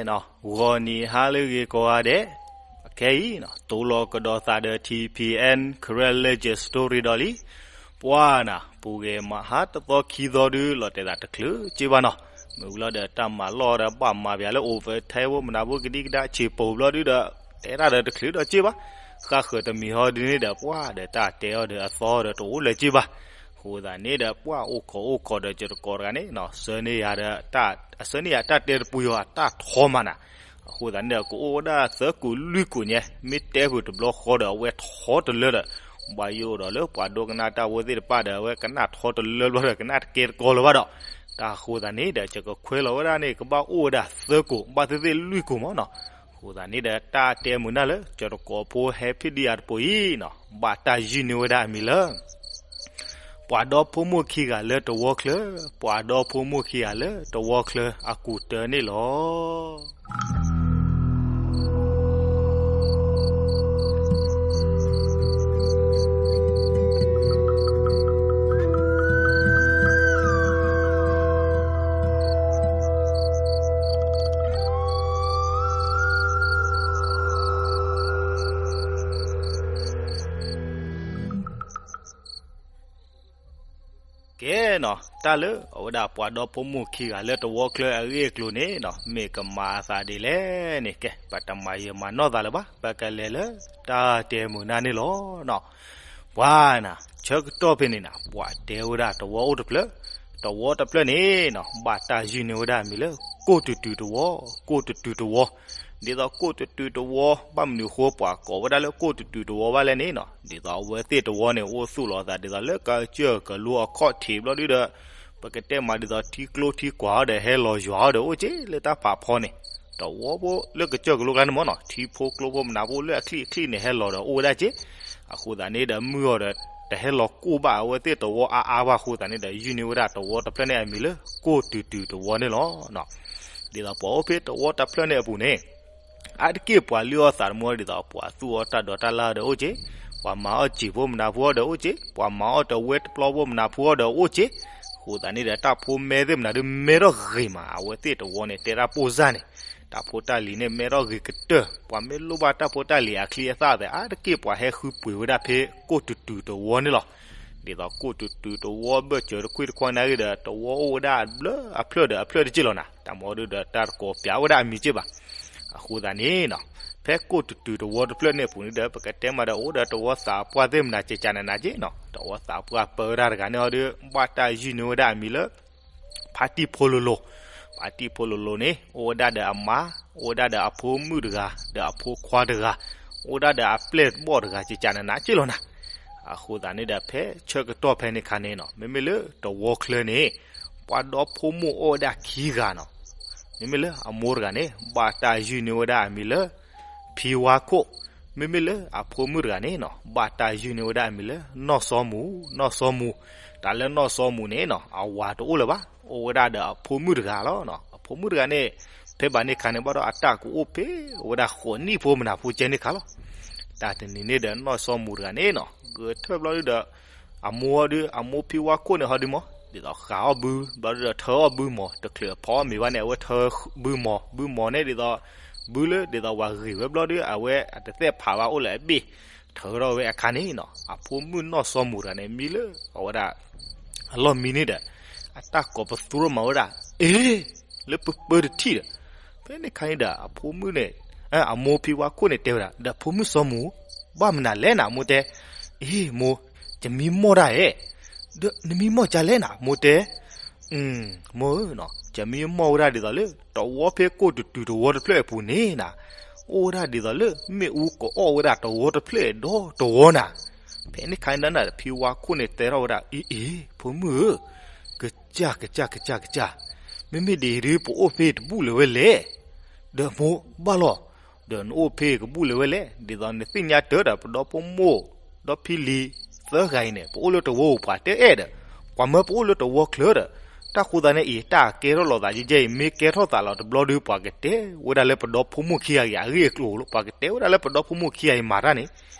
ဂီၤနံၤဟါလၢအဂ့ၤကိးဂၤဒဲး, ခဲအံၤ တိၢ်လီၤကဒီးသးဒီး ထံၣ်ဖံၣ်အဲၣ် Karen Legend Story ဒီးလံ. ပှၤနၤ ပူၤဂဲၤမးဟါတသီခံသီဒုး လီၤတဲာ်သးတချုးက့ဘၣ်နီၤ. မုၢ်လီၤဒီးတၢ်မၤလီၢ်ဒီး ဘၣ်မၤပၠးလၢ အိၣ်ဖဲထဲဝဲမနၤဖိကဒံကဒါဆံးပိၤဘျီဒုးဒီး တဲတၢ်ဒီးတချုးဒီးက့ဘၣ်. ဃၣ်ဃၢၤတမံၤဟီဒုးန့ၣ်ဒီး ပှၤဒီးတၢ်တဲအီၤဒီးအသီဒီးတအိၣ်လၢၤက့ဘၣ်. အဃိသတးန့ၣ်ဒီး ပှၤအိၣ်ခိးအိၣ်ခိးဒီး ကၠီၤတကိးတဂၤန့ၣ် ဆၢန့ၢ်ယၤဒီး အဆၢန့ၢ်ယၤတၢ်တဲတပူၤယီၤအတၢ်ထီမးနၤ. အဃိသတးန့ၣ်ဒီး ကအိၣ်ဝဲဒၣ်သၢကိၢ်လွံၢ်ကိၢ်ညါ, မ့ၢ်တဲဖုးတဘျီဃီဒီး အဝဲထီတလၢဒီး ဘၣ်ယိၣ်ဒီးလၢပှၤဒိကနၣ်တၢ်ဖိသ့ၣ်တဖၣ်ဒီး အဝဲကနၣ်ထီတလၢဘျီဒီး ကနၣ်တကဲတကီလၢၤဘၣ်ဒီး, တၢ်အဃိသတးန့ၣ်ဒီး ကခွဲးလီၤဝဲဒၣ်န့ၣ် ကဘၣ်အိၣ်ဝဲဒၣ်သၢကိၢ် ဘၣ်သ့ၣ်သ့ၣ်လွံၢ်ကိၢ်မးနီၤ. အဃိသတးန့ၣ်ဒီး တၢ်တဲမုာ်နၢ်လၢ ကၠီၤတကိးဖိဟဲဖံးဒံးယၤတပိၤအံၤနီၤ, ဘၣ်တၢ်ယုၢ်န့ၢ်ဝဲဒၣ်အမံၤလၢ ပှၤဒီဖိမိၢ်ခံဂၤလၢတဝီချၢ, ပှၤဒီဖိမိၢ်ခံဂၤလၢတဝီချၢအကူာ်တၢန့ၣ်လီၤ. ကဲနီၤ, တၢ်လၢအဝဲဒၣ်ပှၤဒီဖိမိၢ်ခံဂၤလၢတဝီချၢအဂ့ၢ်အကျိၤန့ၣ်နီၤ, မ့ၢ်ကမၤအသးဒ်လဲၣ်န့ၣ်, ကဲ ပတမၤယံာ်မၤနီၢ်သးလၢၤဘၣ်, ပကလဲၤလၢတၢ်တဲမုာ်နၢ်န့ၣ်လီၤ. ပှၤနၤ ဆၢကတီၢ်ဖဲန့ၣ်နၤ ပှၤတဲဝဲဒၣ်တဝီအိၣ်တဖျၢၣ်, တဝီတဖျၢၣ်န့ၣ်နီၤ ဘၣ်တၢ်ယုၢ်န့ၢ်ဝဲဒၣ်အမံၤလၢ ကိၢ်တုၤတုၤတဝီ, ကိၢ်တုၤတုၤတဝီ. ဒ်သိးကိၢ်တုၤတုၤတဝီ ဘၣ်မနုၤအဃိ ပှၤကိးဝဲဒၣ်လၢကိၢ်တုၤတုၤတဝီဘၣ်လဲၣ်န့ၣ်နီၤ, ဒ်သိးအဝဲသ့ၣ်တဝီန့ၣ် အိၣ်သူၣ်လီၤအသးဒ်သိးလၢကစၢၢ်ကလိအခီၣ်ထံးဘျီဒုဒီး ပကတဲမးဒ်သိးထံကျိထံကွၢ်အီၤဒီး ဟဲလီၤယွၤအီၤဒီးအိၣ်က့ၤ လၢတၢ်ဖးဖီန့ၣ်, တဝီဖိလၢကစၢၢ်ကလိကျါန့ၣ်မ့ၢ်နီၤ, ထံဖိကျိဖိမနၤဖိလၢအချံၣ်အချံၣ်န့ၣ် ဟဲလီၤဒီးအိၣ်ဝဲဒၣ်က့ၤ. အဃိသတးန့ၣ်ဒီး မုၢ်အီၤဒီး တဟဲလီၤကိၢ်ဘၣ်အဝဲသ့ၣ်တဝီအါအါဘၣ်အဃိသတးန့ၣ်ဒီး ယုၢ်န့ၢ်ဝဲဒၣ်တဝီတဖျၢၣ်န့ၣ်အမံၤလၢ ကိၢ်တုၤတုၤတဝီန့ၣ်လီၤ. ဒ်သိးပှၤအိၣ်ဖဲတဝီတဖျၢၣ်န့ၣ်အပူၤန့ၣ် အါတက့ၢ်ပှၤလုၢ်အီၣ်သးတမူ ဒ်သိးပှၤသူၣ်အီၣ်တၢ်ဒိးတၢ်လၢ်ဒီးအိၣ်က့ၤ, ပှၤမၤအီၣ်စံာ်ဖိမနၤဖိအီၤဒီးအိၣ်က့ၤ, ပှၤမၤအီၣ်တဝဲတပျီဖိမနၤဖိအီၤဒီးအိၣ်က့ၤ. အဃိသတးန့ၣ်ဒီး တၢ်ဖိမဲသ့ၣ်မနၤဒုးမဲထီၣ်ဂ့ၤမး အဝဲသ့ၣ်တဝီန့ၣ် တဲတၢ်ပိၢ်စၢ်န့ၣ်, တၢ်ဖိတၢ်လံၤန့ၣ် မဲထီၣ်ဂ့ၤကတၢၢ်, ပှၤမ့ၢ်လိၣ်ဘၣ်တၢ်ဖိတၢ်လံၤအချံအသၣ်သဲး အါတက့ၢ်ပှၤဟဲဃုပှ့ၤဝဲဒၣ်ဖဲကိၢ်တုၤတုၤတဝီန့ၣ်လီၤ. ဒ်သိးကိၢ်တုၤတုၤတဝီဘၢၣ်စၢၤတကွံတခွါန့ၣ်ဂ့ၤဒီး တဝီအိၣ်ဝဲဒၣ်ဘျၢအဖျၢၣ်ဒီးအဖျၢၣ်တက့ၢ်လီၤနၤ, တၢ်မၤဒုဒီးတၢ်တကိးပၠးဝဲဒၣ်အမံၤက့ၢ်ဘၣ်. အဃိသတးန့ၣ်နီၤ, ဖဲကိၢ်တုၤတုၤတဝီတဖျၢၣ်န့ၣ်အပူၤန့ၣ်ဒီး ပကတဲမးဒီးအိၣ်ဒီးတဝီသးပှၢ်သ့ၣ်မနၤကကနးနးက့ၢ်နီၤ, တဝီသးပှၢ်ပၢဝဲဒၣ်တဂၤန့ၣ်အီၤဒီး ဘၣ်တၢ်ယုၢ်န့ၢ်ဝဲဒၣ်အမံၤလၢ ဖါတံၢ်ဖိလိၤလိၤ, ဖါတံၢ်ဖိလိၤလိၤန့ၣ် အိၣ်ဝဲဒၣ်ဒီးအမါ, အိၣ်ဝဲဒၣ်ဒီးအဖိမုၣ်တဂၤ, ဒီးအဖိခွါတဂၤ, အိၣ်ဝဲဒၣ်ဒီးအပျဲၢ်တဘီၣ်တဂၤ ကကနးနးက့ၢ်လီၤနၤ. အဃိသတးန့ၣ်ဒီး ဖဲဆၢကတီၢ်ဖဲန့ၣ်ခါန့ၣ်နီၤ, မ့မ့ၢ်လၢတဝီချၢန့ၣ် ပှၤဒီဖိမိၢ်အိၣ်ဝဲဒၣ်ခံဂၤနီၤ. မ့မ့ၢ်လၢအမိၢ်တဂၤန့ၣ် ဘၣ်တၢ်ယုၢ်န့ၢ်ဝဲဒၣ်အမံၤလၢ ဖံဝါခိၣ်, မ့မ့ၢ်လၢအဖိမုၣ်တဂၤန့ၣ်နီၤ ဘၣ်တၢ်ယုၢ်န့ၢ်ဝဲဒၣ်အမံၤလၢ နီၢ်စီမူၤ, နီၢ်စီမူၤ. တၢ်လၢနီၢ်စီမူၤန့ၣ်နီၤ အဝၤတအိၣ်လၢၤဘၣ်, အိၣ်ဝဲဒၣ်ဒီးအဖိမုၣ်တဂၤလီၤ. အဖိမုၣ်တဂၤန့ၣ် ဖဲဘၣ်န့ၣ်ခါန့ၣ်ဘၣ်ဒီး အတၢ်ကအိၣ်ဖဲဝဲဒၣ်ဃိးနံၣ်ဖိမနၤဖိကဲန့ၣ်ခါလီၤ. တၢ်တနံၤန့ၣ်ဒီး နီၢ်စီမူၤတဂၤန့ၣ်နီၤ ဂဲၤထၢၣ်ဘျီဒုဒီး အမိၢ်ဒု အမိၢ်ဖံဝါခိၣ်န့ၣ်ဟီဒုမး ဒ်သိးဃာ်အီၣ်ဘု ဘျီဒုဒီးထၢအီၣ်ဘုမီၤ, တချုးအဖီအီၣ်မ့ၤဘၣ်န့ၣ် အဝဲထၢဘုမီၤ, ဘုမီၤန့ၣ်ဒ်သိး ဘုလၢဒ်သိးဝၤဂ့ၤဝဲဘျီဒု အဝဲအတသ့ၣ်ဖးဘၣ်အိၣ်လၢအဘ့ၣ်, ထၢထီၣ်ဝဲအခါန့ၣ်နီၤ အဖိမုၣ်နီၢ်စီမူၤတဂၤန့ၣ် မံလၢအဝဲဒၣ် အလီၢ်မံန့ၣ်ဒီး အတၢ်ကိးပသူထီၣ်မၤဝဲဒၣ် အ့ လၢပပၢတထံၣ်ဒီး ဖဲန့ၣ်ခါန့ၣ်ဒီး အဖိမုၣ်န့ၣ် အမိၢ်ဖံဝါခိၣ်န့ၣ်တဲဝဲဒၣ် ဒီးဖိမုၣ်စီမူၤ ဘၣ်မနုၤလဲၣ်နၤ မိၢ်တဲ, အ့ မိၢ် ယမံမီၢ်ဒၣ်ဧဲ, ဒီးနမံမီၢ်ကလဲၣ်နၤ မိၢ်တဲ, မိၢ်ဧၢ, ယမံမီၢ်ဝဲဒၣ်ဒ်သိးလၢ တဝီဖဲကိၢ်တုၤတုၤတဝီတဖျၢၣ်အပူၤန့ၣ်နၤ, အိၣ်ဝဲဒၣ်ဒ်သိးလၢ မ့ၣ်အူကအီၣ်ဝဲဒၣ်တဝီတဖျၢၣ်ဒီတဝီနၤ. ဖဲန့ၣ်ခါန့ၣ်ဒီး ဖံဝါခိၣ်န့ၣ်တဲထီၣ်ဝဲဒၣ် အ့ အ့ ဖိမုၣ်ဧၢ, ကစၢ် ကစၢ် ကစၢ် ကစၢ်, မ့မ့ၢ်ဒ်အံၤဒုး ပအိၣ်ဖဲတဘူၣ်လၢၤဝဲလဲၣ်, ဒီးမိၢ်ဘၣ်လီၤ, ဒီးနအိၣ်ဖဲကဘူၣ်လၢၤဝဲလဲၣ်, ဒ်သိးနသ့ၣ်ညါတၢ်ဒီး ပဒီဖိမိၢ် ဒီဖံလံၤသၢဂၤအံၤန့ၣ် ပအိၣ်လၢတဝီပူၤပှၤတဲအဲၣ်ဒီး ပှၤမၢပအိၣ်လၢတဝီချၢဒီး တၢ်ဃိသးန့ၣ်အံၤ တၢ်ကဲထီၣ်လိာ်သးယဲယဲအံၤ မ့ၢ်ကဲထီၣ်သးလီၤတဘျီဒုး ပှၤကတဲဝဲဒၣ်လၢပဒီဖိမိၢ်ခံဂၤအံၤအဂ့ၢ်အကျိၤလီၤ. ပှၤကတဲဝဲဒၣ်လၢပဒီဖိမိၢ်ခံဂၤအံၤမၤတၢ်န့ၣ်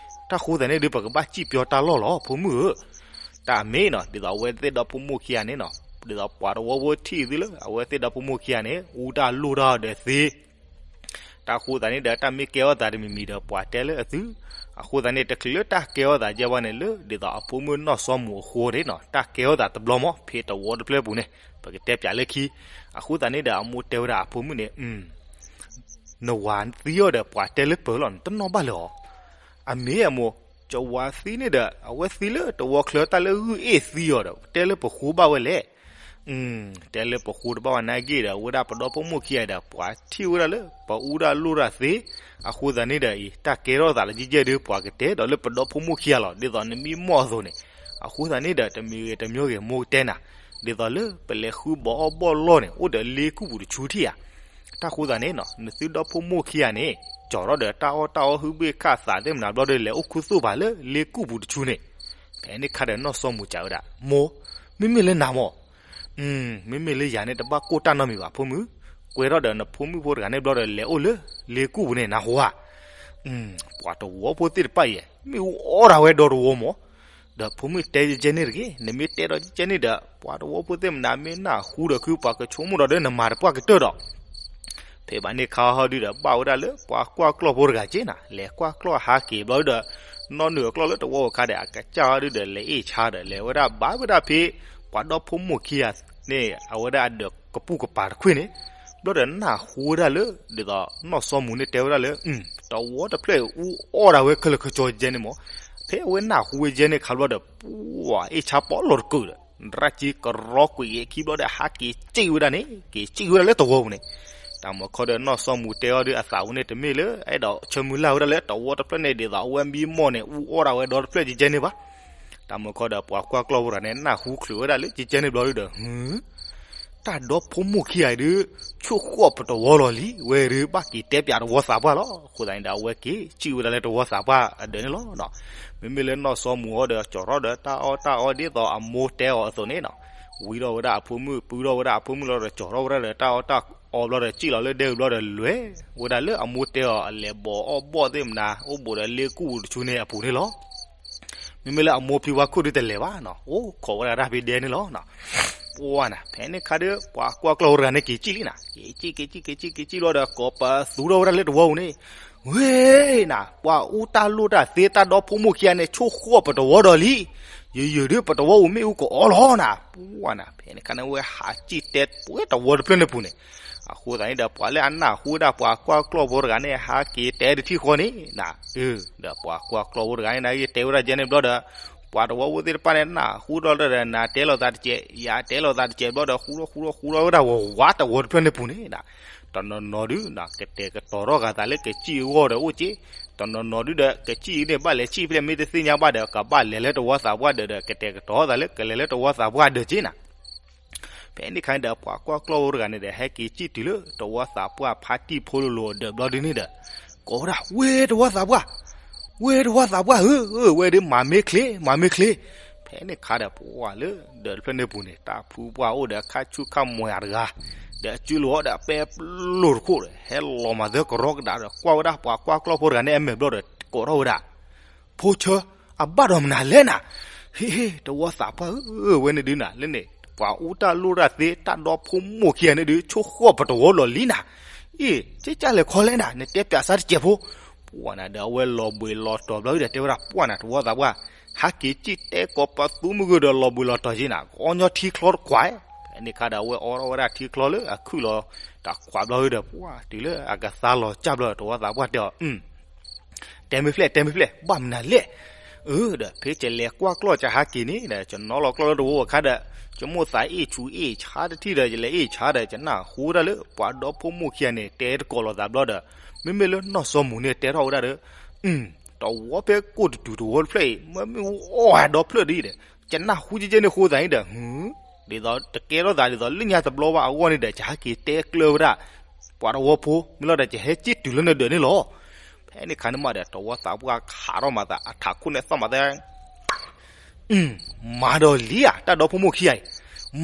တၢ်ဃိသးန့ၣ်ဒုး ပကဘၣ်စံၣ်ပၠီတၢ်လီၢ်လီၤ ဖိမုၣ်ဧၢ. တၢ်အမ့ၢ်နီၤ ဒ်သိးအဝဲသ့ၣ်ဒီဖိမိၢ်ခံဂၤန့ၣ်နီၤ ဒ်သိးပှၤတဝီဖိထံၣ်သုလၢ အဝဲသ့ၣ်ဒီဖိမိၢ်ခံဂၤန့ၣ် အူတၢ်လိၣ်တၢ်ဒီးသ့ တၢ်ဃိသးန့ၣ်ဒီး တၢ်မ့ၢ်ကဲထီၣ်သးတမံၤမံၤဒီး ပှၤတဲလၢအသု, အဃိသတးန့ၣ် တချုးလၢတၢ်ကဲထီၣ်သးကဲဘၣ်န့ၣ် လၢဒ်သိးအဖိမုၣ်နီၢ်စီမူၤအဃိန့ၣ်နီၤ တၢ်ကဲထီၣ်သးတဘျီမး ဖဲတဝီတဖျၢၣ်ပူၤန့ၣ် ပကတဲပၠးလၢခံ. အဃိသတးန့ၣ်ဒီး အမိၢ်တဲဝဲဒၣ်အဖိမုၣ်န့ၣ် နဝၤသံအီၤဒီး ပှၤတဲလၢပၢၤလီၤ နတနီၣ်ဘၣ်လၢၤအီၤ. အမ့ၢ်အမိၢ်, ယဝၤသံန့ၣ်ဒီး အဝဲသံလၢတဝီချၢ တၢ်လၢဂုၢ်အ့ၣ်သံအီၤဒီး တဲလၢပဃိဘၣ်ဝဲလဲၣ်. တဲလၢပဃိတဘၣ်ဝဲနာ်က့ဒီး အဝဲဒၣ်ပဒီဖိမိၢ်ခံဂၤဒီး ပှၤထံၣ်ဝဲဒၣ်လၢ ပအူတၢ်လိၣ်တၢ်သ့, အဃိသတးန့ၣ်ဒီးအံၤ တၢ်ကဲထီၣ်သးလၢကဲကဲဒီး ပှၤကတဲဒီးလၢပဒီဖိမိၢ်ခံဂၤလီၤ ဒ်သိးနမံမီၢ်အသိးန့ၣ်. အဃိသတးန့ၣ်ဒီး တမံၤဂ့ၤတမံၤဂ့ၤ မိၢ်ကတဲနၤ, ဒ်သိးလၢပလဲၤဃုဘီအီၣ်ဘီၣ်လီၢ်န့ၣ် အိၣ်ဒီးလ့ကူၣ်ပူၤတဆူထံၣ်ဧါ. တၢ်ဃိသတးန့ၣ်နီၤ နသုဒီဖိမိၢ်ခံဂၤန့ၣ် ကၠီၤထီၣ်ဒီးတၢ်အီၣ်တၢ်အီ ဟုၣ်ဘ့ၣ်ခၣ်သးသ့ၣ်မနၤဘျီဒီး လဲၤအိၣ်ခူသူၣ်ပၤလၢလ့ကူၣ်ပူၤတဆူန့ၣ်. ဖဲန့ၣ်ခါဒီးနီၢ်စီမူၤစံးဝဲဒၣ်, မိၢ်, မ့မ့ၢ်လၢနၤမၢ်, မ့မ့ၢ်လၢယၤန့ၣ် တဘၣ်ကိၢ်တၢ်နီတမံၤဘၣ် ဖိမုၣ်, ကွဲထီၣ်ဒီးနဖိမုၣ်ဖိတဂၤန့ၣ်ဘျီဒီး လဲၤအိၣ်လၢလ့ကူၣ်ပူၤန့ၣ် နၢ်ဟူဧါ. ပှၤတဝီဖိသ့ၣ်တဖၣ်အံၤ မ့ၣ်အူအီၣ်ဒၣ်ဝဲဒီတဝီမၢ်. ဒီးဖိမုၣ်တဲကဲန့ၣ်တဂ့ၤ, နမ့ၢ်တဲဒီးကဲန့ၣ်ဒီး ပှၤတဝီဖိသ့ၣ်မနၤမ့ၢ်နၢ်ဟူဒီး ခုပှၤကဆိကမိၣ်ဒီး နမၤတပှၢ်ကတၢၢ်ဒီး ဖဲဘၣ်န့ၣ်ခါဟီဒုဒီး ဘၣ်ဝဲဒၣ်လၢပှၤကွၢ်ကျီၢ်ဖိတဂၤက့နၤ, လဲၤကွၢ်ကျီၢ်ဟးက့ၤဘျီဒီး နီၢ်နုာ်အကျီၢ်လၢတဝီအခါဒီး အကစၢ်ဟီဒုဒီး လဲၤအ့ၣ်ဆါဒီး လဲၤဝဲဒၣ်ဘၣ်ဝဲဒၣ်ဖဲ ပှၤဒီဖိမိၢ်ခံဂၤန့ၣ် အဝဲဒၣ်အဒၢးကပူၤကပၤတခွ့ၣ်န့ၣ်, ဘျီဒီးနၢ်ဟူဝဲဒၣ်လၢ ဒ်သိးနီၢ်စီမူၤန့ၣ်တဲဝဲဒၣ်လၢ တဝီတဖျၢၣ်အူအီၣ်ဒၣ်ဝဲခဲလၢာ်ခဲဆ့ကဲန့ၣ်မၢ်. ဖဲအဝဲနၢ်ဟူဝဲကဲန့ၣ်ခါဘျီဒီး ပှၤအ့ၣ်ဆါပီလီၤတကုာ်ဒီး ရၣ်က့ကရီကွံာ်အခံဘျီဒီး ဟးက့ၤစံၣ်ဝဲဒၣ်န့ၣ် က့ၤစံၣ်ဝဲဒၣ်လၢတဝီပူၤန့ၣ်. တၢ်မၤခီဒီးနီၢ်စီမူၤတဲအီၤဒီး အသးဝဲန့ၣ်တမ့ၢ်လၢ အဲၣ်ဒိးဆၢမုၢ်လၢ်ဝဲဒၣ်လၢတဝီတဖျၢၣ်န့ၣ် ဒ်သိးအဝဲမံမီၢ်န့ၣ် အူအီၣ်ဒၣ်ဝဲဒီတဖျၢၣ်ကဲန့ၣ်ဘၣ်. တၢ်မၤခီဒီးပှၤကွၢ်ကျီၢ်ဖိတဂၤန့ၣ် နၢ်ဟူချုးဝဲဒၣ်လၢကဲန့ၣ်ဘျီဒီး ဟု တၢ်ဒီဖိမိၢ်ခံဂၤအံၤဒုး ဆိၣ်ဃီၣ်ပတဝီလီၤလံ, ဝဲဒုးဘၣ်က့ၤတဲပၠးတဝီသးပှၢ်လီၤ. အဃိသတးန့ၣ်ဒီး အဝဲက့ၤစံၣ်ဝဲဒၣ်လၢတဝီသးပှၢ်အဒၢးန့ၣ်လီၤ. မ့မ့ၢ်လၢနီၢ်စီမူၤအီၤဒီး ကၠီၤထီၣ်ဒီးတၢ်အီၣ်တၢ်အီဒ်သိးအမိၢ်တဲအီၤအသိးန့ၣ်နီၤ, ဝံထီၣ်ဝဲဒၣ်အဖိမုၣ်, ပုထီၣ်ဝဲဒၣ်အဖိမုၣ်လီၤဒီး ကၠီၤထီၣ်ဝဲဒၣ်ဒီးတၢ်အီၣ်တၢ်အီဘျီဒီး စံၣ်လီၤလၢဒဲအံၤဘျီဒီး လဲၤဝဲဒၣ်လၢအမိၢ်တဲအီၤ အလဲၤဘီအီၣ်ဘီၣ်သ့ၣ်မနၤ အိၣ်ဘူးဒီးလ့ကူၣ်ပူၤတဆူန့ၣ်အပူၤန့ၣ်လီၤ. မ့မ့ၢ်လၢအမိၢ်ဖံဝါခိၣ်ဒုးတလဲၤဘၣ်နီၤ, အိၣ်ခိးဝဲဒၣ်တၢ်ဖဲဒဲန့ၣ်လီၤ. ပှၢ်နၤ ဖဲန့ၣ်ခါဒီး ပှၤကွၢ်ကျီၢ်ဖိတဂၤန့ၣ် က့ၤစံၣ်လံနၤ, က့ၤစံၣ် က့ၤစံၣ် က့ၤစံၣ် က့ၤစံၣ်ဘျီဒီး ကိးပသူထီၣ်ဝဲဒၣ်လၢတဝီပူၤန့ၣ်, ဝ့ၢ်နၤ ပှၤအူတၢ်လိၣ်တၢ်သ့တၢ်ဒီဖိမိၢ်ခံဂၤန့ၣ် ဆိၣ်ဃီၣ်ပတဝီဒီးလံ. ယယုၢ်ဒုးပတဝီပူၤမ့ၣ်အူကအီလီၤနၤ. ပှၢ်နၤ ဖဲန့ၣ်ခါန့ၣ် ဝဲဟးစံၣ်တဲပဝဲတဝီတဖျၢၣ်န့ၣ်ပူၤန့ၣ်, အဃိသတးန့ၣ်ဒီး ပှၤလၢအနၢ်ဟူဝဲဒၣ်ပှၤကွၢ်ကျီၢ်ဖိတဂၤန့ၣ် ဟးက့ၤတဲတထံၣ်ဃီန့ၣ်နၤ, ဒီးပှၤကွၢ်ကျီၢ်ဖိတဂၤန့ၣ် နၢ်ဂ့ၢ်တဲဝဲဒၣ်ကဲန့ၣ်ဘျီဒီး ပှၤတဝီဖိသ့ၣ်တဖၣ်န့ၣ် နၢ်ဟူဒီးလၢနၤတဲလိာ်သးတကဲး ယၤတဲလိာ်သးတကဲးဘျီဒီး ဃူထီၣ်ဃူထီၣ်ဃူထီၣ်ဝဲဒၣ်ဝးဝးတဝီတဖျၢၣ်န့ၣ်ပူၤန့ၣ်နၤ, တနီၤနီၤဒုး ကတဲာ်ကတီၤထီၣ်ဃာ်သးလၢကစံၣ်အဂီၢ်ဒီးအိၣ်က့, တနီၤနီၤဒုးဒီး ကစံၣ်အံၤန့ၣ် ဘၣ်လဲၤစံၣ်ဖဲလဲၣ် မ့ၢ်တသ့ၣ်ညါဘၣ်ဒီး ကဘၣ်လဲၤလၢတဝီသးပှၢ်ဒၢးဒီး ကတဲာ်ကတီၤသးလၢကလဲၤလၢတဝီသးပှၢ်ဒၢးက့နၤ. ဖဲန့ၣ်ခါန့ၣ်ဒီး ပှၤကွၢ်ကျီၢ်ဖိတဂၤန့ၣ်ဒီး ဟဲက့ၤစံၣ်တုၤလၢတဝီသးပှၢ်ဖါတံၢ်ဖိလိၤလိၤအဒၢးဘျီဒုန့ၣ်ဒီး ကိးဝဲဒၣ် ဝ့ၢ်တဝီသးပှၢ်, ဝ့ၢ်တဝီသးပှၢ်ဧၢ, ဝဲဒုးမၤမ့ၢ်ချ့ မၤမ့ၢ်ချ့. ဖဲန့ၣ်ခါဒီး ပှၤလၢဒၢးတဖျၢၣ်န့ၣ်ပူၤန့ၣ် တၢ်ဖုပှၢ်အိၣ်ဒီးခါဆူၣ်ခါမွဲတဂၤ, ဒီးအစုလိာ်အီၤဒီးပဲပျိၢ်တခိၣ်ဒီး ဟဲလီၤမၤသၢကရီကဒးဒီး ကွၢ်ဝဲဒၣ်ပှၤကွၢ်ကျီၢ်ဖိတဂၤန့ၣ်အမဲာ်ဘျီဒီး ကိးထီၣ်ဝဲဒၣ် ဖိဆၢ, အဘၣ်ဒီးမနုၤလဲၣ်နၤ. ဟ့ၣ်ဟ့ၣ် တဝီသးပှၢ်ဧၢ, ဝဲန့ၣ်ဒုးနၤ လၢန့ၣ် ပှၤအူတၢ်လိၣ်တၢ်သ့ တၢ်ဒီဖိမိၢ်ခံဂၤန့ၣ်ဒုး ဆိၣ်ဃီၣ်ပတဝီလီၤလံနၤ. အ့ၣ် ကၠဲကၠၢ်လဲၤခီလဲၣ်နၤ နတဲပၠးစၢ်တစဲးဖိ. ပှၢ်နၤဒီး အဝဲလီၤဘှံးလီၤတီၤဘျီဒီး တဲဝဲဒၣ် ပှၢ်နၤ တဝီသးပှၢ်, ဟးက့ၤစံၣ်တဲကိးပသူမုၢ်ဂၢၢ်ဒီး လီၤဘှံးလီၤတီၤက့နၤ ကအီညီထံချီတခွး. ဖဲန့ၣ်ခါဒီး အဝဲအိးထီၣ်ဝဲဒၣ်ထံချီလၢအခုၣ်လီၤတခွးဘျီဒီး ပှၢ် တုၤလၢအကသါလီၤကၢ်ဘျီဒီး တဝီသးပှၢ်တဲအီၤ တဲမ့ၢ်ဖျဲၣ် တဲမ့ၢ်ဖျဲၣ် ဘၣ်မနုၤလဲၣ်. အၢ ဒီး ဖဲကလဲၤကွၢ်ကျီၢ်ကဟးက့ၤန့ၣ်ဒီး ကနီၤလီၤကျီၢ်လၢတဝီအခါဒီး ကမိၣ်သးအ့ၣ်ဆူအ့ၣ်ဆါတထံၣ်ဒီး ယလဲၤအ့ၣ်ဆါဒီး ကနၢ်ဟူဝဲဒၣ်လၢ ပှၤဒီဖိမိၢ်ခံဂၤန့ၣ် တဲတကိးလိာ်သးဘျီဒီး မ့မ့ၢ်လၢနီၢ်စီမူၤန့ၣ် တဲထီၣ်ဝဲဒၣ်ဒီး တဝီဖဲကိၢ်တတုၤတဝီတဖျၢၣ်အံၤ မ့ၢ်မ့ၣ်အူအီၣ်ဒီဖျၢၣ်ဒ်အံၤဒီး ကနၢ်ဟူကဲကဲန့ၣ်အဃိသတးန့ၣ်ဒီး ဒ်သိးတကဲထီၣ်သးဒ်သိးလၢညါတဘျီဘၣ်အဂီၢ်န့ၣ်ဒီး ကဟဲက့ၤတဲကျၢၤဝဲဒၣ် ပှၤတဝီဖိ မ့ၢ်လီၤဒီး ကဟဲက့ၤတုၤလၢနဒၢးန့ၣ်လီၤ. ဖဲန့ၣ်ခါန့ၣ်မးဒီး တဝီသးပှၢ်ခးထီၣ်မၤသး အထးခိၣ်န့ၣ်သီၣ်မၤသး မၤဒီးလံဧါ တၢ်ဒီဖိမိၢ်ခံဂၤအံၤ,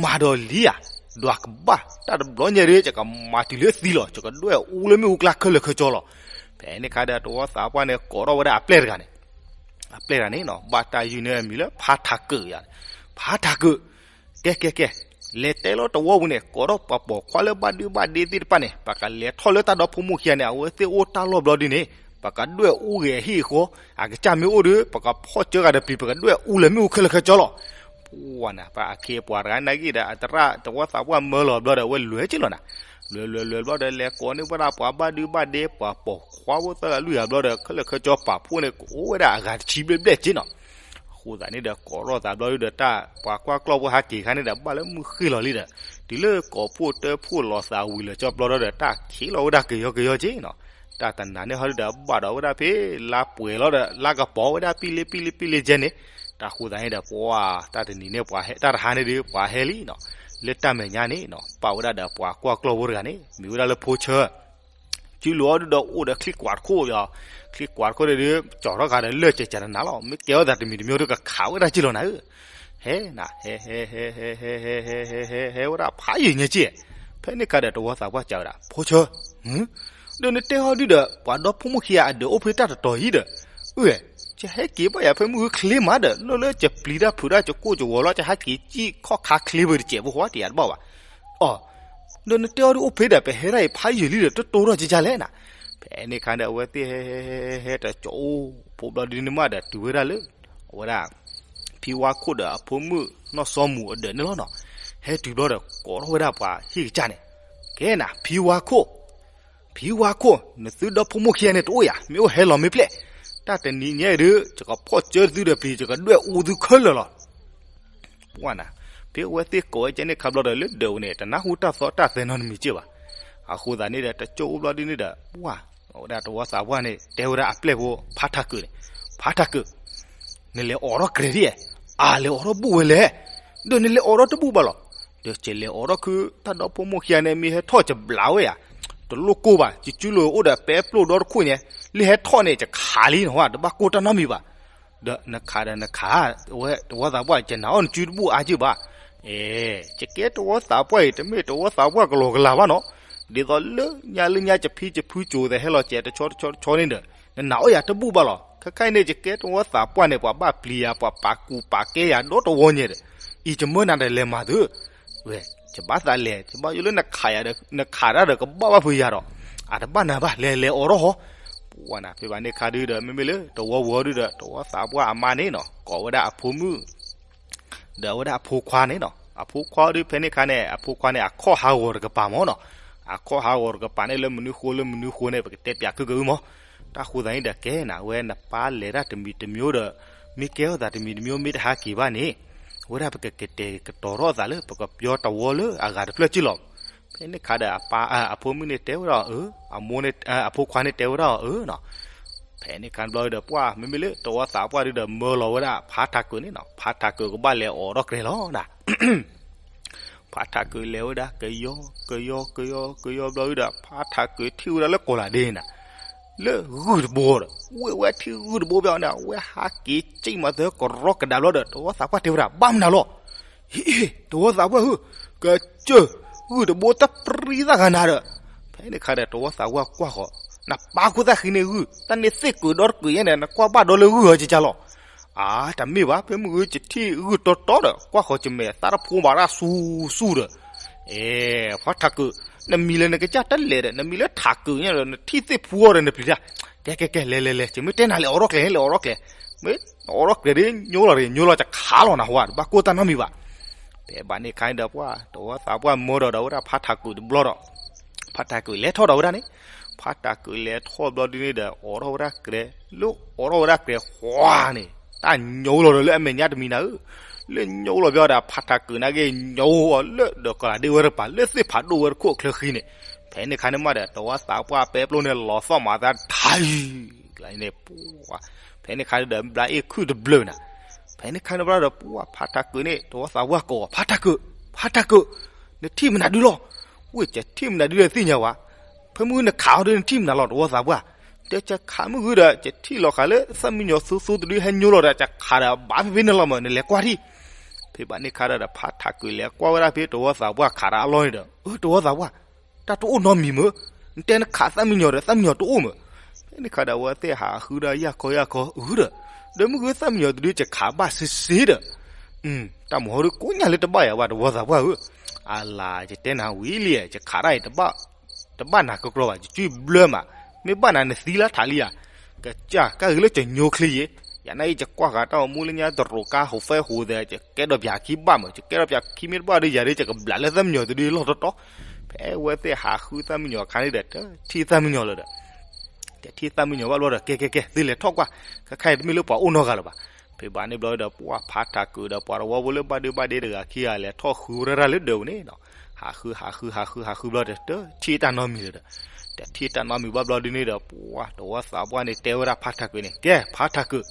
မၤဒီးလံဧါ, ဒွးကဘၣ် တၢ်တဘျီညါဒီး ယကမၤတုၤလၢသံလီၤ, ယကဒွဲၣ်အူလၢမ့ၣ်အူကျါခဲလၢာ်ခဲဆ့လီၤ. ဖဲန့ၣ်ခါဒီး တဝီသးပှၢ်န့ၣ် ကိးထီၣ်ဝဲဒၣ်အပျဲၢ်တဂၤန့ၣ်, အပျဲၢ်တဂၤန့ၣ်နီၤ ဘၣ်တၢ်ယုၢ်န့ၢ်အမံၤလၢဖါထးကၢးယၤ, ဖါထးကၢး, ကဲကဲကဲ လဲၤတဲလီၤတဝီပူၤန့ၣ် ကိးထီၣ်ပှၤပိာ်ခွါလၢဘၣ်ဒုဘၣ်ဒ့သ့ၣ်တဖၣ်န့ၣ် ပကလဲၤထီၣ်လၢတၢ်ဒီဖိမိၢ်ခံဂၤန့ၣ် အဝဲသ့ၣ်အိၣ်တၢ်လီၢ်ဘျီဒုန့ၣ် ပကဒွဲၣ်အူဂ့ၤအဟံၣ်အဃီ, အကစၢ်မ့ၢ်အိၣ်ဒီး ပကဖီၣ်ကၢဂၤဒီးပျံၤ ပကဒွဲၣ်အူလၢမ့ၣ်အူခဲလၢာ်ခဲဆ့လီၤ. ပှၤနၤ ပှၤအခ့အပှၤတဂၤနာ်က့ဒီး အတရၣ်တဝီသးပှၢ်မၢလီၤဘျီဒီး အဝဲလဲၤက့ၤလီၤနၤ, လဲၤလဲၤလဲၤဘျီဒီး လဲၤကိးန့ၢ်ဝဲဒၣ်ပှၤဘၣ်ဒုဘၣ်ဒ့ ပှၤပိာ်ခွါဖိသၢဂၤလွံၢ်ဂၤဘျီဒီး ခဲလၢာ်ခဲဆ့ပာ်ဖှိၣ်န့ၣ် ကအိၣ်ဝဲဒၣ်အဂၤတဆံဘျဲၣ်ဘျဲၣ်က့နီၤ. အဃိသတးန့ၣ်ဒီး ကိးထီၣ်သးဘျီဒီး တၢ်ပှၤကွၢ်ကျီၢ်ဖိဟးက့ၤခါန့ၣ်ဒီး ဘၣ်လၢမုၢ်ဃ့ၢ်လီၤလံဒီး တုၤလၢကိးဖှိၣ်တၢဖှိၣ်လီၤသးဝံၤလီၤကၠီဘျီဒီး တၢ်ခံးလီၤဝဲဒၣ်ကယီကယီက့နီၤ. တၢ်တနၤန့ၣ်ဟီဒုဒီး ဘၣ်ဒီးဝဲဒၣ်ဖဲ လါပှဲၤလီၤဒီး လါကပီၤဝဲဒၣ်ပံလ့ပံလ့ပံလ့ကဲန့ၣ်, တၢ်ဃိသတးန့ၣ်ဒီး ပှၤတၢ်တနံၤန့ၣ် ပှၤဟဲ တၢ်တဟါန့ၣ်ဒီး ပှၤဟဲလံနီၤ. လၢတၢ်မဲာ်ညါန့ၣ်နီၤ ပာ်ဝဲဒၣ်ဒီးပှၤကွၢ်ကျီၢ်ဖိတဂၤန့ၣ် မ့ၢ်ဝဲဒၣ်လၢဖိဆၢ စုလိာ်အီၤဒုဒီး အိၣ်ဒီးချံကွၢ်တခိၣ်ဒီး ချံကွၢ်တခိၣ်ဒီး ကၠီၤထီၣ်ဃာ်ဒီးလၢာ်ကကနနၤလီၤ. မ့ၢ်ကဲထီၣ်သးတမံၤတမံၤဒီး ကခးဝဲဒၣ်က့ၢ်လီၤနၤဧၢ. ဟဲနၤ ဟဲ ဟဲ ဟဲ ဟဲ ဟဲ ဟဲ ဟဲဝဲဒၣ်ဖးယံာ်ညါက့ၢ်. ဖဲန့ၣ်ခါဒီး တဝီသးပှၢ်စံးဝဲဒၣ် ဖိဆၢ ဒီးနတဲအီၤဒုဒီး ပှၤဒီဖိမိၢ်ခံဂၤအဒၢးအိၣ်ဖဲတၢ်တတီၤအံၤဒီး အၢ ကဟဲက့ၤဘၣ်ယၤ ဖဲမုၢ်ဂီၤချ့မးဒီး လၢလၢကပျံၤတၢ်ဖုးတၢ် ကကိၢ်ကဝီၤလီၤ ကဟဲက့ၤကံၣ်ခီၣ်ခါချ့ဘၢတစဲးဖိဃီ တယၤတဘၣ်ဘၣ်. အီၤ ဒီးနတဲအီၤဒုအိၣ်ဖဲဒီး ပဟဲဒၣ်အံၤဖးယံာ်လံဒီး တတိၢ်ထီၣ်ကကလဲၣ်နၤ. ဖဲန့ၣ်ခါဒီး အဝဲသ့ၣ်ဟဲ ဟဲ ဟဲ ဟဲ ဟဲတကၠီအိၣ်ဖိဘျီဒုန့ၣ်မးဒီး တုၤဝဲဒၣ်လၢ အဝဲဒၣ် ဖံဝါခိၣ်ဒီးအဖိမုၣ်နီၢ်စီမူၤအဒၢးန့ၣ်လီၤနီၤ. ဟဲတုၤဘျီဒီး ကိးထီၣ်ဝဲဒၣ်ပှၤဟံၣ်ကစၢ်န့ၣ် ကဲနၤ ဖံဝါခိၣ် ဖံဝါခိၣ် နသုဒီဖိမိၢ်ခံဂၤန့ၣ်တအိၣ်ဧါ, မ့ၢ်အိၣ်ဟဲလီၤမ့ၢ်ပျဲၢ်, တၢ်တနံၤညါအံၤဒီး ယကဖီၣ်ကၢသုဒီးပျံၤ ယကဒွဲၣ်အူသုခဲလၢာ်လီၤ. ပှၤနၤ ဖဲအဝဲသ့ၣ်ကိးဝဲကဲန့ၣ်ခါဘျီဒီး လၢဒၢးဝဲန့ၣ် တနၢ်ဟူတၢ်သီတၢ်သဲနီတမံၤက့ၢ်ဘၣ်. အဃိသတးန့ၣ်ဒီး တကၠိအိၣ်ဘျီဒုန့ၣ်ဒီး ပှၤ အဝဲဒၣ်တဝီသးပှၢ်န့ၣ် တဲဝဲဒၣ်အပျဲၢ်ဖိ ဖါထးကုးန့ၣ်, ဖါထးကုး နလဲၤအိးထီၣ်ကြဲးဒ်ဧါ, အါ လဲၤအိးထီၣ်ဘူၣ်ဝဲလဲၣ်, ဒီးနလဲၤအိးထီၣ်တဘူၣ်ဘၣ်လီၤ. ဒီးကလဲၤအိးထီၣ်ခု တၢ်ဒီဖိမိၢ်ခံဂၤန့ၣ် မ့ၢ်ဟဲထီၣ်ကဘျးဝဲဧါ, တလိၣ်ကိၢ်ဘၣ်, ယစုလိာ်အိၣ်ဒီးပဲပျိၢ်ဒီတခိၣ်ညါ, လၢဟဲထီၣ်န့ၣ် ယခးလံနဟါ, တဘၣ်ကိၢ်တၢ်နီတမံၤဘၣ်. ဒီးနခးဒီးနခး, ဝဲတဝီသးပှၢ် ယနာ်အီၤနစုတဘူၣ်အါက့ၢ်ဘၣ်. အဲ ယကဲတဝီသးပှၢ်အံၤ တမ့ၢ်တဝီသးပှၢ်ကလီကလီဘၣ်နီၤ, ဒ်သိးလၢညါလၢညါ ယဖံယဖုကၠိသးဟဲလီၤစဲးတဆီတဆီတဆီန့ၣ်ဒီး နနာ်အီၤယၤတဘူၣ်ဘၣ်လီၤ. ခဲခါအံၤန့ၣ် ယကဲတဝီသးပှၢ်န့ၣ် ပှၤဘၣ်ပျံၤယၤ ပှၤပာ်ကူၣ်ပာ်ကဲယၤဒီတဝီညါဒီး အံၤယမၢနၤဒီးလဲၤမၤသု ဝဲ ယဘၣ်သးလဲၤ ယဘၣ်ယိၣ်လၢနခးယၤဒီး နခးတၢ်ဒီးကဘၣ်ဘၣ်ဖုးယၤဒီး အတဘၣ်နၤဘၣ် လဲၤလဲၤအိးထီၣ်ဃီ. ပှၤနၤ ဖဲဘၣ်န့ၣ်ခါဒုဒီး မ့မ့ၢ်လၢတဝီဝီၤဒုဒီး တဝီသးပှၢ်အမါန့ၣ်နီၤ ကိးဝဲဒၣ်အဖိမုၣ် ဒီးအဝဲဒၣ်အဖိခွါန့ၣ်နီၤ အဖိခွါဒုဖဲန့ၣ်ခါန့ၣ် အဖိခွါန့ၣ် အခီၣ်ဟးဂီၤတကပၤမၢ်နီၤ, အခီၣ်ဟးဂီၤတကပၤန့ၣ် လၢမနုၤဃိလၢမနုၤဃိန့ၣ် ပကတဲပၠးခုကအုမၢ်. တၢ်ဃိသးန့ၣ်ဒီးကဲနၤ အဝဲနပၢ်လဲၤတၢ်တမံၤတမံၤဒီး မ့ၢ်ကဲထီၣ်သးတမံၤတမံၤ မ့ၢ်တဟးက့ၤဘၣ်န့ၣ် အဝဲဒၣ်ပကကတဲာ်ကတီၤထီၣ်သးလၢ ပကပၠီတဝီလၢအဂၤတဖျၢၣ်က့ၢ်လီၤ. ဖဲန့ၣ်ခါဒီးအပၢ် အဖိမုၣ်န့ၣ်တဲဝဲဒၣ်အီၤအၢ, အမိၢ်န့ၣ် အဖိခွါန့ၣ်တဲဝဲဒၣ်အီၤအၢနီၤ. ဖဲန့ၣ်ခါဘျီဒီးပှၤ မ့မ့ၢ်လၢတဝီသးပှၢ်ဒုဒီးမၢလီၤဝဲဒၣ်ဖါထးကုးန့ၣ်နီၤ, ဖါထးကုးကဘၣ်လဲၤအိးထီၣ်ကြဲးလီၤနၤ. ဖါထးကုးလဲၤဝဲဒၣ်ကယီကယီကယီကယီဘျီဒုဒီး ဖါထးကုးထံၣ်ဝဲဒၣ်လၢကိးလးဒ့နၤ လၢဂုၢ်တဘိဒီး ဝဲဝဲထံၣ်ဂုၢ်တဘိဘၣ်န့ၣ် အဝဲဟးက့ၤကံၣ်မၤသၢကရီကဒါဘျီဒီး တဝီသးပှၢ်တဲဝဲဒၣ် ဘၣ်မနုၤလီၤ. ဟ့ တဝီသးပှၢ်ဧၢ, ကစၢၢ် ဂုၢ်တဘိတပြံသၣ်ဂၤနၤဒီး ဖဲန့ၣ်ခါဒီး တဝီသးပှၢ်ကွၢ်ဃီၤ နပၢ်ခိၣ်သၣ်ဃံန့ၢ်ဂုၢ် တၢ်န့ၣ်သ့ၣ်ကုးဒီတကုးယဲန့ၣ် နကွၢ်ဘၣ်ဒီလၢဂုၢ်ဟီကကလီၤ. အါ တမ့ၢ်ဘၣ် ဖဲမုၢ်ဂုၢ်ယထံၣ်ဂုၢ်တီတီဒီး ကွၢ်ဃီၤယမဲာ်သၣ်တဖိဘၣ်ရၣ်ဆူၣ်ဆူၣ်ဒီး အဲ ဖါထးကုး နမံၤလၢနကစၢ်တလဲၤဒီး နမံၤလၢထးကုးညါဒီး နထံၣ်သ့ၣ်ဖူအီၤဒီးနပျံၤတၢ် ကဲကဲကဲ လဲၤလဲၤလဲၤ ယမ့ၢ်တဲနၤလဲၤအိးထီၣ်ကျဲ လဲၤအိးထီၣ်ကျဲ မ့ၢ်အိးထီၣ်ကျဲဒီး ညိလီၤတဂ့ၤ ညိလီၤယခးလီၤနဟါ တဘၣ်ကိၢ်တၢ်နီတမံၤဘၣ်. ဖဲဘၣ်န့ၣ်ခါန့ၣ်ဒီးပှၤ တဝီသးပှၢ်မၢဒီးဒီးဝဲဒၣ်ဖါထးကုးတဘျီဒီး ဖါထးကုးလဲၤထီၣ်ဒီးဝဲဒၣ်န့ၣ် ဖါထးကုးလဲၤထီၣ်ဘျီဒ်န့ၣ်ဒီး အိးထီၣ်ဝဲဒၣ်ကျဲ လၢအိးထီၣ်ဝဲဒၣ်ကျဲဃီန့ၣ် တၢ်ညိလီၤဒီးလၢအမဲာ်ညါတမံၤနၤဧၢ, လၢညိလီၤဘၣ်ဒီး ဖါထးကုးနာ်က့ ညိအီၤလၢဒီးကလးဒ့ဝဲတကပၤ လၢသ့ၣ်ဖးဒိၣ်ဝဲတခိၣ်အချၢဃံန့ၣ်, ဖဲန့ၣ်ခါန့ၣ်မးဒီး တဝီသးပှၢ်ပဲပျိၢ်န့ၣ် လီၤသီၣ်မၤသးထးအံၤ ကျါန့ၣ် ပှၤ ဖဲန့ၣ်ခါဒီး ဘျါအ့ၣ်ခုၣ်တဘျၢနၤ, ဖဲန့ၣ်ခါန့ၣ်ဘျီဒီး ပှၤဖါထးကုးန့ၣ် တဝီသးပှၢ်ကိး ဖါထးကုး ဖါထးကုး နထံၣ်မနုၤဒုလီၤ. ဝဲ ယထံၣ်မနုၤဒုဒီးသ့ၣ်ညါဝဲ, ဖဲမုၢ်ဂုၢ်နခးအီၤဒီးနထံၣ်မနုၤလီၤ တဝီသးပှၢ်, ဒီးယခးမုၢ်ဂုၢ်ဒီး ယထံၣ်လီၤဃာ်လၢသၣ်မံယီၤသူသူတဒု ဟဲညိလီၤဒီး ယခးဒီးဘၣ်ဖဲဖဲန့ၣ်လီၤမး နလဲၤကွၢ်ထံၣ်. ဖဲဘၣ်န့ၣ်ခါဒီး ဖါထးကုးလဲၤကွၢ်ဝဲဒၣ်ဖဲတဝီသးပှၢ်ခးတၢ်အလီၢ်န့ၣ်ဒီး အၢ တဝီသးပှၢ် တၢ်တအိၣ်နီတမံၤမး, နတဲနခးသၣ်မံယီၤဒီး သၣ်မံယီၤတအိၣ်မး. ဖဲန့ၣ်ခါဒီး အဝဲသ့ၣ်ဟးဃုဒၣ်ယၢ်ခီယၢ်ခီ အုဒီး ဒီးမုၢ်ဂုၢ်သၣ်မံယီၤတဒု ယခးဘၣ်စ့စ့ဒီး တၢ်မၤဟီဒုကိးညါလၢတဘၣ်ယၤဘၣ် တဝီသးပှၢ်ဧၢ. အလၤ ယတဲနၤဝံၤလံ ယခးတၢ်အံၤ တဘၣ်နၤကကြီဘၣ် ယကွၢ်ဘျၢမး, မ့ၢ်ဘၣ်နၤနသံလၢထးလံဧါ, ကစၢ် ကၢ်ဂ့ၤလၢယညိချံယ့, ယနာ်အံၤ ယကွၢ်ဃာ်တၢ်အိၣ်မူလၢညါတရူးကါ ဟိးဖဲဟိးသဲး ယကဲဒီးပၠးခံဘၣ်မး ယကဲဒီးပၠးခံမ့ၢ်တဘၣ်ဒီး ယၤဒီး ယကဘျးလၢသၣ်မံယီၤတဒုလီၢ်တီတီ, ဖဲဝဲသ့ၣ်ဟးဃုသၣ်မံယီၤအခါန့ၣ်ဒီး တထံၣ်သၣ်မံယီၤလၢၤဒီး တထံၣ်သၣ်မံယီၤဘၣ်ဘျီဒီး ကဲကဲကဲ သုလဲၤထီၣ်ကွၢ်, ခဲခါအံၤတမ့ၢ်လၢပှၤအိၣ်နီတဂၤလၢၤဘၣ်. ဖဲဘၣ်န့ၣ်ဘျီဒီး ပှၤဖါထးကုာ်ဒီးပှၤတဝီဖိလၢဘၣ်ဒ့ဘၣ်ဒ့တဂၤခံဂၤ လဲၤထီၣ်ဃုဝဲဒၣ်လၢဒၢးပူၤန့ၣ်နီၤ, ဟးဃု ဟးဃု ဟးဃု ဟးဃုဘျီဒီး တထံၣ်တၢ်နီတမံၤလၢၤဒီး, တထံၣ်တၢ်နီတမံၤဘၣ်ဘျီဒုန့ၣ်ဒီး ပှၤတဝီသးပှၢ်န့ၣ် တဲဝဲဒၣ်ဖါထးကုာ်န့ၣ် ကဲ ဖါထးကုာ်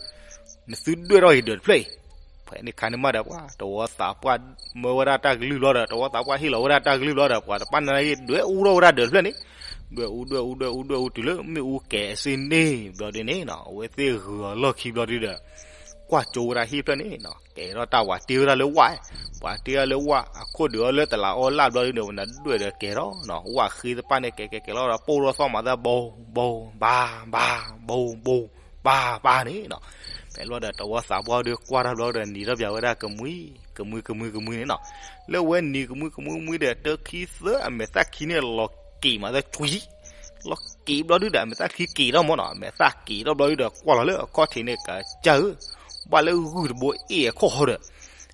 နသုဒွဲၣ်ထီၣ်အံၤဒၢးတဖျၢၣ်အံၤ, ဖဲန့ၣ်ခါန့ၣ်မးဒီး ပှၤတဝီသးပှၢ်မၢဝဲဒၣ်တၢ်ကလုၢ်ဘျီဒီး တဝီသးပှၢ်ဟ့ၣ်လီၤဝဲဒၣ်တၢ်ကလုၢ်ဘျီဒီး ပှၤတပၣ်နၢ်အံၤ ဒွဲၣ်အူထီၣ်ဝဲဒၣ်ဒၢးတဖျၢၣ်န့ၣ်, ဒွဲၣ်အူ ဒွဲၣ်အူ ဒွဲၣ်အူ ဒွဲၣ်အူ တုၤလၢမ့ၣ်အူကဲၤအစ့န့ၣ်ဘျီဒုန့ၣ်နီၤ, အဝဲသ့ၣ်ဂုၤအီၤလီၢ်ခံဘျီဒုဒီး ကွၢ်ကၠိဝဲဒၣ်ဟံၣ်ဖျၢၣ်န့ၣ်နီၤ, ကဲထီၣ်တၢ်ဝၤတ့ဝဲဒၣ်လၢဝၣ်, ပှၤတ့ဝဲဒၣ်လၢဝၣ် အခိၣ်ဒုးအီၤလၢတလးအီလၣ်ဘျီဒုန့ၣ် ဝဲနဒွဲၣ်ဒီးကဲထီၣ်နီၤ, ဝၣ်ဃ့သပၣ်န့ၣ် ကဲကဲကဲလီၤဒီး ပိၢ်ထီၣ်သီၣ်မၤသး ဘိ ဘိ ဘါ ဘါ ဘိ ဘိ ဘါ ဘါန့ၣ်နီၤ, ဖဲလီၤဒီးတဝီသးပှၢ်ဒုးကွၢ်ထီၣ်ဘျီဒီး နံၤထီၣ်ပၠးဝဲဒၣ်ကမှံ ကမှံ ကမှံ ကမှံန့ၣ်နီၤ, လၢဝဲနံၤကမှံ ကမှံ ကမှံဒီး တခံသၢအမဲာ်သၣ်ခံန့ၣ် လီၤက့ၤမးသးကွံ လီၤက့ၤဘျီဒုဒီး အမဲာ်သၣ်ခံက့ၤထီၣ်မးနီၤ, အမဲာ်သၣ်က့ၤထီၣ်ဘျီဒုဒီး ကွၢ်လီၤလၢအခီၣ်ထံးန့ၣ် ကစၢ်ဧၢ, ဘၣ်လၢဂုၢ်တဘိအ့ၣ်အခီၣ်ဟီဒီး,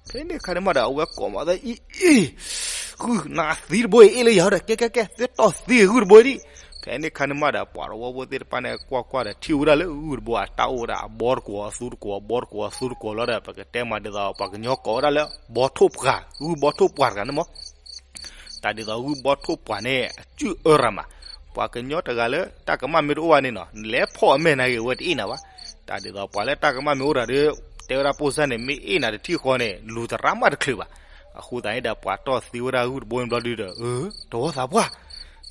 ဖဲန့ၣ်ခါန့ၣ်မးဒီး အဝဲကိးမးသးအံၤအံၤ, ဂုၢ်နၤသံတဘိအံၤအ့ၣ်လၢယၤဒီး ကဲကဲကဲ သုတီၢ်သံဂုၢ်တဘိအံၤဒံး, ဖဲန့ၣ်ခါန့ၣ်မးဒီး ပှၤတဝီဖိသ့ၣ်တဖၣ်န့ၣ် ကွၢ်ကွၢ်ဒီးထံၣ်ဝဲဒၣ်လၢဂုၢ်တဘိအတၢ်အိၣ်ဝဲဒၣ် အဘီတကွီၤအသူတကွီၤ အဘီတကွီၤအသူတကွီၤလီၤဒီး ပကတဲမးဒ်သိး ပှၤကညီကိးဝဲဒၣ်လၢ ဘီထိၣ်ပှၢ် ဂုၢ်ဘီထိၣ်ပှၢ်တဂၤန့ၣ်မး တၢ်ဒ်သိးဂုၢ်ဘီထိၣ်ပှၢ်န့ၣ် အစုၣ်အၢရၤမး, ပှၤကညီတဂၤလၢတၢ်ကမၣ်မ့ၢ်တအိၣ်ဘၣ်န့ၣ်နီၤ နလဲၤဖီၣ်အမဲာ်နၤဂ့ၤ အဝဲတအ့ၣ်နၤဘၣ်, တၢ်ဒ်သိးပှၤလၢတၢ်ကမၣ်မ့ၢ်အိၣ်တဂၤဒီး တဲဝဲဒၣ်ပိၢ်စၢ်န့ၣ် မ့ၢ်အ့ၣ်နၤတထံၣ်ဃီန့ၣ် လူၤသရၣ်မးတချုးဘၣ်, အဃိသတးန့ၣ်ဒီး ပှၤတီၢ်သံဝဲဒၣ်ဂုၢ်တဘိန့ၣ်ဘျီဒုဒီး အၢ တဝီသးပှၢ်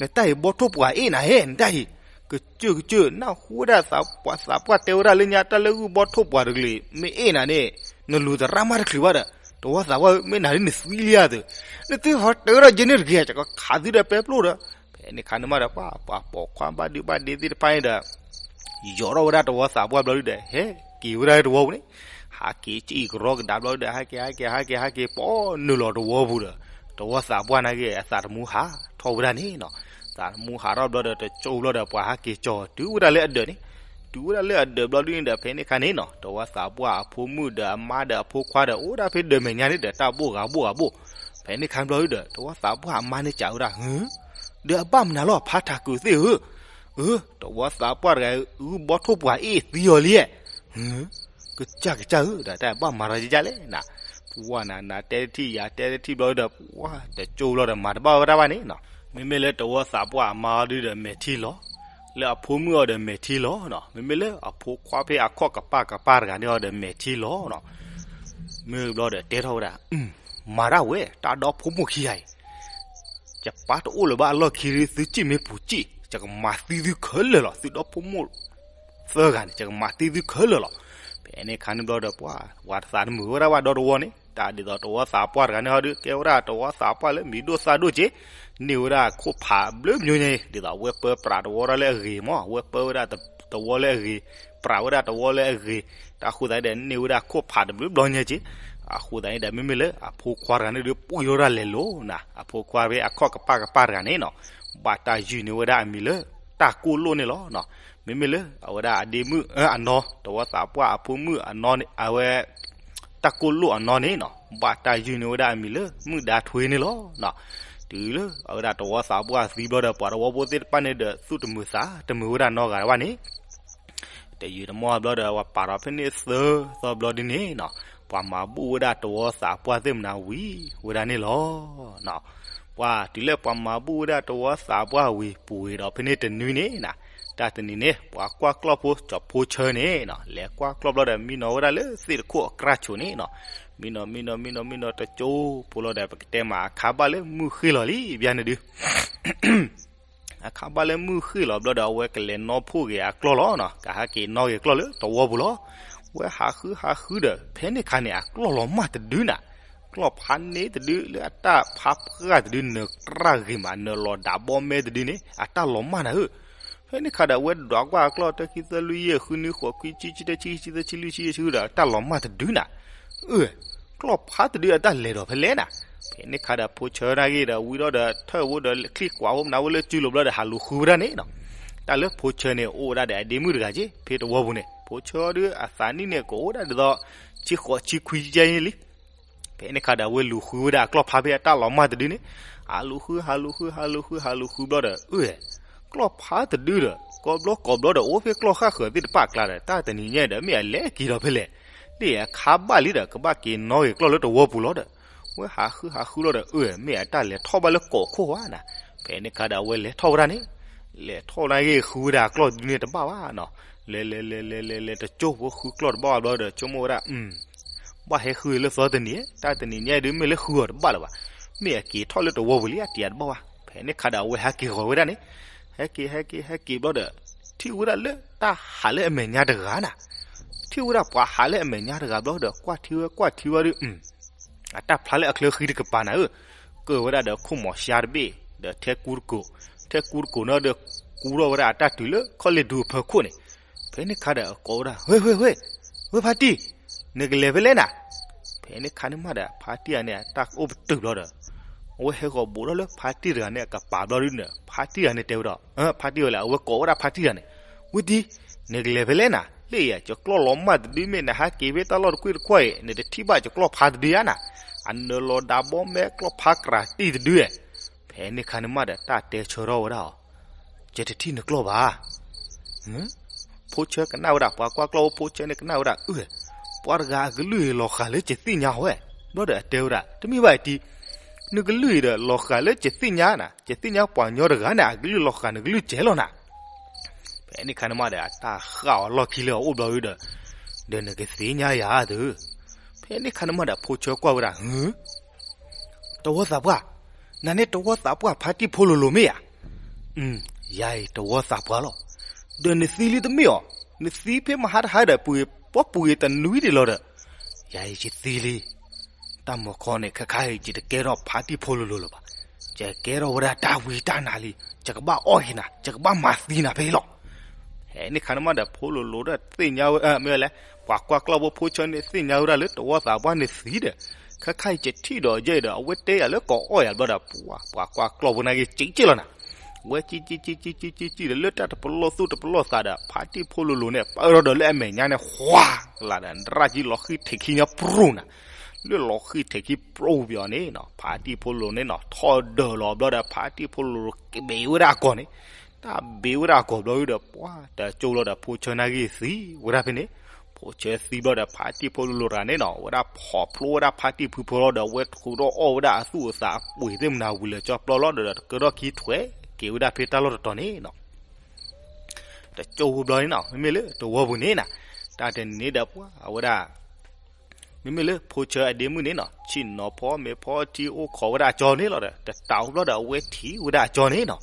နတၢ်အံၤဘီထိၣ်ပှၢ်အ့ၣ်နၤဟဲ နတၢ်အံၤ, ကစၢၢ်ကစၢၢ် နၢ်ဟူဝဲဒၣ်သးပှၢ်သးပှၢ်တဲဝဲဒၣ်လၢညါ တၢ်လၢဂုၢ်ဘီထိၣ်ပှၢ်တကလုာ် မ့ၢ်အ့ၣ်နၤန့ၣ် နလူၤသရၣ်မးတချုးဘၣ်ဒီး တဝီသးပှၢ်ဧၢ မ့ၢ်နၤဒ်နသံလံဧါသု, နသုဟီတဲဝဲဒၣ်ယဲန့ၣ်တဂ့ၤ ယကခးသုဒီးပဲပျိၢ်ဒီး, ဖဲန့ၣ်ခါန့ၣ်မးဒီး ပှၤပိာ်ခွါဘၣ်ဒုဘၣ်ဒ့သ့ၣ်တဖၣ်န့ၣ်ဒီး ယီၤထီၣ်ဝဲဒၣ်တဝီသးပှၢ်ဘျီဒုဒီး ဟဲက့ၤဝဲဒၣ်တဝီပူၤန့ၣ်, ဟးက့ၤကံၣ်ကရီကဒါဘျီဒုဒီး ဟဲက့ၤ ဟဲက့ၤ ဟဲက့ၤ ဟဲက့ၤ ပိာ်နုာ်လီၤတဝီပူၤဒီး တဝီသးပှၢ်န့ၣ်က့ၤ အသးသမူဟးထီၣ်ဝဲဒၣ်န့ၣ်နီၤ, သးသမူဟးထီၣ်ဘျီဒီး တကၠိဘျီဒီး ပှၤဟးက့ၤကၠီၤတုၤဝဲဒၣ်လၢအဒၢးန့ၣ်, တုၤဝဲဒၣ်လၢအဒၢးဘျီဒုန့ၣ်ဒီး ဖဲန့ၣ်ခါန့ၣ်နီၤ တဝီသးပှၢ်အဖိမုၣ်ဒီးအမါဒီးအဖိခွါဒီး အိၣ်ဒၣ်ဖဲဒၢးမဲာ်ညါန့ၣ်ဒီး တၢ်ဘိၣ်ဂၤဘိၣ်ဂၤဘိၣ်, ဖဲန့ၣ်ခါဘျီဒုဒီး တဝီသးပှၢ်အမါန့ၣ်စံးဝဲဒၣ် ဟု ဒီးအဘၣ်မနုၤလီၤ ဖါထးကုာ်သ့ၣ်ဧၢ, အၢ တဝီသးပှၢ်တဂၤ ဂုၢ်ဘီထိၣ်ပှၢ်အ့ၣ်သံအီၤလံ, ဟု ကစၢ်ကစၢ်ဧၢ ဒီးတၢ်ဘၣ်မၤရီယကလဲၣ်နၤ, ပှၢ်နၤ နၤတဲတထံၣ် ယၤတဲတထံၣ်ဘျီဒီး ပှၢ်တကၠိဘျီဒီး မၤတဘၣ်ဝဲဒၣ်ဘၣ်န့ၣ်နီၤ, မ့မ့ၢ်လၢတဝီသးပှၢ်အမါအီၤဒုဒီးမဲာ်ထံလီၤ, လၢအဖိမုၣ်အီၤဒီးမဲာ်ထံလီၤနီၤ, မ့မ့ၢ်လၢအဖိခွါဖဲအခီၣ်ကပၤကပၤတဂၤန့ၣ်အီၤဒီး မဲာ်ထံလီၤနီၤ, မ့ၢ်ဘျီဒီးတဲထီၣ်ဝဲဒၣ် မၤတၢ်ဝဲ တၢ်ဒီဖိမိၢ်ခံဂၤအံၤ ယပၢ်တအိၣ်လၢၤဘၣ်အလီၢ်ခံ သုစံၣ်မ့ၢ်ပူၤစံၣ် ယကမၤသံသုခဲလၢာ်လီၤ, သုဒီဖိမိၢ်သၢဂၤန့ၣ် ယကမၤသံသုခဲလၢာ်လီၤ, ဖဲန့ၣ်ခါန့ၣ်ဘျီဒီး ပှၤဝၤတသးတမုာ်ဝဲဒၣ်ဘၣ်ဒီတဝီန့ၣ်, တၢ်ဒ်သိးတဝီသးပှၢ်တဂၤန့ၣ်ဟီဒု ကဲဝဲဒၣ်တဝီသးပှၢ်လၢမံၤဒိၣ်သၣ်ဒိၣ်က့, န့ၢ်ဝဲဒၣ်ခိၣ်ဖးဘျုးမၠိညါအံၤ ဒ်သိးအဝဲပၢပြးတဝီဒၣ်လၢအဂ့ၤမး, အဝဲပၢဝဲဒၣ်တဝီလၢအဂ့ၤ, ပြးဝဲဒၣ်တဝီလၢအဂ့ၤ, တၢ်ဃိသတးဒီး န့ၢ်ဝဲဒၣ်ခိၣ်ဖးတဘျုးဘျီညါက့, အဃိသတးန့ၣ်ဒီး မ့မ့ၢ်လၢအဖိခွါတဂၤန့ၣ်ဒီး ပှံၢ်ထီၣ်ဒၣ်လဲၤလိၤနၤ, အဖိခွါဖဲအခီၣ်ကပၤကပၤတဂၤန့ၣ်နီၤ, ဘၣ်တၢ်ယုၢ်န့ၢ်ဝဲဒၣ်အမံၤလၢ တၢ်ကိၢ်လိၣ်န့ၣ်လီၤ. မ့မ့ၢ်လၢအဝဲဒၣ်အဒ့မုၣ်အနီၢ် တဝီသးပှၢ်အဖိမုၣ်အနီၢ်န့ၣ် အဝဲ တၢ်ကိၢ်လိၣ်အနီၢ်န့ၣ်နီၤ ဘၣ်တၢ်ယုၢ်န့ၢ်ဝဲဒၣ်အမံၤလၢ မုၣ်ဒါထွ့န့ၣ်လီၤ. တုၤလၢအဝဲဒၣ်တဝီသးပှၢ်သံဘျီဒီး ပှၤတဝီဖိသ့ၣ်တဖၣ်န့ၣ်ဒီး သူၣ်တမုာ်သးတမုာ်ဝဲဒၣ်နီတဂၤဘၣ်န့ၣ် တယုာ်တမီၢ်ဘျီဒီး ပှၤပာ်ထီၣ်ဖဲန့ၣ်သၢသီဘျီဒ်န့ၣ်နီၤ ပှၤမၤဘူၣ်ဝဲဒၣ်တဝီသးပှၢ်သ့ၣ်မနၤဝံၤဝဲဒၣ်န့ၣ်လီၤ. ပှၤတုၤလၢပှၤမၤဘူၣ်ဝဲဒၣ်တဝီသးပှၢ်ဝံၤ ပူၤဝံၤဒီးဖဲန့ၣ်တနွံန့ၣ်နီၤ တၢ်တနံၤန့ၣ် ပှၤကွၢ်ကျီၢ်ဖိ ကၠီၤဖိဆၢန့ၣ်နီၤ လဲၤကွၢ်ကျီၢ်ဘျီဒီး မံနီၤဝဲဒၣ်လၢသ့ၣ်တခိၣ်အကြၢးဆိးန့ၣ်နီၤ မံနီၤ မံနီၤ မံနီၤ မံနီၤတကၠိဖိလီၤဒီး ပကတဲမးအခါဘၣ်လၢမုၢ်ဃ့ၢ်လီၤလံ ဘၣ်န့ၣ်ဒုး အခါဘၣ်လၢမုၢ်ဃ့ၢ်လီၤဘျီဒီး အဝဲကလဲၤနီၣ်ဖှိၣ်က့ၤအကျီၢ်လီၤနီၤ ကဟးက့ၤနီၣ်က့ၤကျီၢ်လၢတဝီပူၤလီၤ. ဝဲဟးဃုဟးဃုဒီး ဖဲန့ၣ်ခါန့ၣ် အကျီၢ်လီၤမၢ်တဒုနၤ ကျီၢ်ဖးန့ၢ်တဒု လၢအတၢ်ဖးပှၢ်တဒု နၢၤကြၢ်ဂ့ၤမး နၢၤလီၤဒးဘီမဲတဒုန့ၣ် အတၢ်လီၤမၢ်နၤဧၢ. ဖဲန့ၣ်ခါဒီး အဝဲဒွးကွၢ်အကျီၢ် တၢ ခံ သၢ လွံၢ် ယဲၢ် ဃု နွံ ဃိး ခွံ ဆံ ဆံတၢ ဆံခံ ဆံသၢ ဆံလွံၢ် ဆံယဲၢ် ဆံဃုဒီး အတၢ်လီၤမၢ်တဒုနၤ အၢ ကျီၢ်ဖးတဒုအတၢ်လဲၤဒီးဖဲလဲၣ်နၤ ဖဲန့ၣ်ခါဒီးဖိဆၢနာ်က့ၤဒီး ဝံၤဒီးဒီးထၢၣ်ဝဲဒီးချံကွၢ်ဝဲမနုၤဝဲလၢစုလိၤဘျီဒီး ဟးလူၤဃုဝဲဒၣ်န့ၣ်နီၤ. တၢ်လၢဖိဆၢန့ၣ် အိၣ်ဝဲဒၣ်ဒီးအဒ့မုၣ်တဂၤက့ၤ ဖဲတဝီပူၤန့ၣ် ဖိဆၢဒုးအသးနံၣ်န့ၣ် ကအိၣ်ဒၣ်ဒ်သိး ဆံဃိးဆံခွံကဲန့ၣ်လံ. ဖဲန့ၣ်ခါဒီး အဝဲလူၤဃုဝဲဒၣ်အကျီၢ်ဖါဖဲအတၢ်လီၤမၢ်တဒုန့ၣ်, အလူၤဃု ဟးလူၤဃု ဟးလူၤဃု ဟးလူၤဃုဘျီဒီး အၢ ကျီၢ်ဖါတဒုဒီး ကိးဘျီကိးဘျီဒီး အိၣ်ဖဲကျီၢ်ဃၣ်ဃၢၤသ့ၣ်တဖၣ်အကျါဒီး တၢ်တနံၤညါဒီး မ့ၢ်အလဲၤက့ၤဒီးဖဲလဲၣ်, လၢအခါဘၣ်လံဒီး ကဘၣ်က့ၤနီၣ်ဂ့ၤကျီၢ်လၢတဝီပူၤလီၤဒီး ဝဲဟးဃုဟးဃုလီၤဒီး အၢ မ့ၢ်အတၢ်လဲၤထီၣ်ဘၣ်လၢကိးခိၣ်ဧါနၤ. ဖဲန့ၣ်ခါဒီး အဝဲလဲၤထီၣ်ဝဲဒၣ်န့ၣ်, လဲၤထီၣ်နာ်က့ၤ ဃုဝဲဒၣ်အကျီၢ်တဒုန့ၣ်တဘၣ်ဘၣ်နီၤ. လဲၤလဲၤလဲၤလဲၤလဲၤလဲၤ တကၠိဖိဃုကျီၢ်တဘၣ်ဘၣ်ဘျီဒီး ဆိကမိၣ်ဝဲဒၣ် ဘၣ်ဟဲဃုလၢသီတနံၤ, တၢ်တနံၤညါဒုး မ့ၢ်လၢဃုအီၤတဘၣ်လၢၤဘၣ်, မ့ၢ်အက့ၤထီၣ်လၢတဝီပူၤလံဧါ တယၤတဘၣ်ဘၣ်. ဖဲန့ၣ်ခါဒီး အဝဲဟဲက့ၤဂီၤဝဲဒၣ်န့ၣ်, ဟဲက့ၤ ဟဲက့ၤ ဟဲက့ၤဘျီဒီး ထံၣ်ဝဲဒၣ်လၢတၢ်ဟးလၢအမဲာ်ညါတဂၤနၤ. ထံၣ်ဝဲဒၣ်ပှၤဟးလၢအမဲာ်ညါတဂၤဘျီဒီး ကွၢ်ထံဝဲ ကွၢ်ထံဝဲဒီး အတၢ်ဖျါလၢအချၢဃံတကပၤနၤဧၢ, ကၢၢ်ဝဲဒၣ်ဒီးခိၣ်မီၤရှါတဘ့ၣ် ဒီးထဲကူတကိး, ထဲကူတကိးန့ၣ်ဒီး ကူထီၣ်ဝဲဒၣ်အတၢ်တုၤလၢခီၣ်လ့ၣ်ဒူအဖီခိၣ်န့ၣ်. ဖဲန့ၣ်ခါဒီး အကိးဝဲဒၣ် ဝ့ ဝ့ ဝ့ ဝ့ ဖါတံၢ်, နကလဲၤဖဲလဲၣ်နၤ. ဖဲန့ၣ်ခါန့ၣ်မးဒီး ဖါတံၢ်ဂၤန့ၣ် အတၢ်အိၣ်ပတုာ်ဘျီဒီး အဝဲဟဲဂီၤဘူးထီၣ်လၢဖါတံၢ်တဂၤန့ၣ် အကပၤဘျီဒုန့ၣ် ဖါတံၢ်တဂၤန့ၣ်တဲဝဲဒီး ဖါတံၢ်ဝဲလဲၣ် အဝဲကိးဝဲဒၣ်ဖါတံၢ်တဂၤန့ၣ်, ဝ့တံၢ်, နကလဲၤဖဲလဲၣ်နၤ, လၢယၤ ယကျီၢ်လီၤမၢ်တဒု မ့ၢ်နဟးက့ၤဖဲတၢ်လီၢ်တကွ့ၢ်တကွ့ၢ်အံၤ နတထံၣ်ဘၣ်ယကျီၢ်ဖါတဒုဧါနၤ, အနၢၤလီၤဒၣ်ဘီမဲကျီၢ်ဖါကြၢးတံၢ်တဒုဧါ. ဖဲန့ၣ်ခါန့ၣ်မးဒီး တၢ်တဲဆၢထီၣ်ဝဲဒၣ်အီၤ, ယတထံၣ်နကျီၢ်ဘၣ်. ဖိဆၢကနၣ်ဝဲဒၣ် ပှၤကွၢ်ကျီၢ်ဖိဖိဆၢန့ၣ်ကနၣ်ဝဲဒၣ် အၢ ပှၤတဂၤအကလုၢ်အံၤလီၤဃာ်လၢယသ့ၣ်ညါဝဲ, ဘျီဒီးအတဲဝဲဒၣ် တမ့ၢ်ဘၣ်အံၤတံၢ်, နကလုၢ်အံၤဒီးလီၤဃာ်လၢယသ့ၣ်ညါနၤ, ယသ့ၣ်ညါပှၤကညီတဂၤန့ၣ် အကလုၢ်လီၤဃာ်နကလုၢ်ကဲလီၤနၤ. ဖဲန့ၣ်ခါန့ၣ်မးဒီး အတၢ်ဃၣ်အီၤလီၢ်ခံလၢအအိၣ်ဘျီဒုဒီး, ဒီးနကသ့ၣ်ညါယၤသု. ဖဲန့ၣ်ခါန့ၣ်မးဒီး ဖိဆၢကွၢ်ဝဲဒၣ် ဟု တဝီသးပှၢ်, နၤန့ၣ်တဝီသးပှၢ်ဖါတံၢ်ဖိလိၤလိၤမ့ၢ်ဧါ. ယၤအံၤတဝီသးပှၢ်လီၤ. ဒီးနသံလံတမ့ၢ်အီၤ, နသံဖဲမဟါတဟါဒီး ပှၤပှ့ၤတနွံဒံးလီၤဒီး, ယၤအံၤယသံလံ. တၢ်မီၤခီန့ၣ် ခဲခါအံၤ ယတကဲထီၣ်ဖါတံၢ်ဖိလိၤလိၤလၢၤဘၣ်. ယကဲထီၣ်ဝဲဒၣ်တၢ်ဝံတၢ်နါလံ, ယကဘၣ်အီၣ်က့ၤနၤ, ယကဘၣ်မၤသံနၤဖဲအံၤလီၤ. ဖဲန့ၣ်ခါန့ၣ်မးဒီး ဖိလိၤလိၤဒီးသ့ၣ်ညါဝဲ မ့ၢ်ဝဲလဲၣ်, ပှၤကွၢ်ကျီၢ်ဖိဖိဆၢန့ၣ် သ့ၣ်ညါဝဲဒၣ်လၢတဝီသးပှၢ်န့ၣ်သံဒီး, ခဲခါအံၤယထံၣ်ဒီးယဲဒီး အဝဲတဲယၤလၢကအီၣ်ယၤဘျီဒီး ပှၤကွၢ်ကျီၢ်ဖိနာ်က့ၤ စံးက့ၣ်လီၤနၤ. ဝဲကံကံကံကံကံကံကံဒီး လၢတၢ်တပလီၢ်သူၣ်တပလီၢ်သးဒီး ဖါတံၢ်ဖိလိၤလိၤန့ၣ် ပၢၢ်ထီၣ်ဒီးလၢအမဲာ်ညါန့ၣ် ဃွၤလၢ်ဒီး ရၣ်ကံလီၤဃံၣ်ထဲးခံညါပြူၢ်နၤ. လၢလီၤဃံၣ်ထဲးခံပြူၢ်ပယီၤန့ၣ်နီၤ ဖါတံၢ်ဖိလိၤလိၤန့ၣ်နီၤ ထီၣ်ဒၢးလီၤဘျီဒီး ဖါတံၢ်ဖိလိၤလိၤကဘ့ၣ်ဝဲဒၣ်အကိာ်န့ၣ်, တၢ်ဘ့ၣ်ဝဲဒၣ်အကိာ်ဘျီဒီး ပှၤတကၠိလီၤဒီး ဖိဆၢနာ်က့ၤသံဝဲဒၣ်ဖဲန့ၣ်. ဖိဆၢသံဘျီဒီး ဖါတံၢ်ဖိလိၤလိၤတဂၤန့ၣ်နီၤ ဝဲဒၣ်ဖီၣ်ဖျိဝဲဒၣ်ဖါတံၢ်ဖုဖိလီၤဒီး ဝဲထုးထီၣ်အီၣ်ဝဲဒၣ်အသူၣ်အသးအပှ့ၤသ့ၣ်မနၤဝံၤလၢာ်ကၠီပျီလီၤဒီး တကၢထီၣ်ခံထွဲက့ၤဝဲဒၣ်ဖဲတၢ်လီၢ်တတီၤန့ၣ်နီၤ. တကၠိဖိဘျီန့ၣ်နီၤ မ့မ့ၢ်လၢတဝီပူၤန့ၣ်နၤ, တၢ်တနံၤန့ၣ်ဒီးပှၤအဝဲဒၣ် မ့မ့ၢ်လၢဖိဆၢအဒ့မုၣ်န့ၣ်နီၤ ဆ့ၣ်နီၤဖီမ့ၤဖီထံအိၣ်ခိးဝဲဒၣ်အကၠီန့ၣ်လီၤဒီး တတးအိၣ်ဘျီဒီး အဝဲထံၣ်ဝဲဒၣ်အကၠီန့ၣ်နီၤ.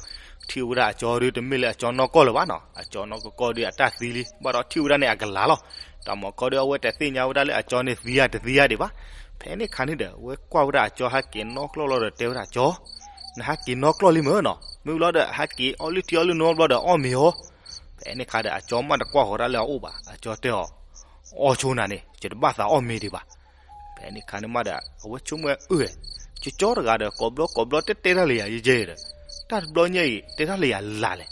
ထံၣ်ဝဲဒၣ်အကၠီဒီး တမ့ၢ်လၢအကၠီနီၢ်ကီၢ်လၢၤဘၣ်နီၤ အကၠီနီၢ်ကီၢ်ကီၢ်ဒီး အတၢ်သံလံ ဘၣ်ဒီးထံၣ်ဝဲဒၣ်န့ၣ်အကလၤလီၤ. တၢ်မီၤခီဒီး အဝဲတသ့ၣ်ညါဝဲဒၣ်လၢအကၠီန့ၣ်သံဧါတသံဧါဒံးဘၣ်. ဖဲန့ၣ်ခါန့ၣ်ဒီး အဝဲကွၢ်ဝဲဒၣ်အကၠီဟဲက့ၤနီၢ်ကျီၢ်လီၤဒီး တဲဝဲဒၣ်အကၠီ နဟဲက့ၤနီၢ်ကျီၢ်လံမ့ၢ်နီၤ မ့ၢ်လီၤဒီး ဟဲက့ၤအီၣ်လုၢ်ထံအီၣ်လုၢ်နိဘျီဒီး အီၣ်မ့ၤအီၤ. ဖဲန့ၣ်ခါဒီး အကၠီမ့ၢ်တကွၢ်ဃီၤတၢ်လၢအအိၣ်ဘၣ် အကၠီတဲအီၤ အီၣ်ဆိနၤန့ၣ် ယတဘၣ်သးအီၣ်မ့ၤဒံးဘၣ်. ဖဲန့ၣ်ခါန့ၣ်မးဒီး အဝဲဆိကမိၣ်အၢ ယကၠီတဂၤဒီး ကိးဘျီကိးဘျီတဲတဲတၢ်လၢယၤယဲယဲဒီး တၢ်တဘျီညါအံၤ တဲတၢ်လၢယၤလၢ်လဲၣ်.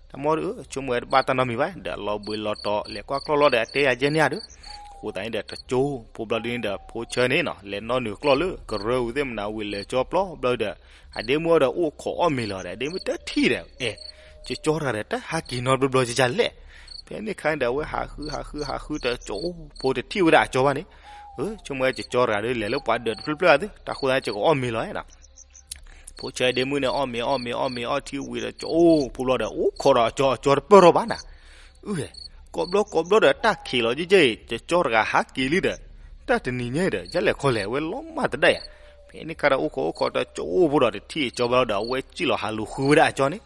တၢ်မီဒီး ဆိကမိၣ်ဝဲတဘၣ်တၢ်နီတမံၤဘၣ် ဒီးလီၤဘှံးလီၤတီၤ လဲၤကွၢ်ကျီၢ်လီၤဒီး အတဲယၤယဲန့ၣ်ဧါဒီး အဃိသတးန့ၣ်ဒီး တကၠိဖိဘျီဒ်န့ၣ်ဒီး ဖိဆၢန့ၣ်နီၤ လဲၤနီၣ်နုာ်ကျီၢ်လၢ ကရၢဝံၤသ့ၣ်မနၤဝံၤလၢာ်ကၠီပျီဘျီဒီး အဒ့မုၣ်အီၤဒီးအိၣ်ခိးအီၣ်မ့ၤလီၤဒီး အဒ့မုၣ်တထံၣ်ဒီး အဲ ကၠီတဂၤဒီး တၢ်ဟဲက့ၤနီတဘျီဘျီကကလဲၣ်. ဖဲန့ၣ်ခါန့ၣ်ဒီး အဝဲဟးဃုဟးဃုဟးဃု တကၠိဖိတထံၣ်ဝဲဒၣ်အကၠီဘၣ်န့ၣ်, ဆိကမိၣ်ဝဲကၠီတဂၤဒီး လဲၤလၢပှၤဒၢးတဖျၢၣ်ဖျၢၣ်ဧါသု တၢ်ဃိသတးန့ၣ် ယကအီၣ်မ့ၤလီၤနီၤ. ဖိဆၢဒ့မုၣ်န့ၣ် အီၣ်မ့ၤအီၣ်မ့ၤအီၣ်မ့ၤအီၣ်ထံဝံၤဒီး ကၠိဖိဘျီဒီး အိၣ်ခိးဒီးအကၠီ အကၠီတပၢၢ်ထီၣ်ဘၣ်နၤ. အု ကိးဘျီကိးဘျီဒီး တၢ်ခံးလီၤကဲကဲအံၤ ကၠီတဂၤဟးက့ၤလံဒီး တၢ်တနံၤညါဒီး ယလဲၤခီလဲၣ် အဝဲလီၤမၢ်တဒၣ်ယၤ. ဖဲန့ၣ်ခါဒီး အိၣ်ခိးအိၣ်ခိးဒီး ကၠိဖိဒီး တထံၣ်အကၠီဘၣ်လီၤဒီး အဝဲစံၣ်လီၤဟးလူၤဃုဝဲဒၣ်အကၠီန့ၣ်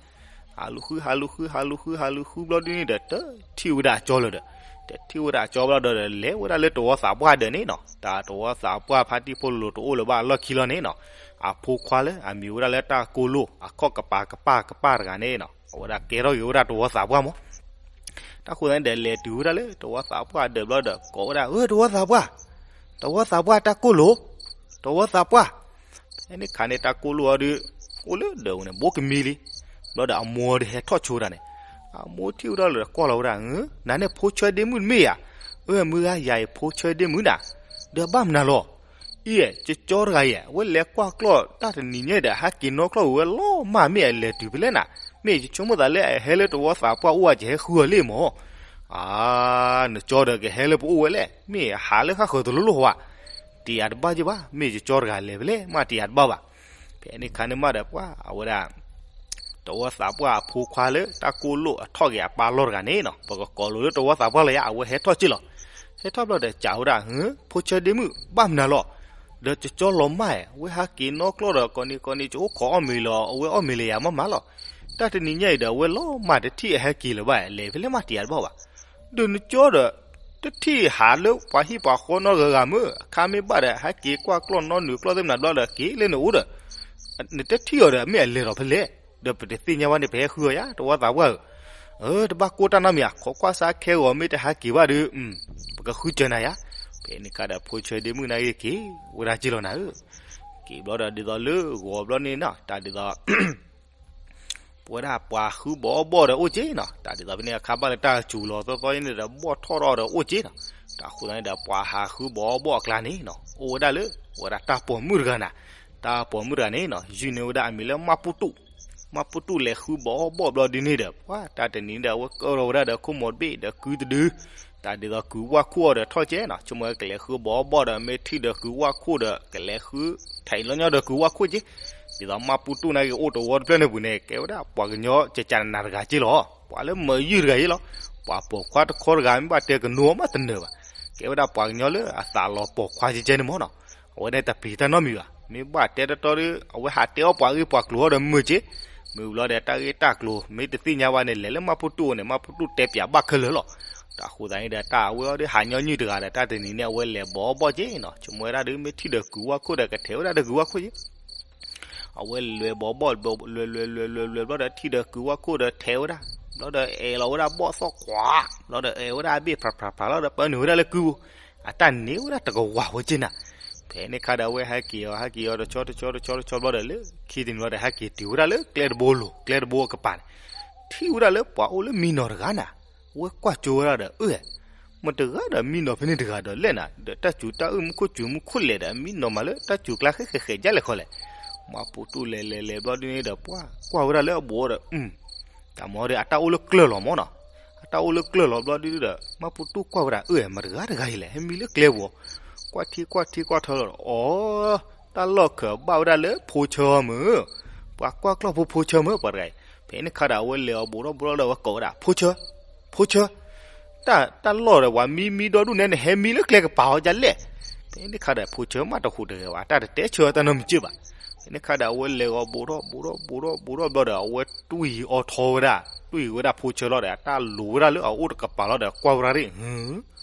ဟးလူၤဃု ဟးလူၤဃု ဟးလူၤဃု ဟးလူၤဃုဘျီဒ်န့ၣ်ဒီး တထံၣ်ဝဲဒၣ်အကၠီလၢၤဒီး တထံၣ်ဝဲဒၣ်အကၠီဘၣ်လီၤဒီး လဲၤဝဲဒၣ်လၢတဝီသးပှၢ်ဒၢးန့ၣ်နီၤ. တၢ်တဝီသးပှၢ်ဖါတံၢ်ဖိလိၤလိၤတအိၣ်လၢၤဘၣ်အလီၢ်ခံလီၤန့ၣ်နီၤ. အဖိခွါလၢအမံၤဝဲဒၣ်လၢတၢ်ကိၢ်လိၣ် အခီၣ်ကပၤကပၢ်ကပၢ်တဂၤန့ၣ်နီၤ အဝဲဒၣ်ကဲထီၣ်က့ၤဝဲဒၣ်တဝီသးပှၢ်မး. တၢ်ဃိသတးန့ၣ်ဒီး လဲၤတုၤဝဲဒၣ်လၢတဝီသးပှၢ်ဒၢးဘျီဒီး ကိးဝဲဒၣ် ဧၢ တဝီသးပှၢ်, တဝီသးပှၢ်တၢ်ကိၢ်လိၤ, တဝီသးပှၢ်. ဖဲ ဖဲန့ၣ်ခါန့ၣ် တၢ်ကိၢ်လိၣ်အီၤဒုး အိၣ်လၢဒၢးပူၤန့ၣ် ဘူးကမံလံ. ဘျီဒီးအမိၢ်ဒုးဟဲထီၣ်ဆိဝဲဒၣ်န့ၣ်, အမိၢ်ထံၣ်ဝဲဒၣ်လၢကွၢ်လီၤဝဲဒၣ်, နၤန့ၣ်ဖိဆၢဒ့မုၣ်တမ့ၢ်ဧါ. အၢ မုၢ်ဂၤ ယၤအံၤဖိဆၢဒ့မုၣ်နၤ, ဒီးဘၣ်မနုၤလီၤ. အံၤ ကၠီတဂၤအံၤ အဝဲလဲၤကွၢ်ကျီၢ်တၢ်တနံၤညါဒီး ဟဲက့ၤနီၣ်ကျီၢ်ဝဲလီၤမၢ် မ့ၢ်အလဲၤတုၤဖဲလဲၣ်နၤ, မ့ၢ်ယဆိကမိၣ်သးလၢအဟဲလၢတဝီသးပှၢ်အိၣ် အကဟဲဃုအီၤလံမၢ်. အါ, နကၠီဒီးကဟဲလၢပအိၣ်ဝဲလဲၣ်, မ့ၢ်ဟးလၢဃၣ်ဃၢၤတလိၣ်လိၣ်ဝဲ, တယၤတဘၣ်က့ဘၣ်, မ့ၢ်ယကၠီတဂၤလဲၤဖဲလဲၣ်မး တယၤတဘၣ်ဘၣ်. ဖဲန့ၣ်ခါန့ၣ်မးဒီးပှၤ အဝဲဒၣ် တဝီသးပှၢ်အဖိခွါလၢတၢ်ကိၢ်လိၣ်အထီၣ်က့ၤအပၢ်လီၢ်တဂၤန့ၣ်နီၤ, ပကကိးလိာ်လၢတဝီသးပှၢ်လီၤယါ, အဝဲဟဲထီၣ်က့ၢ်လီၤ. ဟဲထီၣ်ဘျီဒီးစံးဝဲဒၣ်, ဖိဆၢဒ့မုၣ် ဘၣ်မနုၤလီၤ. ဒီးကၠီလီၤမၢ်ဧါ, အဝဲဟဲက့ၤနီၣ်ကျီၢ်ဒီးကိးနံၤကိးနံၤ ကအိၣ်ခိးအီၣ်မ့ၤလီၤ, အဝဲအီၣ်မ့ၤလၢယၤမးမးလီၤ. တၢ်တနံၤညါအံၤဒီး အဝဲလီၤမၢ်တထံၣ်အဟဲက့ၤလၢၤဘၣ်, လဲၤဖဲလဲၣ်မး တယၤတဘၣ်ဘၣ်. ဒီးနကၠီဒီး တထံၣ်ဟးလၢပှၤဟံၣ်ပှၤဃီနီတဂၤဂၤမၢ်, အခါမ့ၢ်ဘၣ်ဒီး ဟဲက့ၤကွၢ်ကျီၢ်နီနုာ်ကျီၢ်သ့ၣ်မနၤဘျီဒီး က့ၤလၢနအိၣ်ဒီး နတထံၣ်အီၤဒီး မ့ၢ်အလဲၤထီၣ်ဖဲလဲၣ်, ဒီးပတသ့ၣ်ညါဘၣ်န့ၣ် ပဟဲဃုအီၤယါ တဝီသးပှၢ်ဧၢ. အၢ တဘၣ်ကိၢ်တၢ်နီတမံၤဧါ, ခိးကွၢ်စၢ်ခဲဂီၤ မ့ၢ်တဟဲက့ၤဘၣ်ဒီး ပကဃုစၢၤနၤယါ. ဖဲန့ၣ်ခါဒီး ဖိဆၢဒ့မုၣ်နာ်က့ၤက့ၤဝဲဒၣ်က့ၢ်လီၤနၤဧၢ. က့ၤဘျီဒီးဒ်သိးလၢဂီၤဘျီန့ၣ်နီၤ, တၢ်ဒ်သိး ပဝဲဒၣ်ပှၤဃုဘီအီၣ်ဘီၣ်ဒီးအိၣ်က့ၢ်နီၤ, တၢ်ဒ်သိးဖဲန့ၣ်အခါဘၣ်လၢတၢ်စူၤလီၤသီသီန့ၣ်ဒီး ဘီၣ်ထီၣ်ထီၣ်ဒီးအိၣ်က့ၢ်နီၤ. တၢ်ဃိသတးန့ၣ်ဒီး ပှၤဟးဃုဘီအီၣ်ဘီၣ်အကျါန့ၣ်နီၤ, အိၣ်ဝဲဒၣ်လၢ ဝဲဒၣ်တၢ်ပိာ်မုၣ်တဂၤနၤ, တၢ်ပိာ်မုၣ်တဂၤန့ၣ်နီၤ ယုၢ်န့ၢ်ဝဲဒၣ်အမံၤလၢမၢ်ပူၤတူၣ်. မၢ်ပူၤတူၣ်လဲၤဃုဘီအီၣ်ဘီၣ်ဘျီဒ်န့ၣ်ဒီး ပှၤတၢ်တနံၤဒီး အဝဲကၢထီၣ်ဝဲဒၣ်ဒီးခိၣ်မိၣ်တဘ့ၣ်ဒီးကုတဒု တၢ်ဒ်သိးကုဝၣ်ခိၣ်အီၤဒီးထီၣ်ကဲနီၤ, ဆိကမိၣ်ကလဲၤဃုဘီအီၣ်ဘီၣ်ဒီး မ့ၢ်ထံၣ်ဒီးကုဝၣ်ခိၣ်ဒီး ကလဲၤဃုထဲးလီၤညီဒီးကုဝၣ်ခိၣ်က့ၢ်. ဒ်သိးမၢ်ပူၤတူၣ်နာ်က့ၤအိၣ်တဝီတဖျၢၣ်န့ၣ်ပူၤန့ၣ် ကဲဝဲဒၣ်ပှၤကညီကကးနးနးတဂၤက့ၢ်လီၤ. ပှၤလၢမၢယုၢ်တဂၤအံၤလီၤ. ပှၤပိာ်ခွါတခီတဂၤ မ့ၢ်ဘၣ်တဲကနိးမးတနၢၤဘၣ်. ကဲဝဲဒၣ်ပှၤကညီလၢအသးလီၤပိာ်ခွါကဲကဲန့ၣ်မၢ်နီၤ. အဝဲန့ၣ်တပျံၤတၢ်နီတမံၤဘၣ်. မ့ၢ်ဘၣ်တဲတတီဒီး အဝဲဟးတဲအီၣ်ပှၤဂ့ၢ်ပှၤကျိၤအီၤဒီးမုာ်က့ၢ်. မုာ်ဘျီဒီးတၢ်ဂ့ၢ်တၢ်ကျိၤ မ့ၢ်တသ့ၣ်ညါဘၣ်န့ၣ် လဲၤလၢမၢ်ပူၤတူၣ်န့ၣ် မၢ်ပူၤတူၣ်တဲပၠးဘၣ်ခဲလၢာ်လီၤ. တၢ်ဃိသတးန့ၣ်ဒီး တၢ်အဝဲအီၤဒ်ဟးညီနုၢ်တဂၤဒီး တၢ်တနံၤန့ၣ် အဝဲလဲၤဘီအီၣ်ဘီၣ်က့ၢ်နီၤ, ဆိကမိၣ်ဝဲဒၣ်ဒီး မ့ၢ်ထံၣ်ဒီးကုဝၣ်ခိၣ်ဒီး ကထဲးဝဲဒၣ်ဒီးကုဝၣ်ခိၣ်က့ၢ်. အဝဲလဲၤဘီအီၣ်ဘီၣ် လဲၤလဲၤလဲၤလဲၤလဲၤဘျီဒီး ထံၣ်ဒီးကုဝၣ်ခိၣ်ဒီးထဲးဝဲဒၣ်, ဘျီဒီးအဲၣ်လီၤဝဲဒၣ်ဘီၣ်သီၣ်ကွး, ဘျီဒီးအဲၣ်ဝဲဒၣ်အဘ့ၣ်ဖြးဖြးဖြးလီၤဒီး ပၢနုာ်ဝဲဒၣ်လၢကုပူၤ, အတၢ်န့ၢ်ဝဲဒၣ်တကဝီၤဝဲက့ၢ်နၤ. ဖဲန့ၣ်ခါဒီး အဝဲဟဲက့ၤအီၤဟဲက့ၤအီၤတဆီတဆီတဆီတဆီဘျီဒီး လၢခံတနံၤဘျီဒီး ဟဲက့ၤတုၤဝဲဒၣ်လၢကျဲတဘိအလိၤ, ကျဲတဘိအကပၤန့ၣ်, ထံၣ်ဝဲဒၣ်လၢပှၤအိၣ်လၢမံနီၤတဂၤနၤ. အဝဲကွၢ်ကၠိဝဲဒၣ်ဒီး အၢ မတဂၤဒီးမံနီၤဖဲန့ၣ်တဂၤဒီးလဲၣ်နၤ, ဒီးတၢ်စူၤတၢ်အုၣ်မူခိၣ်စူၤမူခိၣ်လဲၣ်ဒီး မံနီၤမးလၢတၢ်စူၤကျါဃဲဃဲဃဲဒ်လဲၣ်ခီလဲၣ်. မၢ်ပူၤတူၣ်လဲၤလဲၤလဲၤဘျီဒ်န့ၣ်ဒီး ပှၤကွၢ်ဝဲဒၣ်လၢအဘူးဒီး တၢ်မၤဒီး အတၢ်အိၣ်လၢကျၢၢ်လီၤမၢ်နီၤ. အတၢ်အိၣ်လၢကျၢၢ်လီၤဘျီဒ်ဒီး မၢ်ပူၤတူၣ်ကွၢ်ဝဲဒၣ် အၢ မတဂၤတဂၤအံၤလဲၣ် ဟဲမံလၢကျဲပူၤ, ကွၢ်ထံကွၢ်ထံကွၢ်ထီလီၤဒီး အီ တၢ်လီၢ်ခံးဘၣ်ဝဲဒၣ်လၢဖိဆၢမုၢ်, ပှၤကွၢ်ကျီၢ်ဖိဖိဆၢမုၢ် ပှၤတဂၤအံၤ. ဖဲန့ၣ်ခါဒီး အဝဲလဲၤအီၤဘူးထီၣ်ဘူးထီၣ်ဒီး အဝဲကိးဝဲဒၣ် ဖိဆၢ, ဖိဆၢ, တၢ် တၢ်လီၢ်ဒီး ပှၤမံမံဒီဒူၣ်န့ၣ် နဟဲမံလၢကျဲကပၤအီၤဒ်လဲၣ်. ဖဲန့ၣ်ခါဒီး ဖိဆၢမးတဟူးတဂဲၤဘၣ်, တၢ်တတဲဆၢတၢ်နီတမံၤက့ၢ်ဘၣ်. ဖဲန့ၣ်ခါဒီး အဝဲလဲၤအီၤဘူးထီၣ်ဘူးထီၣ်ဘူးထီၣ်ဘူးထီၣ်ဘျီဒီး အဝဲတွံၢ်အီၤထီဝဲဒၣ်, တွံၢ်ဝဲဒၣ်ဖိဆၢလီၤဒီး အတၢ်လူၤဝဲဒၣ်လၢအအိၣ်တကပၤလီၤဒီး ကွၢ်ဝဲဒၣ်ဒ်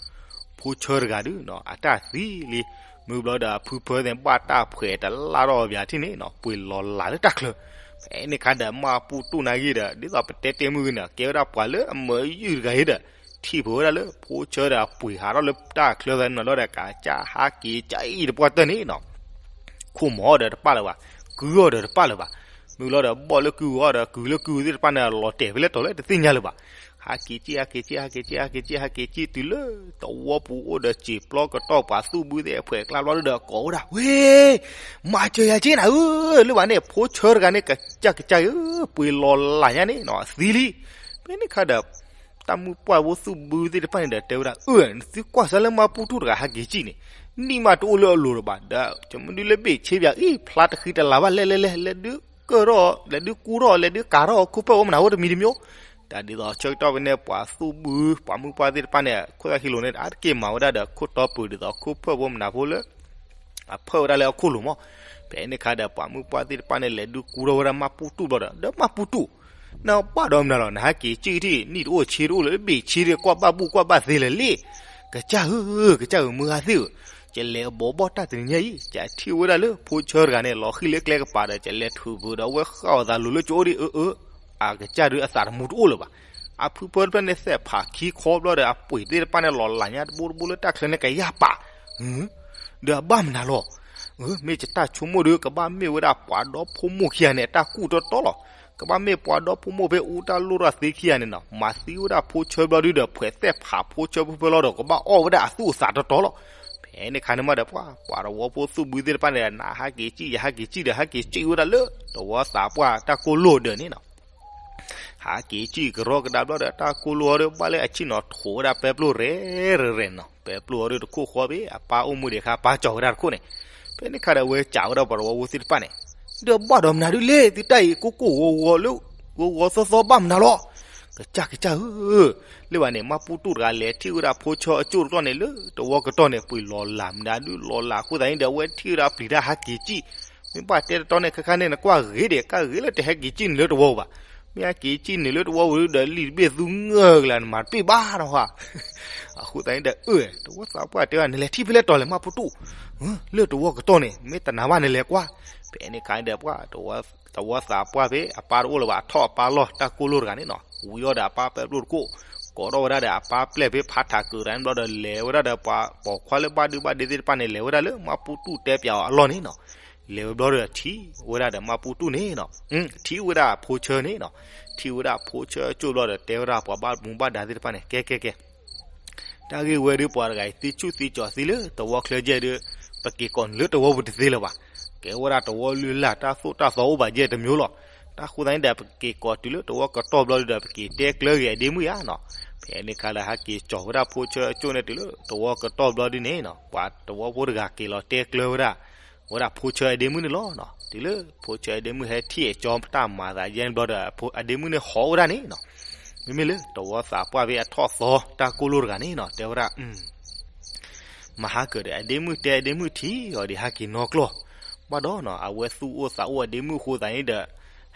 ဖိဆၢတဂၤဒုး အတၢ်သံလံ. မုၢ်ဘျီဒီး အဖုဖၢသ့ၣ် ဘၣ်တၢ်ဖှဲးတလၢ်ထီၣ်အီၤဘၣ်ထံၣ်န့ၣ်နီၤ ပှ့ၤလီၤလးလၢတၢ်ချၢ. ဖဲန့ၣ်ခါဒီး မၢ်ပူၤတူၣ်နာ်ဂ့ၤဒီး ဒ်သိးပတဲတ့ၢ်မုၢ်ဂ့ၤန့ၣ် ကဲဝဲဒၣ်ပှၤလၢအမၢယုၢ်တဂၤအံၤဒီး ထံၣ်ဖုးဝဲဒၣ်လၢ ဖိဆၢဒီးအပှ့ၤဟးထီၣ်လၢတၢ်ချၢသးန့ၣ်နီၤ လီၤဒီး ကးကၢ်ဟးက့ၤကၢ်အံၤတပှၢ်တၢၢ်န့ၣ်နီၤ ခိၣ်မီၤဒီးတပာ်လၢၤဘၣ်, ကုၢ်အီၤဒီးတပာ်လၢၤဘၣ်. မုၢ်လီၤဒီး ဘီၣ်လၢကုၢ်အီၤဒီး ကုၢ်လၢကုၢ်သ့ၣ်တဖၣ်န့ၣ် လီၤတဲာ်ဖဲလဲၣ်တီၤလဲၣ် တသ့ၣ်ညါလၢၤဘၣ်. ဟးက့ၤက့ၢ် ဟးက့ၤက့ၢ် ဟးက့ၤက့ၢ် ဟးက့ၤက့ၢ် ဟးက့ၤက့ၢ်တုၤလၢ သဝီပူၤအိၣ်ဒီး စံာ်ပျီကတီၢ်ပှၤသူၣ်ဘုသ့ၣ်အဖှဲးကျါဘျီဒီး ကိးဝဲဒၣ် ဝ့ၢ် မၤစၢၤယၤက့ၢ်နၤဧၢ, လၢဘၣ်န့ၣ် ဖိဆၢတဂၤန့ၣ် ကစၢ်ကစၢ်ဧၢ, ပှ့ၤလီၤလးညါန့ၣ်နီၤ အသံလံ. ဖဲန့ၣ်ခါဒီး တၢ်မုၢ်ပှၢ်ဖိသူၣ်ဘုသ့ၣ်တဖၣ်န့ၣ်ဒီး တဲဝဲဒၣ် အၢ နသုကွၢ်စၢ်လၢမၢ်ပူၤတူၣ်တဂၤဟဲက့ၤက့ၢ်န့ၣ် နံၣ်မးတအိၣ်လၢအလိၤလၢၤဘၣ်ဒီး ကမုၢ်ဒုလၢဘ့ၣ်ဆ့ပၠးအံၤ ဖျါတဃံတလၤဘၣ် လဲၤလဲၤလဲၤ လဲၤဒုးကၢၢ်ထီၣ် လဲၤဒုးကူထီၣ် လဲၤဒုးကၤထီၣ် ခိၣ်ဖၢၣ်ဖိမနုၤဖိတမံၤတမံၤ တၢ်ဒ်သိးဆၢကတီၢ်ဖဲန့ၣ် ပှၤသူၣ်ဘု ပှၤမုၢ်ပှၢ်သ့ၣ်တဖၣ်န့ၣ် ခိၣ်သၣ်ဟံးလိာ်န့ၣ် အါတက့ၢ်မၤဝဲဒၣ်ဒီး ခိၣ်တီပၢၤဒ်သိးခိၣ်ဖၢၣ်ဖိမနုၤဖိလၢ အဖၢၣ်ဝဲဒၣ်လၢအခိၣ်လိၤမး. ဖဲန့ၣ်ခါဒီး ပှၤမုၢ်ပှၢ်သ့ၣ်တဖၣ်န့ၣ် လဲၤဒုးကူထီၣ်ဝဲဒၣ်မၢ်ပူၤတူၣ်ဘျီဒီး ဒီးမၢ်ပူၤတူၣ် နဘၣ်ဒီးမနုၤလီၤ နဟဲက့ၤက့ၢ်ထံၣ် နံၣ်တအိၣ်ဆ့တအိၣ်လၢဘ့ၣ်ဆ့ဒီး ကွၢ်ဘၣ်ဘူၣ်ကွၢ်ဘၣ်သ့လၢာ်လံ. ကစၢ်ဧၢ ကစၢ်ဧၢ မုၢ်ဂၤသ့ၣ်ဧၢ, ကလဲၤအဘီဘီၣ်တၢ်တနံၤညါအံၤ ကထံၣ်ဝဲဒၣ်လၢဖိဆၢတဂၤန့ၣ် လီၤဃံၤလၢကျဲကပၤဒီး ကလဲၤထုးဖုးဒီး အဝဲဃၣ်အီၤသးလိၤလၢကၠိအိၣ်ဒံး အၢ အၢ အကစၢ်ဒုးအသးတမူတအိၣ်လၢၤဘၣ်. အဖုဖၢတဖျၢၣ်န့ၣ် သဲးဖးခံခီဘျီဒီး အပှ့ၤသ့ၣ်တဖၣ်န့ၣ် လီၤလးညါတဘိတဘိလၢတၢ်ချၢန့ၣ် ကယၢ်ပာ် ဒီးအဘၣ်မနုၤလီၤ. မ့ၢ်ယတၢ်ဆိကမိၣ်ဒီး ကဘၣ်မ့ၢ်ဝဲဒၣ်ပှၤဒီဖိမိၢ်ခံဂၤန့ၣ် အတၢ်ကူၣ်တီတီလီၤ. ကဘၣ်မ့ၢ်ပှၤဒီဖိမိၢ်ဖဲအူတၢ်လိၣ်တၢ်သ့ခံဂၤန့ၣ်နီၤ မၤသံဝဲဒၣ်ဖိဆၢဘျီဒုဒီး ဖှဲးသဲၣ်ဖးဖိဆၢဖဲဖဲလီၤဒီး ကဘၣ်အီၣ်ဝဲဒၣ်အသူၣ်အသးတီတီလီၤ. ဖဲန့ၣ်ခါန့ၣ်မးဒီး ပှၤ ပှၤသဝီဖိသူၣ်ဘုသ့ၣ်တဖၣ်န့ၣ် နဟးက့ၤစံၣ် ယဟးက့ၤစံၣ်ဒီး ဟဲက့ၤစံၣ်ဝဲဒၣ်လၢ သဝီသးပှၢ်တၢ်ကိၢ်လိၣ်ဒၢးန့ၣ်နီၤ ဟးက့ၤစံၣ်ကရီကဒါဘျီဒီး တၢ်ကိၢ်လိၣ်အီၤဒီး ဘၣ်လၢအဆ့ၣ်နီၤထိးဝဲဒၣ်ပဲပျိၢ်ရဲၣ်ရဲၣ်နီၤ, ပဲပျိၢ်အီၤဒီးတခိၣ်ဃီဘ့ၣ် အပၢ်အိၣ်မူဒံးခါ ပၢ်ကၠီၤဝဲဒၣ်တခိၣ်န့ၣ်, ဖဲန့ၣ်ခါဒီးအဝဲကးဝဲဒၣ်ပှၤသဝီဖိသ့ၣ်တဖၣ်န့ၣ်, ဒီးဘၣ်ဒီးမနုၤဒုလဲၣ် သုတၢ်အံၤကိၢ်ကိၢ်ဂီၤဂီၤလၢ ဂီၤဂီၤသီသီဘၣ်မနုၤလီၤ, ကစၢ်ကစၢ်ဧၢ, လၢဘၣ်န့ၣ် မၢ်ပူတူၣ်တဂၤလဲၤထံၣ်ဝဲဒၣ်ဖိဆၢအကၠိၢ်တကျီၢ်န့ၣ် လၢသဝီကတီၢ်န့ၣ် ပှ့ၤလီၤလးမနုၤဒုလီၤလးအဃိသတးန့ၣ်ဒီး အဝဲထံၣ်ဝဲဒၣ်ပျံၤတၢ်ဟးက့ၤစံၣ် မ့ၢ်ဘၣ်တဲတတီန့ၣ် ခဲခါန့ၣ် နကွၢ်ဂ့ၤဒံး ကၢ်ဂ့ၤလၢတဟဲက့ၤစံၣ်နုာ်လၢသဝီဘၣ်, မ့ၢ်ဟဲက့ၤစံၣ်နုာ်လၢသဝီဝံၤဒီး လံာ်တဘ့ၣ်သူငၢၢ်ကလၢ် နမၤတပ့ၢ်ဘၣ်နီၤဟါ, အဃိသတးန့ၣ်ဒီး အၢ သဝီသးပှၢ်တဲဝဲ နလဲၤထံၣ်ဖဲလဲၣ်တီၤလဲၣ် မၢ်ပူတူၣ်, လၢသဝီကတီၢ်န့ၣ် မ့ၢ်တနာ်ဘၣ်နလဲၤကွၢ်, ဖဲန့ၣ်ခါန့ၣ်ဒီးပှၤ သဝီသးပှၢ်ဖဲအပၢ်တအိၣ်လၢၤဘၣ် အထီၣ်အပၢ်လီၢ် တၢ်ကိၢ်လိၣ်တဂၤန့ၣ်နီၤ ဝံၤအီၤဒီးအပၢ်ပဲပျိၢ်တကိၣ်, ကိးထီၣ်ဝဲဒၣ်ဒီးအပၢ်ပျဲၢ်ဖဲဖးထးကုးတဂၤန့ၣ်ဘျီဒီး လဲၤဝဲဒၣ်ဒီးပှၤပိာ်ခွါလၢဘၣ်ဒုဘၣ်ဒ့သ့ၣ်တဖၣ်န့ၣ် လဲၤဝဲဒၣ်လၢမၢ်ပူတူၣ်တဲပၠးအီၤအလီၢ်န့ၣ်နီၤ, လဲၤဝဲဘျီဒီးထံၣ်ဝဲဒၣ်ဒီးမၢ်ပူတူၣ်န့ၣ်နီၤ, ထံၣ်ဝဲဒၣ်ဖိဆၢန့ၣ်နီၤ, ထံၣ်ဝဲဒၣ်ဖိဆၢကၠိၢ်ဘျီဒီး တဲဝဲဒၣ်ပှၤဘၣ်မူဘၣ်ဒါသ့ၣ်တဖၣ်န့ၣ် ကဲကဲကဲ တၢ်ဂ့ၢ်ဝဲဒုးပှၤတဂၤအံၤ သ့ဆူၣ်သ့ကၠီၤသံလၢသဝီချၢကဲဒုး, ပက့ၤကိးနုာ်လၢသဝီပူၤတသ့လၢၤဘၣ်, ကဲဝဲဒၣ်သဝီလုၢ်လၢ် တၢ်သိၣ်တၢ်သီအိၣ်ဘၣ်ယဲၢ်တမံၤလီၤ, တၢ်ဃိသတးန့ၣ်ဒီး ပက့ၤကိးတုၤလၢသဝီကတီၢ်ဘျီဒုးဒီး ပက့ၤတဲကျၢဂ့ၤအဒ့မုၣ်ဧါနီၤ, ဖဲန့ၣ်ခါလၢဟဲက့ၤကၠီၤဝဲဒၣ်ဖိဆၢအကၠိၢ်န့ၣ် တုၤလၢသဝီကတီၢ်ဘျီဒုးန့ၣ်နီၤ ပှၤသဝီဖိတဂၤက့ၤလီၤတဲကျၢဝဲဒၣ် ဝဲဒၣ်ဖိဆၢအဒ့မုၣ်န့ၣ်လီၤနီၤ, တုၤလၢဖိဆၢအဒ့မုၣ်ဟဲထံၣ်အကၠီၤ တၢ်မၤသးယဲၢ်န့ၣ်ဘျီဒီး အဒ့မုၣ်န့ၣ်ဟီၣ်ဝဲဒၣ်န့ၣ်နီၤ, မ့မ့ၢ်လၢသဝီသးပှၢ်ဖဲအထီၣ်သီ တၢ်ကိၢ်လိၣ်တဂၤန့ၣ်နီၤ တဲဝဲဒၣ် မၤဟါကၢၤဒီး အဒ့မုၣ်တဲအဒ့မုၣ်ထံၣ်အီၤဒီး ဟဲက့ၤနီၢ်ကျီၢ်, ဘၣ်ဒီးနီၤ အဝဲသူၣ်အိၣ်သးအိၣ်အဒ့မုၣ်အဃိသတးန့ၣ်ဒီး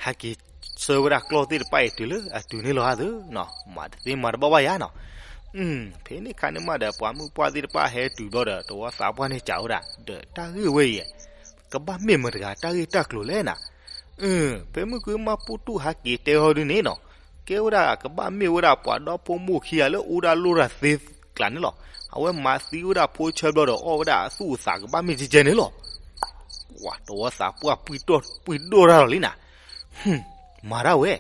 ဟဲက့ၤဆှၢဝဲဒၣ်ကျီၢ်သ့ၣ်တဖၣ်အံၤတုၤလၢအတုၤန့ၣ်လီၤဧါသၢနီၤ, မၤတသ့မၤတဘၣ်ဘၣ်ယါနီၤ, ဖဲန့ၣ်ခါန့ၣ်မးဒီး ပှၤမုၢ်ပှၢ်သ့ၣ်တဖၣ်ဟဲတုၤဘျီဒီး သဝီသးပှၢ်န့ၣ်ကးဝဲဒၣ် ဒီးတၢ်ဂ့ၢ်ဝဲအံၤ ကဘၣ်မ့ၢ်မတၤတဂၤတၢ်ဂ့ၢ်တၢ်ကျိၤလဲၣ်နၤ, ဖဲမုၢ်ကမၢ်ပူတူၢ်ဟးက့ၤတဲဟီဒုန့ၣ်နီၤ, ကဲဝဲဒၣ်ကဘၣ်မ့ၢ်ဝဲဒၣ်ပှၤဒီဖိမိၢ်ခံဂၤလၢအူတၢ်လိၣ်တၢ်သ့ကျးန့ၣ်လီၤ, အဝဲမၤသံဝဲဒၣ်ဖိဆၢဘျီဒီး အီၣ်ဝဲဒၣ်အသူၣ်အသးကဘၣ်မ့ၢ်ကဲကဲန့ၣ်လီၤ, သဝီသးပှၢ်ပှံၢ်ဒိၣ်တၢ်လီၤလံနၤ, မၤတၢ်ဝဲ,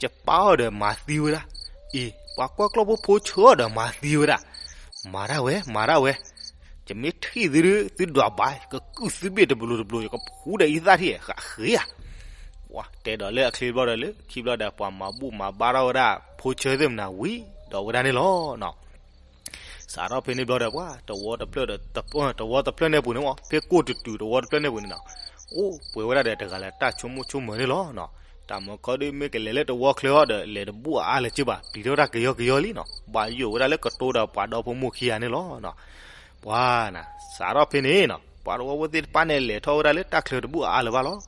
ယပၢ်အီၤဒီးမၤသံဝဲဒၣ်, အံၤ ပှၤကွၢ်ကျီၢ်ဖိဖိဆၢအီၤဒီးမၤသံဝဲဒၣ်, မၤတၢ်ဝဲ မၤတၢ်ဝဲ, ယမ့ၢ်ထံၣ်သုဒုး သုဒွးဘၣ် ကကုၢ်သုဘ့ၣ်တဘျိးတဘျိး ယကဖူဒီးအံသၣ်ထံၣ် ဃးဃ့ဧါ, ပှၤတဲဒီးလၢအချ့ဘျီဒီး ပှၤမၤဘူၣ်မၤဘါထီၣ်ဝဲဒၣ် ဖိဆၢသ့ၣ်မနၤဝံၤဒီးဝဲဒၣ်န့ၣ်လီၤနီၤ စးထီၣ်ဖဲန့ၣ်ဘျီဒီးပှၤ သဝီတဖျၢၣ်ဒီး သဝီတဖျၢၣ်န့ၣ်ပူၤန့ၣ် ဖဲကိၣ်တတုၤသဝီတဖျၢၣ်န့ၣ်ပူၤန့ၣ်နီၤ, အိၣ်ပှဲၤဝဲဒၣ်ဒီးတဂၤလၢတၢ်ဆိကမိၣ်ဆိကမးန့ၣ်လီၤနီၤ, တၢ်မၤခီဒုးမ့ၢ်ကလဲၤလၢသဝီချၢအီၤဒီး လဲၤတဘူၣ်အါလၢၤက့ဘၣ် ပျံၤထီၣ်ဝဲဒၣ်ကယီကယီလံနီၤ, ဘၣ်ယိၣ်ဝဲဒၣ်လၢကတိၤဒီးပှၤဒီဖိမိၢ်ခံဂၤန့ၣ်လီၤနီၤ, ပှၤနၤ စးထီၣ်ဖဲန့ၣ်နီၤ ပှၤသဝီဖိသ့ၣ်တဖၣ်န့ၣ် လဲၤထီၣ်ဝဲဒၣ်လၢတၢ်ချၢတဘူၣ်အါလၢၤဘၣ်လီၤ,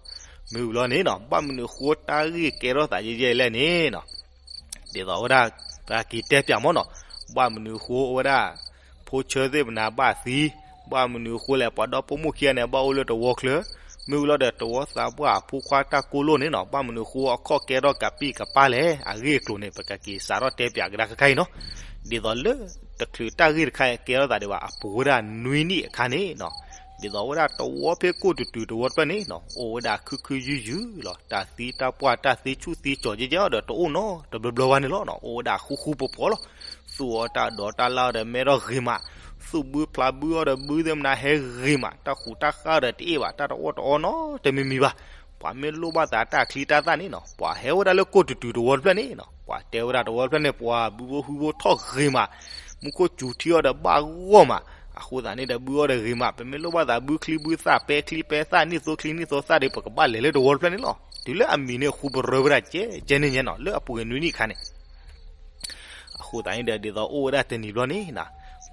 မ့ၢ်ဝံၤလီၤန့ၣ်နီၤ ဘၣ်မနုၤအဃိတၢ်ဂ့ၢ်ကဲထီၣ်သးယဲၢ်ယဲၢ်လဲၣ်န့ၣ်နီၤ ဒ်သိးဝဲဒၣ် ပက့ၤတဲပၠးမ့ၢ်နီၤ, ဘၣ်မနုၤအဃိဝဲဒၣ် ဖိဆၢသ့ၣ်မနၤဘၣ်သံ, ဘၣ်မနုၤအဃိလဲၣ် ပှၤဒီဖိမိၢ်ခံဂၤန့ၣ် ဘၣ်အိၣ်လၢသဝီချၢ, မ့ၢ်ဝံၤလီၤဒီး သဝီသးပှၢ်အဖိခွါတၢ်ကိၢ်လိၣ်န့ၣ်နီၤ ဘၣ်မနုၤအဃိအခီၣ်ကဲထီၣ်ကပံၣ်ကပၢ်လဲၣ် အဂ့ၢ်အကျိၤန့ၣ် ပကက့ၤစးထီၣ်တဲပၠးကဒါခဲခါအံၤနီၤ, ဒ်သိးလၢ တချုးတၢ်ဂ့ၢ်တခါအံၤကဲထီၣ်သးဒံးဘၣ် အပူၤဝဲဒၣ်နွံနံၣ်အခါန့ၣ်နီၤ ဒ်သိးဝဲဒၣ်သဝီဖဲကိၣ်တတုၤသဝီတဖျၢၣ်န့ၣ်နီၤ အိၣ်ဝဲဒၣ်ခုခုယုၢ်ယုၢ်လီၤ တၢ်သံတၢ်ပှၢ်တၢ်သ့ဆူၣ်သ့ကၠီၤကဲကဲအီၤဒီးတအိၣ်နီတဘျီဘျီဘၣ်န့ၣ်လီၤနီၤ အိၣ်ဝဲဒၣ်ဃူဃူဖိးဖိးလီၤ သူၣ်အီၣ်တၢ်ဒိးတၢ်လၢ်အီၤဒီးမဲထီၣ်ဂ့ၤမး သူၣ်ဘုဖျါဘုအီၤဒီးဘုသ့ၣ်မနၤဟဲဂ့ၤမး တၢ်ဃူးတၢ်ဃါအီၤဒီးတအ့ၣ်ဘၣ် တၢ်တအိၣ်တအီနီတမံၤမံၤဘၣ် ပှၤမ့ၢ်လိၣ်ဘၣ်သးတၢ်ချံတၢ်သၣ်န့ၣ်နီၤ ပှၤဟဲဝဲဒၣ်လၢကိၣ်တတုၤသဝီတဖျၢၣ်န့ၣ်နီၤ ပှၤတဲဝဲဒၣ်သဝီတဖျၢၣ်န့ၣ် ပှၤဘုဖိဟုဖိးထီၣ်ဂ့ၤမး မူခိၣ်စူၤထံအီၤဒီးဘၣ်ဂီၢ်မး အဃိသတးန့ၣ်ဒီးဘုအီၤဒီးဂ့ၤမး ပမ့ၢ်လိၣ်ဘၣ်သးဘုချံဘုသၣ်ပဲချံပဲသၣ် နံၣ်သိချံနံၣ်သိသၣ်ဒီး ပကဘၣ်လဲၤလၢသဝီတဖျၢၣ်န့ၣ်လီၤ တုၤလၢအမံၤန့ၣ်ဃူပရၢဝဲဒၣ်ကဲကဲန့ၣ်ညါနီၤ လၢအပူၤကွံာ်နွံနံၣ်အခါန့ၣ် အဃိသတးန့ၣ်ဒီး ဒ်သိးအိၣ်ဝဲဒၣ်တနံၤဘျီန့ၣ်နီၤ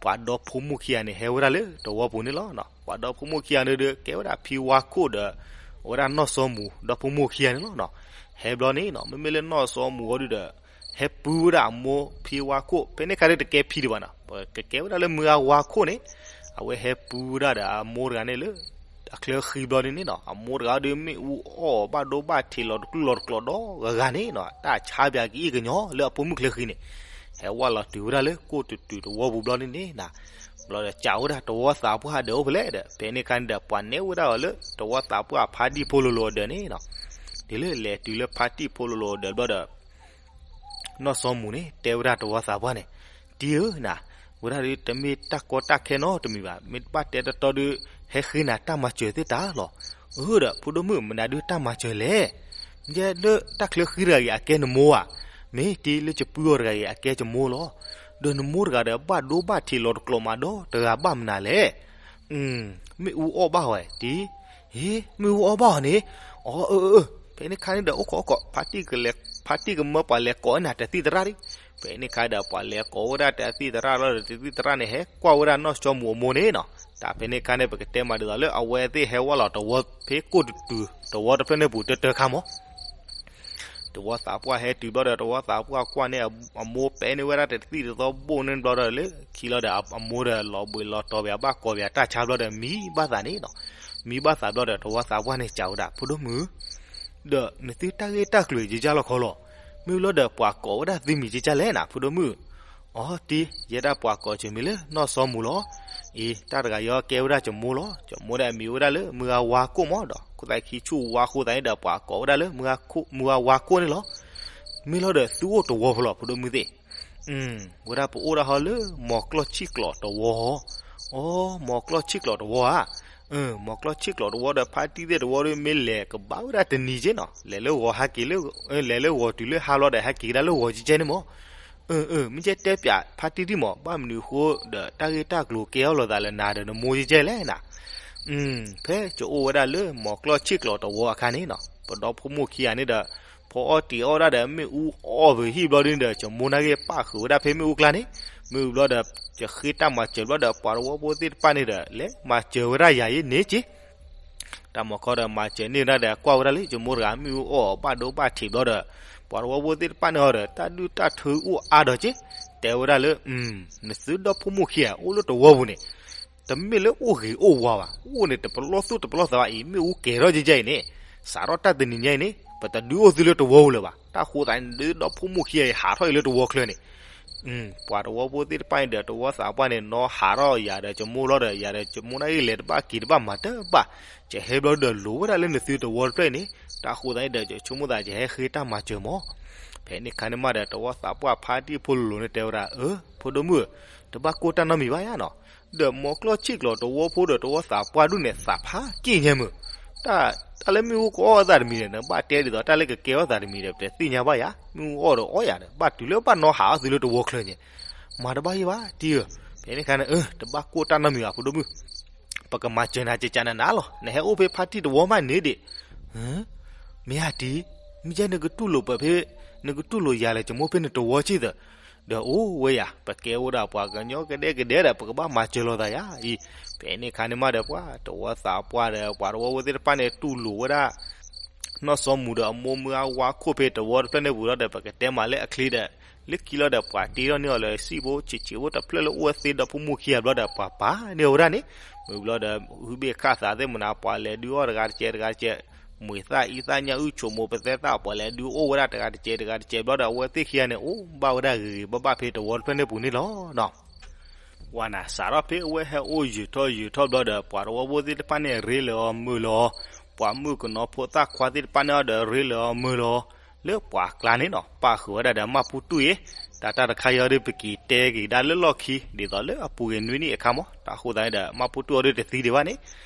ပှၤဒီဖိမိၢ်ခံဂၤန့ၣ် ဟဲဝဲဒၣ်လၢသဝီပူၤန့ၣ်လီၤ. ပှၤဒီဖိမိၢ်ခံဂၤန့ၣ်ဒီး ကဲဝဲဒၣ်ဖံဝါခိၣ်ဒီး အဝဲဒၣ်နီၢ်စီမူၤ ဒီဖိမိၢ်ခံဂၤန့ၣ်လီၤ. ဟဲဘျီန့ၣ်နီၤ မ့မ့ၢ်လၢနီၢ်စီမူၤအီၤဒုဒီး ဟဲပုၢ်ဝဲဒၣ်အမိၢ်ဖံဝါခိၣ် ဖဲန့ၣ်ခါဒီးတကဲဖံဒံးဘၣ်နီၤ ကကဲဝဲဒၣ်လၢမုၢ်ဂၤဝါခိၣ်န့ၣ် အဝဲဟဲပုၢ်ဝဲဒၣ်ဒီးအမိၢ်တဂၤန့ၣ်လၢ အချၢဃံဘျီန့ၣ်နီၤ အမိၢ်တဂၤဒီးမ့ၣ်အူအီၣ်ဘၣ်ဒိဘၣ်ထံးလီၤတကျိၣ်လီၤတကျိၤဒီးဂၤဂၤန့ၣ်နီၤ တၢ်ဆါပၠးကအံၣ်ကညီလၢအပိာ်မုၣ်ချၢဃံန့ၣ် ဟဲဝဲလီၤတုၤဝဲဒၣ်လၢကိၣ်တတုၤသဝီပူၤဘျီန့ၣ်န့ၣ်နီၤ ဘျီဒီးစံးဝဲဒၣ်တဝီသးပှၢ်ဒၢးအိၣ်ဖဲလဲၣ်ဒီး ဖဲန့ၣ်အခါန့ၣ်ဒီး ပှၤနဲၣ်ဝဲဒၣ်အီၤလၢတဝီသးပှၢ်ဖါတံၢ်ဖိလိၤလိၤအဒၢးန့ၣ်နီၤ. တုၤလၢလဲၤတုၤလၢဖါတံၢ်ဖိလိၤလိၤအဒၢးဘျီဒီး နီၢ်စီၤမူၤန့ၣ် တဲဝဲဒၣ်တဝီသးပှၢ်န့ၣ်, တံၢ်ဧၢနၤ, ဝဲဒၣ်ဒုးတမ့ၢ်တၢ်ကီတၢ်ခဲနီတမံၤဘၣ်, မ့ၢ်တဘၣ်တဲတတီဒီး ဟဲဃ့နၤတၢ်မၤစၢၤသ့ၣ်တၢ်လီၤ. အၢဒီး ဖိဒိၣ်မုၣ် မနုၤဒုးတၢ်မၤစၢၤလဲၣ်. ယဲလၢတၢ်ချၢဃံတဂၤအံၤအကဲနမိၢ်ဧါ, မ့ၢ်တံၢ်လၢယပုၢ်အီၤတဂၤအံၤအကဲယမိၢ်လီၤ. ဒီးနမိၢ်တဂၤဒီး ဘၣ်ဒိဘၣ်ထံးလီၤတကျိးမးဒီး တဂၤဘၣ်မနုၤလဲၣ်. မ့ၣ်အူအီၣ်ဘၣ်ဝဲတံၢ်. ဟ့ မ့ၣ်အူအီၣ်ဘၣ်အီၤန့ၣ်. အၢ အၢ အၢ ဖဲန့ၣ်ခါန့ၣ်ဒီး အိၣ်ခိးအိၣ်ခိး ဖါတံၢ်ကလဲၤ ဖါတံၢ်ကမၢပှၤလဲၤကိးနၤတသံၣ်သရၣ်ဒံး. ဖဲန့ၣ်ခါဒီး ပှၤလဲၤကိးဝဲဒၣ်တသံၣ်သရၣ်လီၤဒီး တသံၣ်သရၣ်န့ၣ် ဟဲကွၢ်ဝဲဒၣ်နီၢ်စီၤမူၤအမိၢ်န့ၣ်နီၤ. တၢ်ဖဲန့ၣ်ခါန့ၣ် ပကတဲမးဒ်သိးလၢအဝဲသ့ၣ်ဟဲဝဲလီၤတဝီဖဲကိၣ်တတုၤ တဝီတဖျၢၣ်န့ၣ်ပူၤတတၢခါမး တဝီသးပှၢ်ဟဲတုၤဘျီဒီး တဝီသးပှၢ်ကွၢ်န့ၢ်အမိၢ် ပဲာ်န့ၢ်ဝဲဒၣ်တသံၣ်တသီဘိၣ်န့ၣ်ဘျီဒီး လၢခံလီၤဒီးအမိၢ်ဒီး လီၤဘှံးလီၤတီၤဝဲအဘၣ်ကိးဝဲအတၢ်ဆါဘျီဒီး မံဘၣ်သးန့ၣ်နီၤ. မံဘၣ်သးဘျီဒီး တဝီသးပှၢ်န့ၣ်စံးဝဲဒၣ် ဖိဒိၣ်မုၣ်, ဒီးနသုတၢ်ဂ့ၢ်တၢ်ကျိၤယကယၢ်လီၤခီလီၤ. မ့ၢ်လီၤဒီးပှၤကိးဝဲဒၣ်သုမံၤကကၢ်လဲၣ်နၤ ဖိဒိၣ်မုၣ်. အီ တံၢ် ယဲဒၣ်ပှၤကိးစၢၤမံၤလၢနီၢ်စီၤမူၤလီၤ. အံၤ တၢ်တဂၤယီကဲဝဲဒၣ်ယမိၢ်လီၤ. ယမိၢ်ဒီးအမံၤဝဲဒၣ်လၢ မုၢ်ဂၤဝါကိၣ်မးဒီး ခိၣ်သးခံဆူၣ်ဝါအဃိသတးန့ၣ်ဒီး ပှၤကိးဝဲဒၣ်လၢ မုၢ်ဂၤဝါကိၣ်န့ၣ်လီၤ. မ့ၢ်လီၤဒီးသုအိၣ်တဝီဖိလီၤ ဖိဒိၣ်မုၣ်သ့ၣ်. ဝဲဒၣ်ပအိၣ်ဒၣ်ဟီလၢ မီၤကျီၢ်ဆံၣ်ကျိးတဝီ. အီ မီၤကျီၢ်ဆံၣ်ကျိးတဝီဧါ. မီၤကျီၢ်ဆံၣ်ကျိးတဝီဒီး ဖါတံၢ်သ့ၣ်တဝီဒီး မ့ၢ်လဲၤကဘၣ်ဝဲဒၣ်တနံၤက့နီၤ. လဲၤလၢဂီၤဟဲက့ၤလၢ လဲၤလၢဂီၤတုၤလၢဟါဘျီဒီး ဟဲက့ၤကဒါလၢဂီၤကကဲန့ၣ်မး. မ့ၢ်ကဲတဲပၠးဖါတံၢ်ဒံးမး ဘၣ်မနုၤအဃိဒီး တၢ်ဂ့ၢ်တၢ်ကျိၤကဲအီၤလိာ်သးလၢနၤဒီးနမိၢ်ကကဲလဲၣ်နၤ. ဖဲယအိၣ်ဝဲဒၣ်လၢမီၤကျီၢ်ဆံၣ်ကျိးတဝီအခါန့ၣ်နီၤ ပဒီဖိမိၢ်ခံဂၤန့ၣ်ဒီး ဖီအီၣ်တံၤအီၣ်ဒၣ်ဒီး မ့ၣ်အူအီၣ်ပဟံၣ်ဘျီဒ်န့ၣ်ဒီး ယမိၢ်န့ၣ်က့ၤပၣ်ဃုာ်ဝဲဒၣ်ဖဲမ့ၣ်အူကျါန့ၣ်. မ့ၣ်အူဘျီဒီး ယဃ့တၢ်မၤစၢၤဘျီဒီး ပှၤတဝီဖိသ့ၣ်တဖၣ်န့ၣ်ဒီး လဲၤမၤစၢၤဝဲဒၣ်ယၤအံၤန့ၣ်က့ တၢ်မၤခီဒီးမၤစၢၤန့ၢ်ဝဲဒၣ်ဒီး ကွၢ်ဝဲဒၣ်လၢယမိၢ်တဂၤ မ့ၣ်အူအီၣ်ဘၣ်ဒိဘၣ်ထံးဘျီဒီး ပှၤတဝီဖိသ့ၣ်တဖၣ်န့ၣ်အီၤဒီး တၢ်ဒုၣ်တၢ်ထုအိၣ်အါဒီးက့, တဲဝဲဒၣ်လၢ နသုဒီဖိမိၢ်ခံဂၤအိၣ်လၢတဝီပူၤန့ၣ် တမ့ၢ်လၢအိၣ်ဂ့ၤအိၣ်ဝါဘၣ်, အိၣ်န့ၣ်တပလီၢ်သူၣ်တပလီၢ်သးဘၣ်အံၤ မ့ၣ်အူကဲၤထီၣ်ကဲကဲအံၤန့ၣ်, စးထီၣ်တၢ်တနံၤညါအံၤန့ၣ် ပတဒုးအိၣ်သုလၢတဝီပူၤလၢၤဘၣ်. တၢ်ဃိသးန့ၣ် ဒီဖိမိၢ်ခံဂၤအံၤ ဟးထီၣ်အံၤလၢတဝီချၢန့ၣ် ပှၤတဝီဖိသ့ၣ်တဖၣ်န့ၣ်ဒီး တဝီသးပှၢ်န့ၣ် နီၢ်ဟးထီၣ်ယၤဒီးယမိၢ်လီၤဒီး ယၤဒီးယမိၢ်န့ၣ်ဂ့ၤလဲၤတဘၣ်က့ၤတဘၣ်မၤတဘၣ်, ယဟဲဘျီဒီးလိၤဝဲဒၣ်လၢနသုတဝီတဖျၢၣ်အံၤန့ၣ်, တၢ်ဃိသးန့ၣ်ဒီး ယဆိကမိၣ်သးယဟဲဃ့တၢ်မၤစၢၤမး. ဖဲန့ၣ်ခါန့ၣ်မးဒီး တဝီသးပှၢ်ဖါတံၢ်ဖိလိၤလိၤန့ၣ်တဲဝဲဒၣ်, အၢ ဖိဒိၣ်မုၣ်, တဘၣ်ကိၢ်တၢ်နီတမံၤဘၣ်ယါနီၤ, ဒီးမီၤကျီၢ်ဆံၣ်ကျိးတဝီဖိဒီးတဝီသးပှၢ်ဒူၣ်န့ၣ် သးဖးက့ၢ်ညါမုၢ် တၢ်လၢမ့ၣ်အူကအီၣ်အသးတမံၤဒီး နဘၣ်တဲဒ်သိးတၢ်လၢကကဲထီၣ်သးတမံၤဒီး ပတသ့ၣ်ညါဘၣ်ယၤ, မ့ၣ်အူအီၣ်ဒီးအီၣ်ယၤဒီး ဘၣ်တုၤလၢဘၣ်နီၢ်ဟးအီၣ်သုလၢတဝီချၢန့ၣ်, မၤတဘၣ်ယံၤဘၣ်တံၢ်ဧၢ, ဖဲန့ၣ်ခါန့ၣ် တဘၣ်ကိၢ်တၢ်နီတမံၤဘၣ်ဖိဒိၣ်မုၣ်, ပကမၤစၢၤနၤကကနၤနၤလီၤ, နဟဲအိၣ်ဖဲဖါတံၢ်တဝီမးန့ၣ်ဒံး, မ့ၢ်ဧါတံၢ်, မ့ၢ်ယဲနကတူၢ်လိာ်ပဖဲ, နကတူၢ်လိာ်ယၤလၢယမိၢ်ဖဲနတဝီက့ၢ်သၢ, ဒီးအိၣ်ဝဲယၤ ပကဲဝဲဒၣ်ပှၤကညီကဒဲကဒဲဒီး ပကဘၣ်မၤစၢၤလိာ်သးယၤအံၤ, ဖဲန့ၣ်ခါန့ၣ်မးဒီး ပှၤတဝီသးပှၢ်ဒီး ပှၤတဝီဖိသ့ၣ်တဖၣ်န့ၣ် တူၢ်လိာ်ဝဲဒၣ် နီၢ်စီၤမူၤဒီးအမိၢ်မုၢ်အဝါခိၣ်ဖဲတဝီတဖျၢၣ်န့ၣ်ပူၤလီၤဒီး ပကတဲမးလၢအချ့ဒီး လၢခံလီၤဒီး ပှၤတ့ထီၣ်န့ၢ်အီၤလၢစံၣ်ဖိဆံးဆံးဖိတဖျၢၣ်လၢအိၣ်ဝဲသ့ဒီး ဖိမုၣ်ခံဂၤဘျီဒီး ပှၤပာ်န့ၢ်အီၤဝဲဒၣ်န့ၣ်, မ့ၢ်ဘျီဒီး ဟုဘ့ၣ်ခၣ်သးသ့ၣ်မနၤ ပှၤလဲၤဒုးအီၣ်တဂၤတကဲးတဂၤတကဲး, မှံၤသၣ်အံသၣ်ညၣ်အုၣ် ဆိမိၣ်ပသဲသၣ် ပှၤလဲၤဒုးအိၣ်ဝဲဒၣ်တဂၤတကဲးတဂၤတကဲးဘျီဒီး အဝဲသ့ၣ်ခံဂၤန့ၣ် အိၣ်ဘၣ်ဝဲဒၣ်ဂ့ၤဂ့ၤဘၣ်ဘၣ်ဖဲတဝီတဖျၢၣ်န့ၣ်ပူၤန့ၣ်လီၤ. ဝဲနၤ စးထီၣ်ဖဲအဝဲဟဲအိၣ်ယံာ်ထီၣ်ယံာ်ထီၣ်ဘျီဒီး ပှၤတဝီဖိသ့ၣ်တဖၣ်န့ၣ် ရ့လၢအီၤမုာ်လၢအီၤ, ပှၤမုၣ်ကနီၤဖိသၣ်ခွါသ့ၣ်တဖၣ်န့ၣ်အီၤဒီး ရ့လၢအီၤမုာ်လၢအီၤ, လၢပှၤကျါန့ၣ်နီၤ ပၣ်ဃုာ်ဝဲဒၣ်ဒီးမၢ်ပူတူၣ်အံၤ, တၢ်တၢ်တခါအံၤဒီး ပက့ၤတဲက့ၤဒၣ်လၢလီၢ်ခံ ဒ်သိးလၢအပူၤကွံာ်နွံနံၣ်အခါမး, တၢ်ဃိသတးန့ၣ်ဒီး မၢ်ပူတူၣ်အီၤဒီးတသံဒံးဘၣ်န့ၣ်,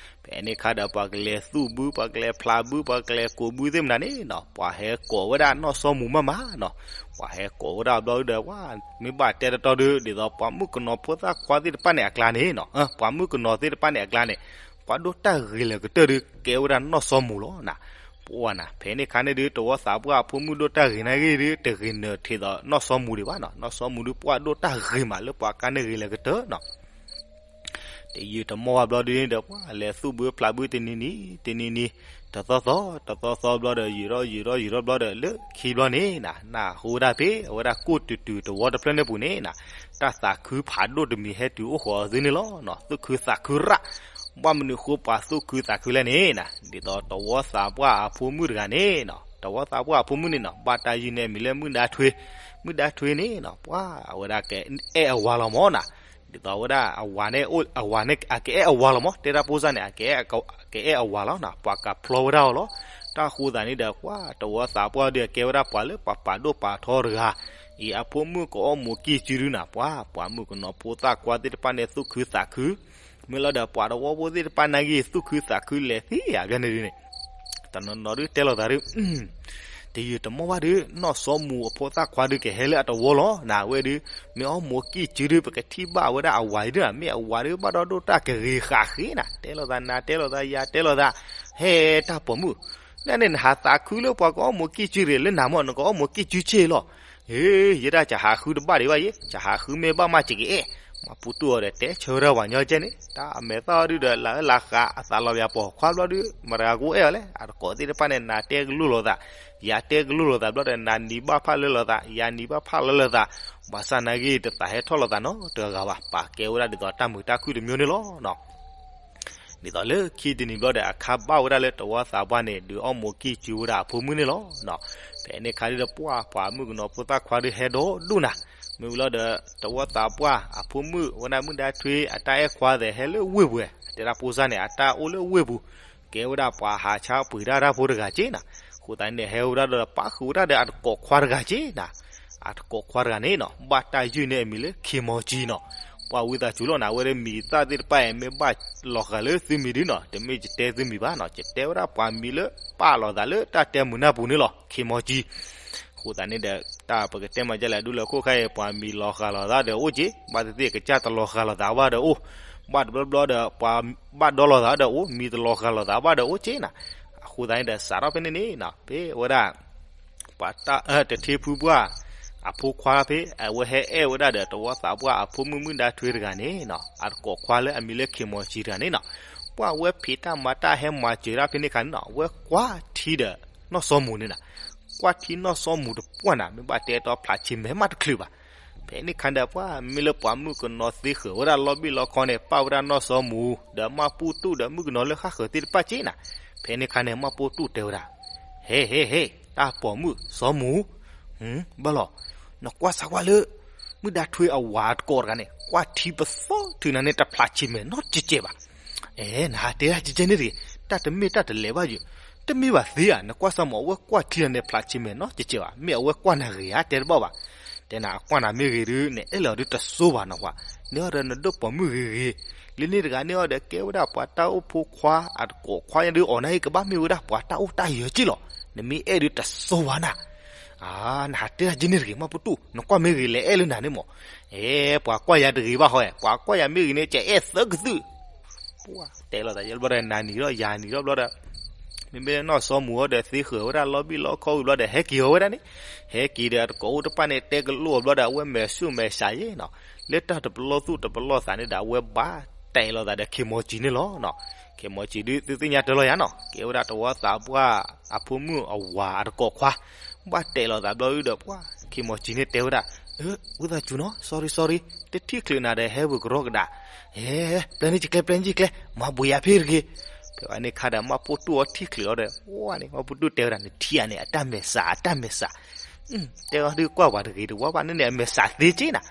ဖဲန့ၣ်အခါဒီး ပှၤကလဲၤသူၣ်ဘု ပှၤကလဲၤဖျါဘု ပှၤကလဲၤကိးဘုသ့ၣ်မနၤန့ၣ်နီၤ ပှၤဟဲကိးဝဲဒၣ်နီၢ်စီၤမူၤမးမးနီၤ, ပှၤဟဲကိးဝဲဒၣ်ဘျီဒီး ပှၤမ့ၢ်ဘၣ်တဲတတီဒီး ဒ်သိးပှၤမုၣ်ကနီၤဖိသၣ်ခွါသ့ၣ်တဖၣ်န့ၣ်အကျါန့ၣ်နီၤ, ပှၤမုၣ်ကနီၤသ့ၣ်တဖၣ်န့ၣ်အကျါန့ၣ် ပှၤဒိၣ်တၢ်ဂ့ၤလၢာ်ကတၢၢ်ဒီး ကဲဝဲဒၣ်နီၢ်စီၤမူၤလီၤနၤ, ပှၤနၤ ဖဲန့ၣ်အခါန့ၣ်ဒီး တဝီသးပှၢ်အဖိမုၣ်ဒိၣ်တၢ်ဂ့ၤနာ်ဂ့ၤဒီး တဂ့ၤနၢၤထဲသိးနီၢ်စီၤမူၤဒံးဘၣ်နီၤ, နီၢ်စီၤမူၤဒီး ပှၤဒိၣ်တၢ်ဂ့ၤမးလၢပှၤကါန့ၣ်ဂ့ၤလၢာ်ကတၢၢ်နီၤ တယုၢ်တမီၢ်ဘၣ်ဘျီဒုန့ၣ်ဒီး ပှၤလဲၤသူၣ်ဘုဖျါဘုတနံၤနံၤ တနံၤနံၤ တသီသီ တသီသီဘျီဒီး ယုၢ်ထီၣ်ယုၢ်ထီၣ်ယုၢ်ထီၣ်ဘျီဒီး လၢခံဘျီန့ၣ်နၤ နၢ်ဟူဝဲဒၣ်ဖဲ အဝဲဒၣ်ကိၣ်တုၤတုၤတဝီတဖျၢၣ်န့ၣ်ပူၤန့ၣ်နၤ, တၢ်သးခုဖးဒိၣ်တမံၤဟဲတုၤအိၣ်ဃီၤအီၤသုန့ၣ်လီၤနီၤ, သူၣ်ခုသးခုရၣ်, ဘၣ်မနုၤဃိပှၤသူၣ်ခုသးခုလဲၣ်န့ၣ်နၤ, ဒ်သိးတဝီသးပှၢ်အဖိမုၣ်တဂၤန့ၣ်နီၤ, တဝီသးပှၢ်အဖိမုၣ်န့ၣ်နီၤ ဘၣ်တၢ်ယုၢ်န့ၢ်အမံၤလၢမုၢ်ဒါထွ့, မုၢ်ဒါထွ့န့ၣ်နီၤ ပှၤအဝဲဒၣ်ကအဲၣ်အဝၤလီၤမးနၤ ဒ်သိးဝဲဒၣ်အဝၤန့ၣ် အဝၤန့ၣ် အကအဲၣ်အဝၤလီၤမး, တဲတၢ်ဖိစၢ်န့ၣ် အကအဲၣ်အဝၤလီၤနီၤ, ပှၤကဖျီဝဲဒၣ်အီၤလီၤ. တၢ်ဃိသးန့ၣ်ဒီး ပှၤတဝီသးပှၢ်ဒီး အကဲဝဲဒၣ်ပှၤလၢပှၤပာ်ဒိၣ်ပာ်ထီတဂၤ, အံၤအဖိမုၣ်ကအီၣ်မူးကံၢ်စုဒုနီၤ, ပှၤ ပှၤမုၣ်ကနီၤဖိသၣ်ခွါသ့ၣ်တဖၣ်န့ၣ် သူၣ်ခုသးခု, မ့ၢ်လီၤဒီးပှၤတဝီဖိသ့ၣ်တဖၣ်နာ်က့ သူၣ်ခုသးခုလဲၤသ့ဧါ ဘျီန့ၣ်ဒုန့ၣ် တနီၤနီၤဒုတဲလိာ်သးဒု တယုာ်တမီၢ်ဘၣ်ဒု နီၢ်စီၤမူးအဖိသၣ်ခွါဒုကဟဲလၢအတဝီလီၤ.နဝဲဒု မ့ၢ်အီၣ်မူးကံၢ်စုဒု ပကထံၣ်ဘၣ်ဝဲဒၣ်အဝၤအံၤဒုနီၤ, မ့ၢ်အဝၤဒု ဘၣ်ဒီးဒိၣ်တၢ်ကဂ့ၤဃာ်ဃ့နီၤ, တဲလိာ်သး နၤတဲလိာ်သး ယၤတဲလိာ်သး, ဟဲတၢ်ပိာ်မုၣ်, နန့ၣ်နဟးသးခုလၢပှၤကအီၣ်မူးကံၢ်စုဒု လၢနၤမ့ၢ် နကအီၣ်မူးကံၢ်စုဆ့လီၤ. ဟ့ ယဲဒၣ်ကဟးဃုတဘၣ်ဒံးဘၣ်ယဲ, ကဟးဃုမ့ၢ်ဘၣ်မး ယကအဲၣ်, မၤပူတူၢ်အီၤဒီး တဲဆၢဝဲဒၣ်ပှၤညီကဲန့ၣ် တၢ်အမဲာ်သၣ်အီၤဒုဒီး လၢအၢလၢဃာ် အသးလီၤပၠးပိာ်ခွါဘျီဒု မတၤကအိၣ်အဲၣ်အီၤလဲၣ်, အတကိးသ့ၣ်တဖၣ်န့ၣ် နၤတဲကလိလိာ်သး, ယၤတဲကလိလိာ်သးဘျီဒီး နၤနံၤဘၣ်ဖၣ်လၢလိာ်သး, ယၤနံၤဘၣ်ဖၣ်လၢလိာ်သး, ဘၣ်ဆၣ်နာ်က့တသးဟဲထီၣ်လိာ်သးနီတဂၤဘၣ်, ပာ်ကဲဝဲဒၣ်ဒ်သိးတၢ်မုာ်တၢ်ခုၣ်တမျိုးန့ၣ်လီၤ. ဒ်သိးလၢခံတနံၤဘျီဒီး အခါဘၣ်ဝဲဒၣ်လၢတဝီသးပှၢ်န့ၣ် ဒုးအီၣ်မူးကံၢ်စုဝဲဒၣ်အဖိမုၣ်န့ၣ်လီၤ. ဖဲန့ၣ်ခါဒုဒီး ပှၤ ပှၤမုၣ်ကနီၤဖိသၣ်ခွါဒုဟဲဒီဒူၣ်နၤ, မ့ၢ်ဝံၤလီၤဒီး တဝီသးပှၢ်အဖိမုၣ် ဝဲဒၣ်မုၣ်ဒါထွ့ အတၢ်အဲၣ်ခွါသဲးဟဲလၢဝ့ၢ်ပူၤ, တဲဒၣ်ဖိစၢ်န့ၣ် အတၢ်အိၣ်လၢဝ့ၢ်ပူၤ, ကဲဝဲဒၣ်ပှၤဟးဆါပှ့ၤတၢ်တၢ်ဖိတဂၤက့နၤ, အဃိသတးန့ၣ် ဟဲဝဲဒၣ်ဒီးပၣ်ဃုာ်ဝဲဒၣ်ဒီးအတကိးခွါတဂၤက့နၤ, အတကိးခွါတဂၤန့ၣ်နီၤ ဘၣ်တၢ်ယုၢ်န့ၢ်အမံၤလၢ ခ့မီၤကံနီၤ, ပှၤဝံသးစူၤလီၤနၤ, အဝဲဒၣ်မံၤသၣ်သ့ၣ်တဖၣ်အံၤ မ့ၢ်ဘၣ်လီၤဃာ်လၢသုမံၤဒုနီၤ, တမ့ၢ်ယတဲသုမံၤဘၣ်နီၤ, ယတဲဝဲဒၣ်ပှၤမံၤလၢပာ်လီၤသးလၢတၢ်တဲမုာ်နၢ်ပူၤန့ၣ်လီၤ, ခ့မီၤကံ အဃိသတးန့ၣ်ဒီး တၢ်ပကတဲမၤဒ်လဲၣ် ဒူလၢခိၣ်ခါအံၤ ပှၤမံၤလီၤဃာ်လိာ်သးဒီးအိၣ်က့, ဘၣ်သ့ၣ်သ့ၣ်ကစၢ်တလီၤဃာ်လိာ်သးဘၣ်ဒီးအိၣ်, ဘၣ်တဘျီဘျီဒီး ပှၤဘၣ်ဒီလီၤသးဒီးအိၣ်, မံၤတလီၤဃာ်လိာ်သးဘၣ်ဒီးအိၣ်က့နၤ, အဃိသတးန့ၣ်ဒီး စးထီၣ်ဖဲန့ၣ်န့ၣ်နီၤ ဖဲဝဲဒၣ် ပှၤတၢ် တထ့ဖုပှၢ် အဖိခွါဖဲ အဝဲဟဲအဲၣ်ဝဲဒၣ်ဒီးတဝီသးပှၢ်အဖိမုၣ်မုၣ်ဒါထွ့တဂၤန့ၣ်နီၤ, အတကိးခွါလၢအမံၤလၢခ့မီၤကံတဂၤန့ၣ်နီၤ, ပှၤဝဲဖံးတၢ်မၤတၢ်ဟဲမၤစၢၤတၢ်ဖဲန့ၣ်ခါန့ၣ်နီၤ, အဝဲကွၢ်ထံဒီးနီၢ်စီၤမူးန့ၣ်နီၤ, ကွၢ်ထံနီၢ်စီၤမူးတပှၢ်နၤ, မ့ၢ်ဘၣ်တဲတီဖျးဆံးမဲာ်မးတချုးဘၣ်. ဖဲန့ၣ်ခါဒီး ပှၤမ့ၢ်လၢပှၤမုၣ်ကနီၤသ့ဃၢၤဝဲဒၣ်လီၤဘံၣ်လီၤခီန့ၣ် ပာ်ဝဲဒၣ်နီၢ်စီၤမူး ဒီးမၢ်ပူၤတူၣ်ဒီးမုၣ်ကနီၤလၢဃၣ်ဃၢၤသ့ၣ်တဖၣ်က့နၤ, ဖဲန့ၣ်ခါန့ၣ် မၢ်ပူၤတူၣ်တဲဝဲဒၣ် ဟဲ ဟဲ ဟဲ တၢ်ပိာ်မုၣ်စီၤမူး, ဘၣ်လီၤ, နကွၢ်စၢ်ကွၢ်လၢ မုၣ်ဒါထွ့အဝၤတကိးတဂၤန့ၣ် ကွၢ်ထံပသီထုးနၤန့ၣ် တဖျးဆံးမဲာ်နီတစဲးဘၣ်. အဲ နဟးတဲဒၣ်ကဲကဲန့ၣ်တဂ့ၤ, တၢ်တမ့ၢ်တၢ်တလဲၤဘၣ်ယိာ်, တမ့ၢ်ဘၣ်သ့ဧါ, နကွၢ်စၢ်မး အဝဲကွၢ်ထံနၤန့ၣ် ဖျးဆံးမဲာ်နီတစဲးဘၣ်, မ့ၢ်အဝဲကွၢ်နၤဂ့ၤဧါ တဲတဘၣ်ဘၣ်. တဲနၤအကွၢ်နၤမ့ၢ်ဂ့ၤဒုး နအဲၣ်လီၤဒုးတစိဘၣ်နီၤ, ပှၤန့ၢ်အီၤဒီးနဒိၣ်ပိာ်မုၣ်ဂ့ၤဂ့ၤ, လၢန့ၣ်တဂၤန့ၢ်အီၤဒီး ကဲဝဲဒၣ်ပှၤတၢ်အိၣ်ဖိခွါ အတကိးခွါညါဒုး အီၤနၤအံၤကဘၣ်မ့ၢ်ဝဲဒၣ်ပှၤတၢ်အိၣ်တၢ်ယၢၤက့လီၤ, နမ့ၢ်အဲၣ်ဒုးတစိဘၣ်နၤ. အါ နဟးတဲဒၣ်ကဲန့ၣ်တဂ့ၤ မၢ်ပူၤတူၣ်, နကွၢ်မ့ၢ်ဂ့ၤလဲၤအဲၣ်လၢနၤန့ၣ်မး. အဲ ပှၤကွၢ်ယၤတဂ့ၤဘၣ်ဟီ, ပှၤကွၢ်ယၤမ့ၢ်ဂ့ၤန့ၣ် ကအဲၣ်သၢကသုး ပှၤတဲလိာ်သးယဲဘျီဒီး နၤနံၤထီၣ်ယၤနံၤထီၣ်ဘျီဒီး မ့မ့ၢ်လၢနီၢ်စီၤမူးအီၤဒီးသ့ဃၢၤဝဲဒၣ်လီၤဘံၣ်လီၤခီဝံၤဘျီဒီး ဟဲက့ၤအီၤဝဲဒၣ်န့ၣ်, ဟဲက့ၤဒီးအတကိးအိၣ်တဖၣ်န့ၣ် တဲကလိအီၤဘျီဒီး အဝဲမဲာ်ဆူၣ်မဲာ်ဆှးယဲနီၤ, လၢတၢ်တပလီၢ်သူၣ်တပလီၢ်သးန့ၣ်ဒီး အဝဲဘၣ်တဲလိာ်သးဒီးခ့မီၤကၠံန့ၣ်လီၤ. ခ့မီၤကၠံဒုးသုသ့ၣ်ညါတၢ်လီၤယၤနီၤ, ကဲဝဲဒၣ်တဝီသးပှၢ်အဖိမုၣ်အဝၤအတကိးခွါ, ဘၣ်တဲလိာ်သးဘျီဒုဒီး ပှၤခ့မီၤကၠံန့ၣ်တဲဝဲဒၣ်, အၢ ဝံသးစူၤနီၤ sorry sorry, တထံၣ်ချုးနၤဒီးဟဲဝံၤကရီကဒါ, ဟဲ ပျဲန့ၢ်ယကျဲ ပျဲန့ၢ်ယကျဲ မၤဘှံးယၤဖဲတဂ့ၤ. ဖဲဝဲန့ၣ်ခါဒီး မၢ်ပူၤတူၣ်အီၤထံၣ်ချုးအီၤဒီး ဝဲန့ၣ် မၢ်ပူၤတူၣ်တဲဝဲဒၣ် နထံၣ်ဧါန့ၣ် အတၢ်မဲာ်ဆှး အတၢ်မဲာ်ဆှး, တဲအီၤဒုးကွၢ်ပှၤတဂ့ၤတဝါဘၣ်န့ၣ်န့ၣ် အမဲာ်ဆှးသ့က့နၤ.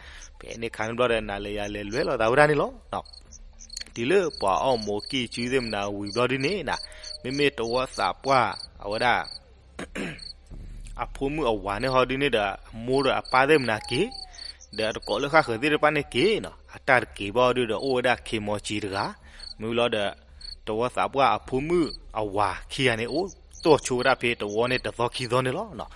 ဖဲန့ၣ်ခါန့ၣ်ဘျီဒီး နၤလဲၤယၤလဲၤလဲၤလိာ်သးဝဲဒၣ်န့ၣ်လီၤ. တုၤလၢပှၤအီၣ်မူးကံၢ်စုသ့ၣ်မနၤဝံၤဘျီဒုန့ၣ်နၤ, မ့မ့ၢ်တဝီသးပှၢ်အဝဲဒၣ် အဖိမုၣ်အဝၤန့ၣ်ဟီဒုန့ၣ်ဒီး အမိၢ်ဒီးအပၢ်သ့ၣ်မနၤက့ၤ, ဒီးအတကိးလၢဃၣ်ဃၢၤသ့ၣ်တဖၣ်န့ၣ်က့ၤနီၤ, အတၢ်တက့ၤဘၣ်ဒုဒီး အိၣ်ဝဲဒၣ်ခ့မီၤကၠံတဂၤ, မ့ၢ်လီၤဒီး တဝီသးပှၢ်အဖိမုၣ်အဝၤခံဂၤန့ၣ် အိၣ်တီၢ်ဆိဝဲဒၣ်ဖဲတဝီန့ၣ်တသီခံသီန့ၣ်လီၤ.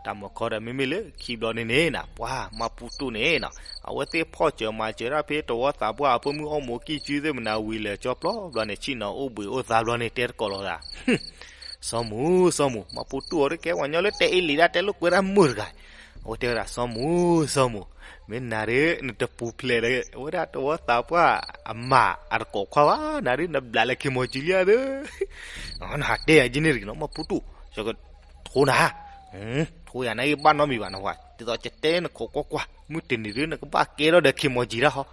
တၢ်မုၢ်ခီဒီး မ့မ့ၢ်လၢခံဘျီန့ၣ်န့ၣ်နၤ, ပှၤမၢ်ပူၤတူၣ်န့ၣ်နီၤ, အဝဲသ့ၣ်ဖီၣ်စၢၤမၤစၢၤဒၣ်ဖဲတဝီသးပှၢ်အဖိမုၣ်အီၣ်မူးကံၢ်စုသ့ၣ်မနၤဝံၤလဲၤကၠီပျီဘျီန့ၣ် ဆ့ၣ်နီၤအိၣ်ဘှံးအိၣ်သါဘျီန့ၣ် တဲတကိးလိာ်သး စီၤမူၤ စီၤမူၤ, မၢ်ပူၤတူၣ်အီၤတကဲပှၤညီလၢတဲအ့လံၤဒၣ်တဲလိာ်ကွဲဒၣ်မုာ်တဂၤ, အဝဲတဲဝဲဒၣ် စီၤမူၤ စီၤမူၤ, မ့ၢ်နၤဒုး နတပူၤဖျဲးဒီး အဝဲဒၣ်တဝီသးပှၢ်အမါအတကိးခွါဘၣ်, နၤဒုး နဘျးလၢခ့မီၤကၠံလံဧါဒုး, နဟးတဲယၤကဲန့ၣ်တဂ့ၤနီၤ မၢ်ပူၤတူၣ်, ယကထိနၤ, ထိယၤန့ၣ်ဂ့ၤဘၣ်နီတမံၤဘၣ်နီၤ, ဒ်သိးယတဲနခိးကွၢ်ကွၢ် မုၢ်တနံၤဒုး နကဘၣ်ကဲထီၣ်ဒီးခ့မီၤကၠံတၢ်ဟီ,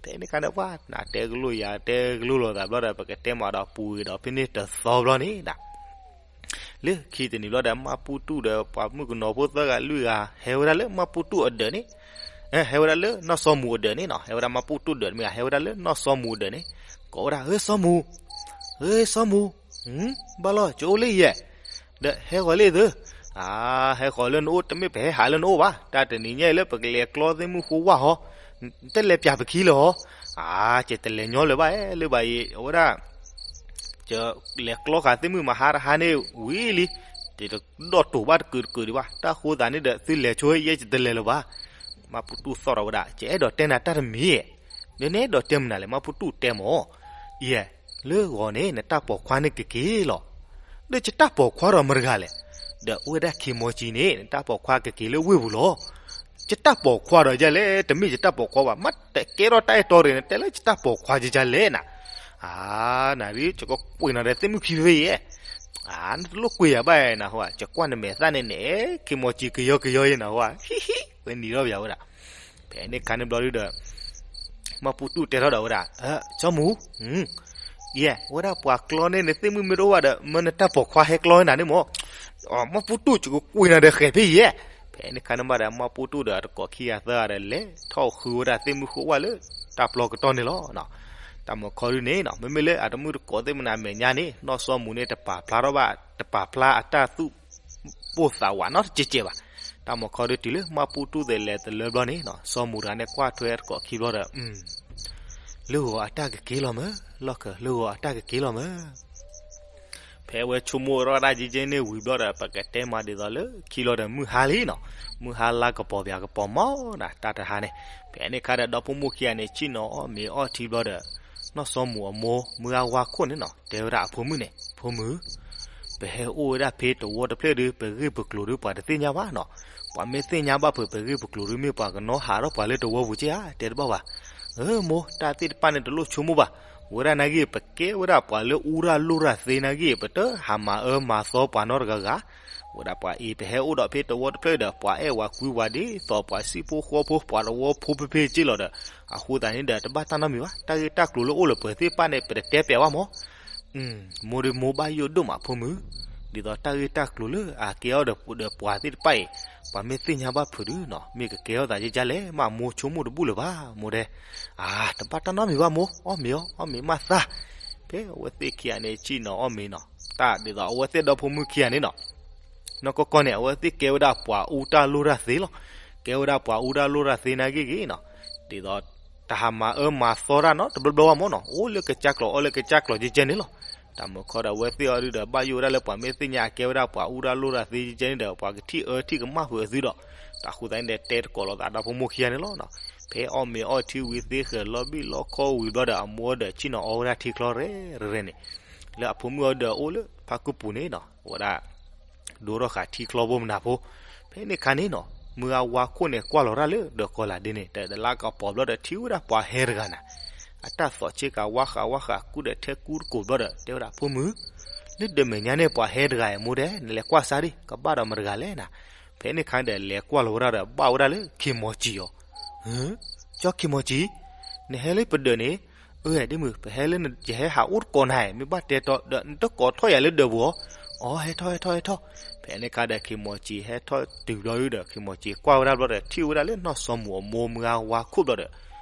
ဖဲန့ၣ်ခါန့ၣ် ပှၤနၤတဲကလိာ်ယၤတဲကလိာ်လိာ်သးဘျီဒီး ပကတဲမးဒီးပူၤဂ့ၤဒီးဖဲန့ၣ်တသီဘျီန့ၣ်နၤ လၢခံတနံၤဘျီဒီး မၢ်ပူၤတူၣ်ဒီးပှၤမုၣ်ကနီၤဖိသၢဂၤလွံၢ်ဂၤ ဟဲဝဲဒၣ်လၢမၢ်ပူၤတူၣ်အဒၢးန့ၣ်, ဟဲဝဲဒၣ်လၢနီၢ်စီၤမူၤအဒၢးန့ၣ်နီၤ, ဟဲဝဲဒၣ်မါပူၣ်တူၣ်ဒၢးတမ့ၢ်ဧါ, ဟဲဝဲဒၣ်လၢနီၢ်စီၤမူၤအဒၢးန့ၣ်, ကိးဝဲဒၣ် ဧၢ စီၤမူၤ, ဧၢ စီၤမူၤ, ဘၣ်လီၤ ကအိၣ်လၢယဲၢ်, ဒီးဟဲဃီၤလၢသု, အါ, ဟဲဃီၤလၢနအိၣ် တမ့ၢ်ပဟဲဟးလၢနအိၣ်ဘၣ်, တၢ်တနံၤညါအံၤလၢပကလဲၤကျီသ့ၣ်မုၢ်ဃိဝၣ်ဟီ, တလဲၤပၠးပခံလၢၤဟီ, အါ, ကတလဲၤညီလၢၤဘၣ် လၢၤဘၣ်အံၤ အဝဲဒၣ် ကလဲၤကျီဃာ်သ့ၣ်မုၢ်မဟါတဟါန့ၣ်ဝံၤလံ, တဒီၣ်တိာ်ဘၣ်တကုာ်တကုာ်ဒံးဘၣ်, တၢ်ဃိသးန့ၣ်ဒီး သုလဲၤဆိယဲၢ် ယတလဲၤလၢၤဘၣ်. မါပူၣ်တူၣ်သီၣ်ထီၣ်ဝဲဒၣ်, ကအဲၣ်ဒိးတဲနၤတၢ်တမံၤ, နအဲၣ်ဒိးတဲမနုၤလဲၣ် မါပူၣ်တူၣ်တဲမၢ်, ယဲၢ်, လၢဂီၤန့ၣ် နတၢ်ပိာ်ခွါန့ၣ်ကက့ၤလီၤ. ဒီးယတၢ်ပိာ်ခွါဒီးမတဂၤလဲၣ်, ဒီးအိၣ်ဝဲဒၣ်ခ့ၢ်မီၤစံၤန့ၣ် နတၢ်ပိာ်ခွါကက့ၤလၢဝ့ၢ်ပူၤလီၤ. ယတၢ်ပိာ်ခွါဒီးယဲၢ်လဲၣ်, တမ့ၢ်ယတၢ်ပိာ်ခွါဘၣ်, မ့ၢ်တကဲထီၣ်တၢ်အဲၣ်တီရ့ၣ်န့ၣ် တဲလၢယတၢ်ပိာ်ခွါယဲၢ်လဲၣ်နၤ, အါ, နရံ ယကကွံာ်နၤဒီးသ့ၣ်မုၣ်ခံဖဲယဲၢ်, အါ, နတလိၣ်ကွံာ်ယၤဘၣ်နဟါ, ယကွၢ်နမဲာ်သၣ်န့ၣ်န့ၣ် ခ့ၢ်မီၤစံၤကယီကယီယဲၢ်နဟါ, ဟံၣ်ဟံၣ် ဝဲနံၤထီၣ်ပယၤဝဲဒၣ်. ဖဲန့ၣ်ခါန့ၣ်ဘျီဒုဒီး မါပူၣ်တူၣ်တဲထီၣ်ဒီးဝဲဒၣ်, စီၤမူၤ, ယဲၢ်, ဝဲဒၣ်ပှၤကျီန့ၢ်နသ့ၣ်မုၣ်မ့ၢ်တအိၣ်ဘၣ်ဒီး မ့ၢ်နတၢ်ပိာ်ခွါဟဲကျီန့ၢ်နၤန့ၣ်မၢ်, အါ, မါပူၣ်တူၣ် ယကကွံာ်နၤဒီးဃဲၤဖဲယဲၢ်. ဖဲန့ၣ်ခါန့ၣ်မးဒီး မါပူၣ်တူၣ်ဒီးအတကိးခံဂၤသၢဂၤဒီး လဲၤထီၣ်ဃုဝဲဒၣ်သ့ၣ်မုၣ်ဃိဝၣ်လၢ တၢ်ပျီကတီၢ်န့ၣ်လီၤ. တၢ်မီၤခီဒုန့ၣ်နီၤ မ့မ့ၢ်လၢအတမုၣ်တကိးသ့ၣ်မနၤအမဲာ်ညါန့ၣ် နီၢ်စီၤမူၤန့ၣ် တပာ်ဖျါထီၣ်ဘၣ်, တပာ်ဖျါအတၢ်သူၣ်ပိၢ်သးဝးနီတကဲးကဲးဘၣ်. တၢ်မီၤခီဒုတုၤလၢမါပူၣ်တူၣ်သ့ၣ်လဲၤတလၢဘျီန့ၣ်နီၤ စီၤမူၤတဂၤန့ၣ်ကွၢ်ထွဲတကိးခံဘျီဒီး လၢဂီၤအတၢ်ကက့ၤလီၤမၢ်, လီၢ်ခၢၣ် လၢဂီၤအတၢ်ကက့ၤလီၤမၢ်. ဖဲအဝဲဆိကမိၣ်ထီၣ်ဒၣ်ယဲၢ်ကဲန့ၣ်ဝံၤဘျီဒီး ပကတဲမးဒ်သိးလၢခံလီၤဒီးမုၢ်ဟါလံနီၤ, မုၢ်ဟါလါကပီၤပၠးကပီၤမးနီၤ တၢ်တဟါန့ၣ်. ဖဲန့ၣ်ခါဒီး ဒီဖိမိၢ်ခံဂၤန့ၣ် ဆ့ၣ်နီၤအီၣ်မ့ၤအီထံဘျီဒီး နီၢ်စီၤမူၤအမိၢ် မုၢ်ဂၤဝါခိၣ်န့ၣ်နီၤ တဲဝဲဒၣ်အဖိမုၣ်န့ၣ် ဖိမုၣ် ပဟဲအိၣ်ဝဲဒၣ်ဖဲတဝီတဖျၢၣ်ဒီး ပဂ့ၢ်ပကျိၤဒီးပှၤတသ့ၣ်ညါဘၣ်နီၤ. ပှၤမ့ၢ်သ့ၣ်ညါဘၣ်ဖုး ပဂ့ၢ်ပကျိၤဒီးမ့ၢ်ပှၤကနီၤဟးထီၣ်ပှၤလၢတဝီပူၤက့ဧါ တဲတဘၣ်ဘၣ်. ဧၢမိၢ် တၢ်သ့ၣ်တဖၣ်န့ၣ် တလိၣ်ဆိကမိၣ်ဘၣ်. ဝဲဒၣ်နာ်က့ ပကဲဝဲဒၣ်ပှၤလၢအူရၢ်လိၢ်ရၢ်သ့နာ်က့ ပတဟးမၤအၢမၤသီပှၤနီတဂၤဂၤ. ဝဲဒၣ်ပှၤအံၤ ပဟဲအိၣ်ဒီးဖဲတဝီတဖျၢၣ်ဒီး ပှၤအဲၣ်ဝဲကွံဝဲဒ်သိးပှၤစံၣ်ဖိဃီဖိ ပှၤတဝီဖိဖဲဖဲက့လီၤဒီး အဃိသတးန့ၣ်ဒီး တဘၣ်တၢ်နီတမံၤဘၣ်. တၢ်ဂ့ၢ်တၢ်ကျိၤလၢအိၣ်လၢပှဲၤသ့ၣ်တဖၣ်န့ၣ် ပတတဲပျးဘၣ်မိၢ်. မိၢ်ဒီးမိၢ်ဘၣ်ယိၣ်ဒိၣ်မးဖိမုၣ်, ဒ်သိးတၢ်ဂ့ၢ်တၢ်ကျိၤလၢအကဲထီၣ်ဒီးပှၤသ့ၣ်တဖၣ်အံၤ ပှၤမ့ၢ်သ့ၣ်ညါဘၣ်ဖုးဒီးနီၤ မ့ၢ်ကကဲထီၣ်သးယကလဲၣ် မ့ၢ်မိၢ်ဆိကမိၣ်တဘူၣ်လၢၤဘၣ် မိၢ်ဒဲ. အါ တဘၣ်တၢ်နီတမံၤဘၣ်မိၢ်, အီၣ်မ့ၤအီၤ အီၣ်မ့ၤမးသး. ဖဲအဝဲသ့ၣ်ခံဂၤန့ၣ် ဆ့ၣ်နီၤအီၣ်မ့ၤနီၤ တၢ်ဒ်သိးအဝဲသ့ၣ်ဒီဖိမုၣ်ခံဂၤန့ၣ်နီၤ နီၢ်ကီၢ်ကီၢ်န့ၣ် အဝဲသ့ၣ်ကဲဝဲဒၣ်ပှၤအူတၢ်လိၢ်တၢ်သ့လီၤ. ကဲဝဲဒၣ်ပှၤအူတၢ်လိၢ်တၢ်သ့နာ်က့ဂ့ၤနီၤ, ဒ်သိးတဟးမၤအၢမၤသီတၢ်နီတဘျီဘျီဘၣ်မိၢ်နီၤ အိၣ်လၢကစၢ်ကျိာ်အီၣ်လၢကစၢ်ကျိာ်ကဲကဲန့ၣ်လီၤ. တၢ်မုၢ်ခီဒီး အဝဲသ့ၣ်အီၤဒုဒီး ဘၣ်ယိၣ်ဝဲဒၣ်လၢပှၤမ့ၢ်သ့ၣ်ညါအကဲဝဲဒၣ်ပှၤအူတၢ်လိၢ်တၢ်သ့ကဲကဲန့ၣ်ဒီး ပှၤကထံၣ်အၢထံၣ်ကမၣ်ဖုးအသုဒီး တၢ်ဃိသတးန့ၣ်ဒီး တဲတကိးလိာ်သးဒီဖိမိၢ်ခံဂၤန့ၣ်လီၤ. ဖဲအီၣ်မ့ၤအီၣ်ထံဝံၤသ့ဃဲၤလီၤဘံၣ်လီၤခီဝံၤဘျီဒီး အမိၢ်ဒီးဆ့ၣ်နီၤအီၣ်ဝဲဒၣ်ထံချီရဲၣ်ရဲၣ်န့ၣ် လၢအဖိမုၣ်အီၤဒီးအိၣ်လၢဖါကူၣ်ပူၤန့ၣ်နီၤ အဝဲဒၣ် ဒိထီၣ်ဃာ်ထံချီဘိမနၤဖိ. ဖဲန့ၣ်ခါန့ၣ်နီၤ မုၢ်ဂၤဝါခိၣ်န့ၣ် ကွၢ်လီၤတၢ်လၢဒီးကီၤလၤဒ့န့ၣ် တလါကပီၤဘျီဒီးထံၣ်ဝဲဒၣ်ပှၤဟဲတဂၤနၤ အတၢ်သီၣ်ဆ့ကၤဝါဃာ်ဝါဃာ်ကူၣ်ဒီးထဲကူတကိးဘျီဒီး တဲဝဲဒၣ်ဖိမုၣ် လၢဒၢးမဲာ်ညါန့ၣ် ပှၤဟဲတဂၤအံၤမိၢ်ဒဲ နလဲၤကွၢ်စၢ်ဒံး ကဘၣ်ဒီးမတဂၤလဲၣ်နၤ. ဖဲန့ၣ်ခါဒီး လဲၤကွၢ်လီၤဝဲဒၣ်ဒီး ဘၣ်ဝဲဒၣ်လၢခ့ၢ်မီၤစံၤအီၤ. ကၠီခ့ၢ်မီၤစံၤ နဟဲလၢပဒၢးန့ၣ် အၢ ဒ့မုၣ် ပဟဲလၢယဟဲဟးအိၣ်တကိးနၤ မ့ၢ်ဘၣ်တဲတီဒီး နတကိးထီၣ်ယၤလၢဒၢးပူၤအီၤ. အီ ဟဲထီၣ် ဟဲထီၣ် ဟဲထီၣ်. ဖဲန့ၣ်ခါဒီး ခ့ၢ်မီၤစံၤဟဲထီၣ်တုၤဘျီဒုဒီး ခ့ၢ်မီၤစံၤကွၢ်ဝဲဒၣ်ဘျီဒီး ထံၣ်ဝဲဒၣ်လၢနီၢ်စီၤမူၤအမိၢ်မုၢ်ဂၤဝါခိၣ်ဘျီဒီး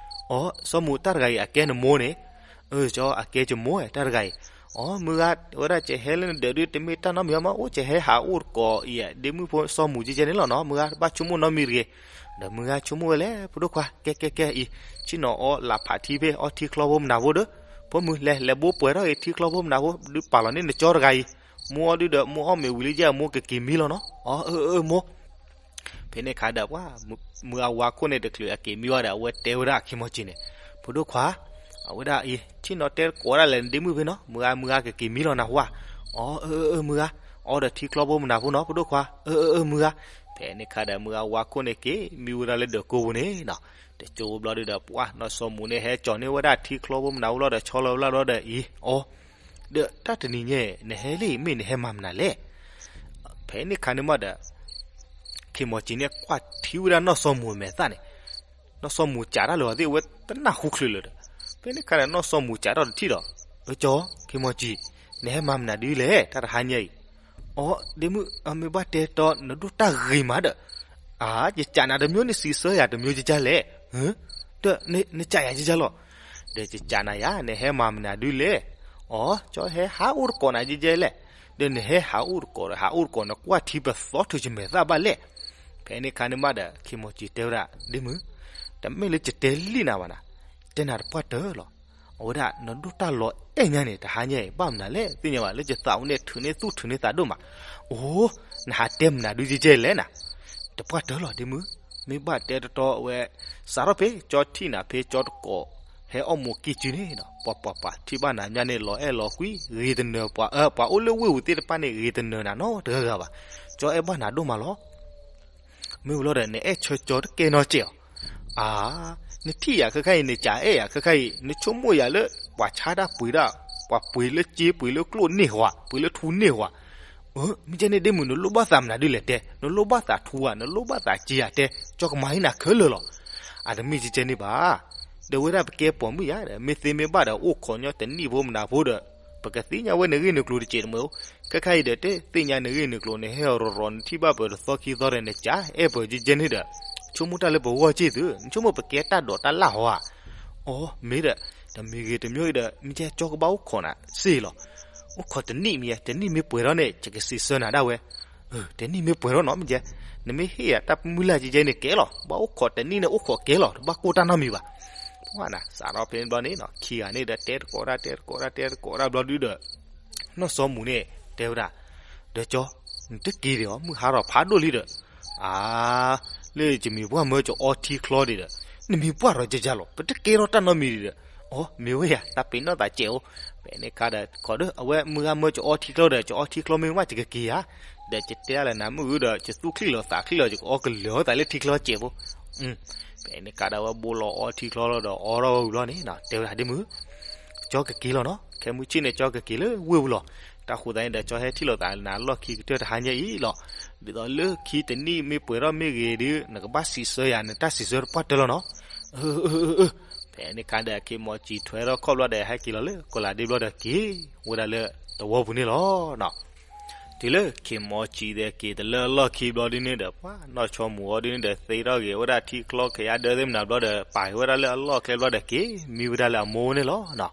အီ စီၤမူၤ တၢ်တဂၤအံၤအကဲနမိၢ်န့ၣ်. အၢ ကၠီ အကဲယမိၢ် တၢ်တဂၤအံၤ. အီ မုၢ်ဂၤ ဝဲဒၣ်ကဟဲလၢနဒၢးဒု တမ့ၢ်တၢ်နီတမံၤဘၣ်မး အိၣ်ကဟဲဟးအိၣ်တကိးအံၤ ဒ့မုၣ်ဖိစီၤမူၤကဲကဲန့ၣ်လီၤနီၤ မုၢ်ဂၤ တဘၣ်ဆိကမိၣ်နီတမံၤတဂ့ၤ. ဒီးမုၢ်ဂၤဆိကမိၣ်ဝဲလဲၣ် ဖိဒိၣ်ခွါ ကဲကဲကဲအံၤ ဆ့ၣ်နီၤအီၣ်လၢဖးထံဖဲအီထံချီဖိမနၤဖိဒီး ဖိမုၣ် လဲၤလဲၤဘိပှဲၤထီၣ်ဂ့ၤထံချီဖိမနၤဖိ ဒုးပာ်လီၤန့ၢ်နကၠီတဂၤအံၤ. မိၢ်အီၤဒုဒီး မိၢ်အီၣ်မ့ၤဝံၤလံယဲၢ် မိၢ်ကက့ၤမံလီၤနီၤ. အီ အၢ အၢ မိၢ် ဖဲန့ၣ်ခါဒီး ပှၤ မုၢ်ဂၤဝါခိၣ်န့ၣ် တချုးအက့ၤမံဝဲဒီး အဝဲတဲဝဲဒၣ်ခ့ၢ်မီၤစံၤန့ၣ် ဖိဒိၣ်ခွါ အဝဲဒၣ်အံၤ ဆ့ၣ်နီၤတဲတကိးဒၣ်လဲာ်နဒ့မုၣ်ဖဲနီၤ မုၢ်ဂၤ မုၢ်ဂၤကက့ၤမံလီၤနၤဟါ. အီ အၢ အၢ အၢ မုၢ်ဂၤ အီဒီးထံချီဖိမနၤဖိနီၤ ဖိဒိၣ်ခွါ အၢ အၢ အၢ မုၢ်ဂၤ. ဖဲန့ၣ်ခါဒီး မုၢ်ဂၤဝါခိၣ်န့ၣ် က့ၤမံဝဲဒၣ်လၢဒၢးကိးပူၤန့ၣ်နီၤ တကၠိဘျီဒုဒီး ပှၤနီၢ်စီၤမူၤန့ၣ် ဟဲကၠီၤန့ၢ်ဝဲဒၣ်ထံချီဖိမနၤဖိလီၤဒီး ဆီလီၤဝဲလၢဘျီဒီးအံၤ အီ ဒီးတၢ်တနံၤညါ နဟဲလၢအံၤ မ့ၢ်နဟဲမၤမနုၤလဲၣ်. ဖဲန့ၣ်ခါန့ၣ်မးဒီး ခ့ၢ်မီၤစံၤန့ၣ် ကွၢ်ထံဝဲဒၣ်နီၢ်စီၤမူၤအမဲာ်သၣ်န့ၣ် နီၢ်စီၤမူၤစးတၢ်လၢအီၤသ့ၣ် အဝဲတနၢ်ဟူချုးလၢၤဒီး ဖဲန့ၣ်ခါန့ၣ် နီၢ်စီၤမူၤစးထီၣ်တထံၣ်ဒီး အၢ ကၠီ ခ့ၢ်မီၤစံၤ နဟဲမၤမနုၤဒ်လဲၣ် တၢ်တဟါညါအံၤ. အီ ဒ့မုၣ် အမ့ၢ်ဘၣ်တဲတီ နဒိၣ်တၢ်ဂ့ၤမးဒီး အါ, ယကးနၤတမျိုး နစံးဆၢယၤတမျိုးကကလဲၣ်. ဒီးနကးယၤကကလီၤ. ဒီးယကးနၤယၤ နဟဲမၤမနုၤဒုလဲၣ်. အိ, ကၠီဟဲဟးအိၣ်တကိးနၤကကလဲၣ်. ဒီးနဟဲဟးအိၣ်တကိးဒီး ဟးအိၣ်တကိး နကွၢ်ထံပသီထုးယမဲာ်သၣ်ဘၣ်လဲၣ်. ဖဲန့ၣ်ခါန့ၣ်မးဒီး ခ့ၢ်မီၤစံၤတဲဝဲဒၣ်, ဒ့မုၣ်, တမ့ၢ်လၢယတဲလံနၤဘၣ်နၤ, တဲနၤတပှၢ်တၢၢ်လီၤ. အဝဲဒၣ်နဒိၣ်တၢ်လီၤအဲၣ်ညါန့ၣ် တဟါညါအံၤ ဘၣ်မနုၤလဲၣ် သ့ၣ်ညါဘၣ် လၢယသးအိၣ်န့ၣ် ထုးန့ၢ်သူၣ်ထုးန့ၢ်သးဒိၣ်မး. အိ, နဟးတဲမနုၤဒုကကလဲၣ်နၤ. တပှၢ်တၢၢ်လီၤဒ့မုၣ်, မ့ၢ်ဘၣ်တဲတတီအဝဲ, စးထီၣ်ဖဲကၠီထံၣ်နၤဖဲကၠီတကိး ဟဲအီၣ်မိၢ်ကံၢ်စုန့ၣ်ဒီး ပှၤပှၤပှၤထံၣ်ဘၣ်နၤညါန့ၣ် လီၤအဲၣ်လီၤကွံ ဂ့ၤတနၢၤ ပှၤ, ပှၤအိၣ်လၢဝ့ၢ်ပူၤသ့ၣ်တဖၣ်န့ၣ် ဂ့ၤတနၢၤနၤနီတဂၤဂၤဘၣ်. ကၠီအဲၣ်ဘၣ်နၤဒိၣ်မးလီၤ. မ့ၢ်ဝံၤလီၤဒီး နအဲၣ်ဆၢကၠီတကဲနီတစဲးအီၤ. အါ, နထံၣ်ယၤခဲခါအံၤ နကးအဲၣ်ယၤခဲခါအံၤ နဆိကမိၣ်ယၤလၢ ပှၤဆါတၢ်ပှ့ၤဒၣ်, ပှၤပှ့ၤလၢစ့ပှ့ၤလၢကျိၣ်န့ၢ်ဝဲ, ပှ့ၤလၢထူန့ၢ်ဝဲ. မ့ၢ်ကဲန့ၣ်ဒ့မုၣ် နလိၣ်ဘၣ်သးမနုၤဒုလဲၣ်တဲ, နလိၣ်ဘၣ်သးထူဧါ, နလိၣ်ဘၣ်သးစ့ဧါတဲ, ကၠီကမၤဟ့ၣ်နၤခဲလၢာ်လီၤ. အတမ့ၢ်ကဲန့ၣ်ဘၣ်. ဒီးဝဲဒၣ်ပကဲပိာ်မုၣ်ယၤဒီး မ့ၢ်သ့မ့ၢ်ဘၣ်ဒီး အိၣ်ခိးညီတနံၣ်ဖိမနၤဖိဒီး ပကသ့ၣ်ညါဝဲနဂ့ၢ်နကျိၤတစဲးတမုာ်. ခဲခါအံၤဒီး တသ့ၣ်ညါနဂ့ၢ်နကျိၤ နဟဲအီၤရီၤရီၤ နထံၣ်ဘၣ်ပတသီခံသီဒီး နကးအဲၣ်ပကဲန့ၣ်ဒီး ဆိကမိၣ်တၢ်လၢပဂီၢ်စ့ၢ်သု, နဆိကမိၣ်ပကဲတၢ်ဒိးတၢ်လၢ်ဟီဧါ. အိ, မ့ၢ်ဒီး, တမံၤဂ့ၤတမံၤဂ့ၤဒီး မ့ၢ်ကဲကၠီကဘၣ်အိၣ်ခိးနၤစ့ၢ်လီၤ. အိၣ်ခိးတနံၣ်မ့ၢ်ယဲ, တနံၣ်မ့ၢ်ပှဲၤထီၣ်န့ၣ် ယကစံးဆၢနၤဒၣ်ဝဲ. တနံၣ်မ့ၢ်ပှဲၤထီၣ်နီၤ မ့ၢ်ကဲ, နမ့ၢ်ဟ့ၣ်ယၤတၢ်မုၢ်လၢ်ကဲကဲန့ၣ်ကဲလီၤ, ဘၣ်အိၣ်ခိးတနံၣ်န့ၣ် အိၣ်ခိးကဲလီၤ, တဘၣ်ကိၢ်တၢ်နီတမံၤဘၣ်. ပှၤနၤ စးထီၣ်ဖဲန့ၣ်ဘျီန့ၣ်နီၤ ခံဂၤန့ၣ်ဒီး တဲတကိးတၢ် တဲတကိးတၢ် တဲတကိးတၢ်ဘျီဒုဒီး နီၢ်စီၤမူၤန့ၣ် တဲဝဲဒၣ်, ဒီးကၠီ, နတက့ၤဒံးအီၤ မုၢ်ဟါထီၣ်ဖးဒိၣ်လံဒီး, အါ, လၢယမံၤပှၢ်မၢကအီထံချီဒံးဒီး, နမံၤပှၢ်ဒီးကကလီၤ ပတကဲထီၣ်တၢ်နီတမံၤဒံးဒီး, အိ, မ့ၢ်ဝဲယၤ တၢ်ပ့ၤနီၣ်သးစဲးအိၣ်. ဖဲန့ၣ်ခါဒီး ခိးဒီး အဝဲမုၢ်ဟါမၢကအီထံချီဒီး ကအီထံချီမ့ၢ်မး ယကက့ၤဧါ, ဒီးယတဲလၢနၤမုၢ်အုဒီး ယသူၣ်ချံၣ်လီၤသးချံၣ်လီၤ ယကအီကလၢာ်အီသးလၢထံချီစဲးဖိ ဖဲန့ၣ်ခါဒီး အဝဲဘိလီၤအီထံချီလီၤဒီး အီထီၣ်ဝဲဝံၤလီၤန့ၣ် တဲဝဲဒၣ်ဒ့မုၣ်, ကၠီကက့ၤလီၤနီၤ, ခဲမုၢ်ဆ့ၣ်န့ၣ် ကၠီကက့ၤလၢဝ့ၢ်ပူၤလီၤ. တၢ်ဃိသတးန့ၣ်ဒီး ကၠီဟဲထံၣ်လိာ်သးနၤအလီၢ်ခံကတၢၢ်တဟါညါအံၤလီၤ. ဒ်သိးလၢခံတနံၣ်မ့ၢ်ပှဲၤထီၣ်မ့ၢ်ဂ့ၤဒီး နကဘၣ်စံးဆၢယၤ နတၢ်စံးဆၢတပှၢ်တၢၢ်လီၤနီၤ. ဖဲန့ၣ်ခါဒီး ခ့ၢ်မီၤစံၤထွဲထီၣ်ခီၣ်ဘျီဒီး ဟဲက့ၤလီၤလၢကီၢ်လၤဒ့ဘျီဒီး က့ၤဝဲဒၣ်လၢသဝီပူၤန့ၣ်လီၤ. တုၤလၢခ့ၢ်မီၤစံၤဒီးက့ၤတလၢအလီၢ်ခံဘျီဒ်န့ၣ်ဒီး ပှၤနီၢ်ဆီမိၢ်အီၤဒ်န့ၣ်ဒီး သ့ထီၣ်ဂ့ၤဝဲဒၣ်ထံချီကယၤဒၢသ့ၣ်မနၤဘျီဒီး ပာ်က့ၤဝဲဒၣ်လၢအလီၢ်ချဲဘျီဒီး က့ၤမံဝဲဒၣ်လၢအမိၢ်န့ၣ်လီၤ.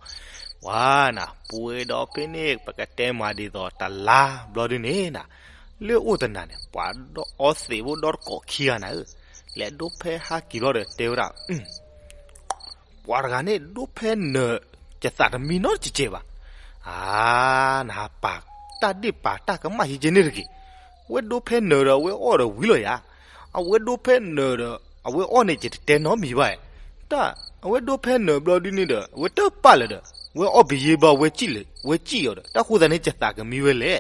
ပှၤနၤ ပှဲၤဒီးဖဲန့ၣ် ပကတဲမၤဒ်သိးတလါဘျီဒ်န့ၣ်နၤ, လၢအိၣ်တနၤန့ၣ် ပှၤဒီးအီသံးဖိဒီတကိးခံဂၤနၤဧၢ, လဲၤဒိဖဲဟးက့ၤဘျီဒီးတဲဝဲဒၣ် ပှၤတဂၤန့ၣ် ဒိဖဲနၢၤ ယသးတမံနီတစဲးဘၣ်. အါ, နဟးပာ်တၢ်ဒ့ၣ်ပာ်တၢ်ကမၣ်ယကဲန့ၣ်တဂ့ၤ. အဝဲဒိဖဲနၢၤဒီး အဝဲအီၣ်ဒီးဝံၤလီၤယၤ. အဝဲဒိဖဲနၢၤဒီး အဝဲအီၣ်န့ၣ် ယတတဲနီတမံၤဘၣ်. တၢ်, အဝဲဒိဖဲနၢၤဘျီဒ်န့ၣ်ဒီး အဝဲတပာ်လၢၤဒီး အဝဲအီၣ်ပယ့ဘျီ အဝဲစံၣ်လၢၤ, အဝဲစံၣ်အီၤဒီး တၢ်ဃိသတးန့ၣ် ယသးကမံဝဲလဲၣ်.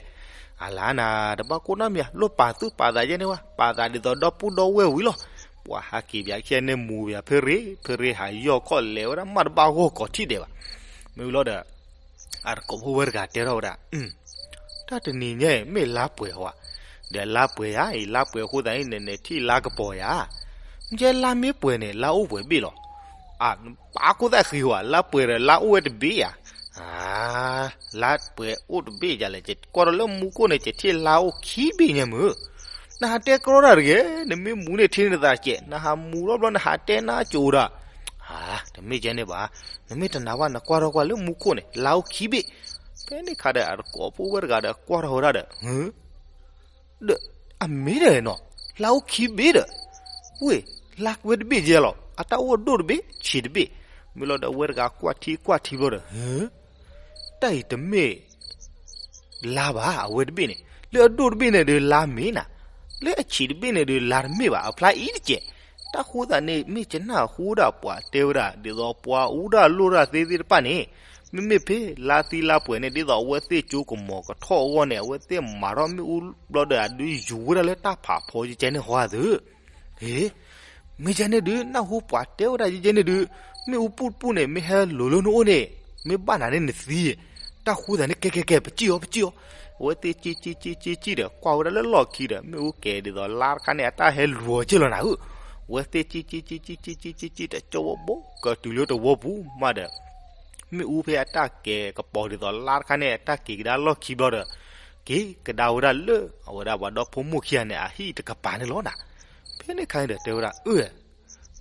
အလါနၤ တဘၣ်ကိၢ်နီတမံၤ လိၣ်ပာ်သူၣ်ပာ်သးယဲန့ၣ်ဝဲ ပာ်သးဒ်သိးဒီပုၢ်ဒီဝဲၢ်ဝံၤလီၤ. ပှၤဟးက့ၤပၠးခံဂၤန့ၣ် မူၤပၠးဖဲရ့ ဖဲရ့ဟးယီၢ်ခီၣ်လဲၤဝဲဒၣ် မးတဘၣ်ဂီၢ်ကီးထံၣ်ဒဲးဘၣ်. မ့ၢ်ဝံၤလီၤဒီး အတကိးဖိဝဲတဂၤတဲထီၣ်ဝဲဒၣ်, တၢ်တနံၤညါအံၤ မ့ၢ်လါပှဲၤဟီဧါ. ဒီးလါပှဲၤဧါအံၤ လါပှဲၤအဃိသတးန့ၣ် နထံၣ်လါကပီၤယၤ. မ့ၢ်လါမ့ၢ်ပှဲၤန့ၣ် လါအိၣ်ပှဲၤဘ့ၣ်လီၤ. အ, ပာ်ကိၢ်သးဃံၤဟီဧါ လါပှဲၤဒီးလါအိၣ်ဝဲတဘ့ၣ်ယၤ. အါ, လါပှဲၤအိၣ်တဘ့ၣ်ယၤလဲၣ် ယကွၢ်ထီၣ်လၢမူခိၣ်န့ၣ် ယထံၣ်လါအိၣ်ခံဘ့ၣ်ညါမုၢ်. နဟးတဲကြီတၢ်တဂ့ၤ, နမ့ၢ်မူန့ၣ်ထံၣ်န့ၣ်သးကဲး, နဟးမူထီၣ်ဘျီနဟးတဲနါကိၤတၢ်. အါ, တမ့ၢ်ကဲန့ၣ်ဘၣ်, နမ့ၢ်တနာ်ဘၣ် နကွၢ်ထီၣ်ကွၢ်လၢမူခိၣ်န့ၣ် လါအိၣ်ခံဘ့ၣ်. ဖဲန့ၣ်ခါဒီး အတကိးဖိဝဲတဂၤဒီးကွၢ်ထီၣ်ဝဲဒၣ်ဒီး ဒီးအမ့ၢ်ဒီးနီၤ လါအိၣ်ခံဘ့ၣ်ဒီး, ဝ့ၢ်, လါဝဲတဘ့ၣ်ယဲလီၤ အတၢ်အိၣ်အဒိၣ်တဘ့ၣ် ဆံးတဘ့ၣ်. မ့ၢ်လီၤဒီး ဝဲတဂၤကွၢ်ထံကွၢ်ထံဘျီဒီး, တၢ်အံၤတမ့ၢ် လါဘၣ် အဝဲတဘ့ၣ်န့ၣ်, လၢအဒိၣ်တဘ့ၣ်န့ၣ်ဒီးလါမ့ၢ်နၤ, လၢအဆံးတဘ့ၣ်န့ၣ်ဒီးလါတမ့ၢ်ဘၣ် အဖျါအံၤတကဲး. တၢ်ဃိသတးန့ၣ် မ့ၢ်ကနၣ်ဃိဒၣ်ပှၤတဲဝဲဒၣ် ဒ်သိးပှၤအူတၢ်လိၣ်တၢ်သ့သ့ၣ်တဖၣ်န့ၣ်, မ့မ့ၢ်ဖဲလါသံလါပှဲၤန့ၣ် ဒ်သိးအဝဲသ့ၣ်ကၠိကမီၤကထီၣ်အဂီၢ်န့ၣ် အဝဲသ့ၣ်မၤထီၣ်မ့ၣ်အူဘျီဒီး အဒုးယူၤဝဲဒၣ်လၢတၢ်ဖးဖီကဲန့ၣ်ဃီသု မ့ၢ်ကဲန့ၣ်ဒုး နၢ်ဟူပှၤတဲဝဲဒၣ်ကဲန့ၣ်ဒုး, မ့ၣ်အူပူၣ်တပူၣ်န့ၣ် မ့ၢ်ဟဲလိၤလၢနအိၣ်န့ၣ်, မ့ၢ်ဘၣ်နၤန့ၣ်နသံ, တၢ်ဃိသတးန့ၣ် ကဲကဲကဲ ပစံၣ်အီၤ ပစံၣ်အီၤ. အဝဲသ့ၣ်စံၣ်စံၣ်စံၣ်စံၣ်စံၣ်ဒီး ကွၢ်ဝဲဒၣ်လၢလီၢ်ခံဒီး မ့ၣ်အူကဲဒ်သိးလါတခါန့ၣ် အတၢ်ဟဲလူၤအီၤကဲလီၤနၤဧၢ. အဝဲသ့ၣ်စံၣ်စံၣ်စံၣ်စံၣ်စံၣ်စံၣ်စံၣ်ဒီး ကၠီဝဲဘိကတုၤလၢတဝီပူၤမးဒီး မ့ၣ်အူဖဲအတၢ်ကဲကပီၤဒ်သိးလါတခါန့ၣ် အတၢ်က့ၤကဒါလီၢ်ခံဘျီဒီး, က့ၤကဒါဝဲဒၣ်လၢ အဝဲဒၣ်ပှၤဒီဖိမိၢ်ခံဂၤန့ၣ် အဟံၣ်တကပၤန့ၣ်လီၤနၤ. ဖဲန့ၣ်ခါန့ၣ်ဒီးတဲဝဲဒၣ် အၢ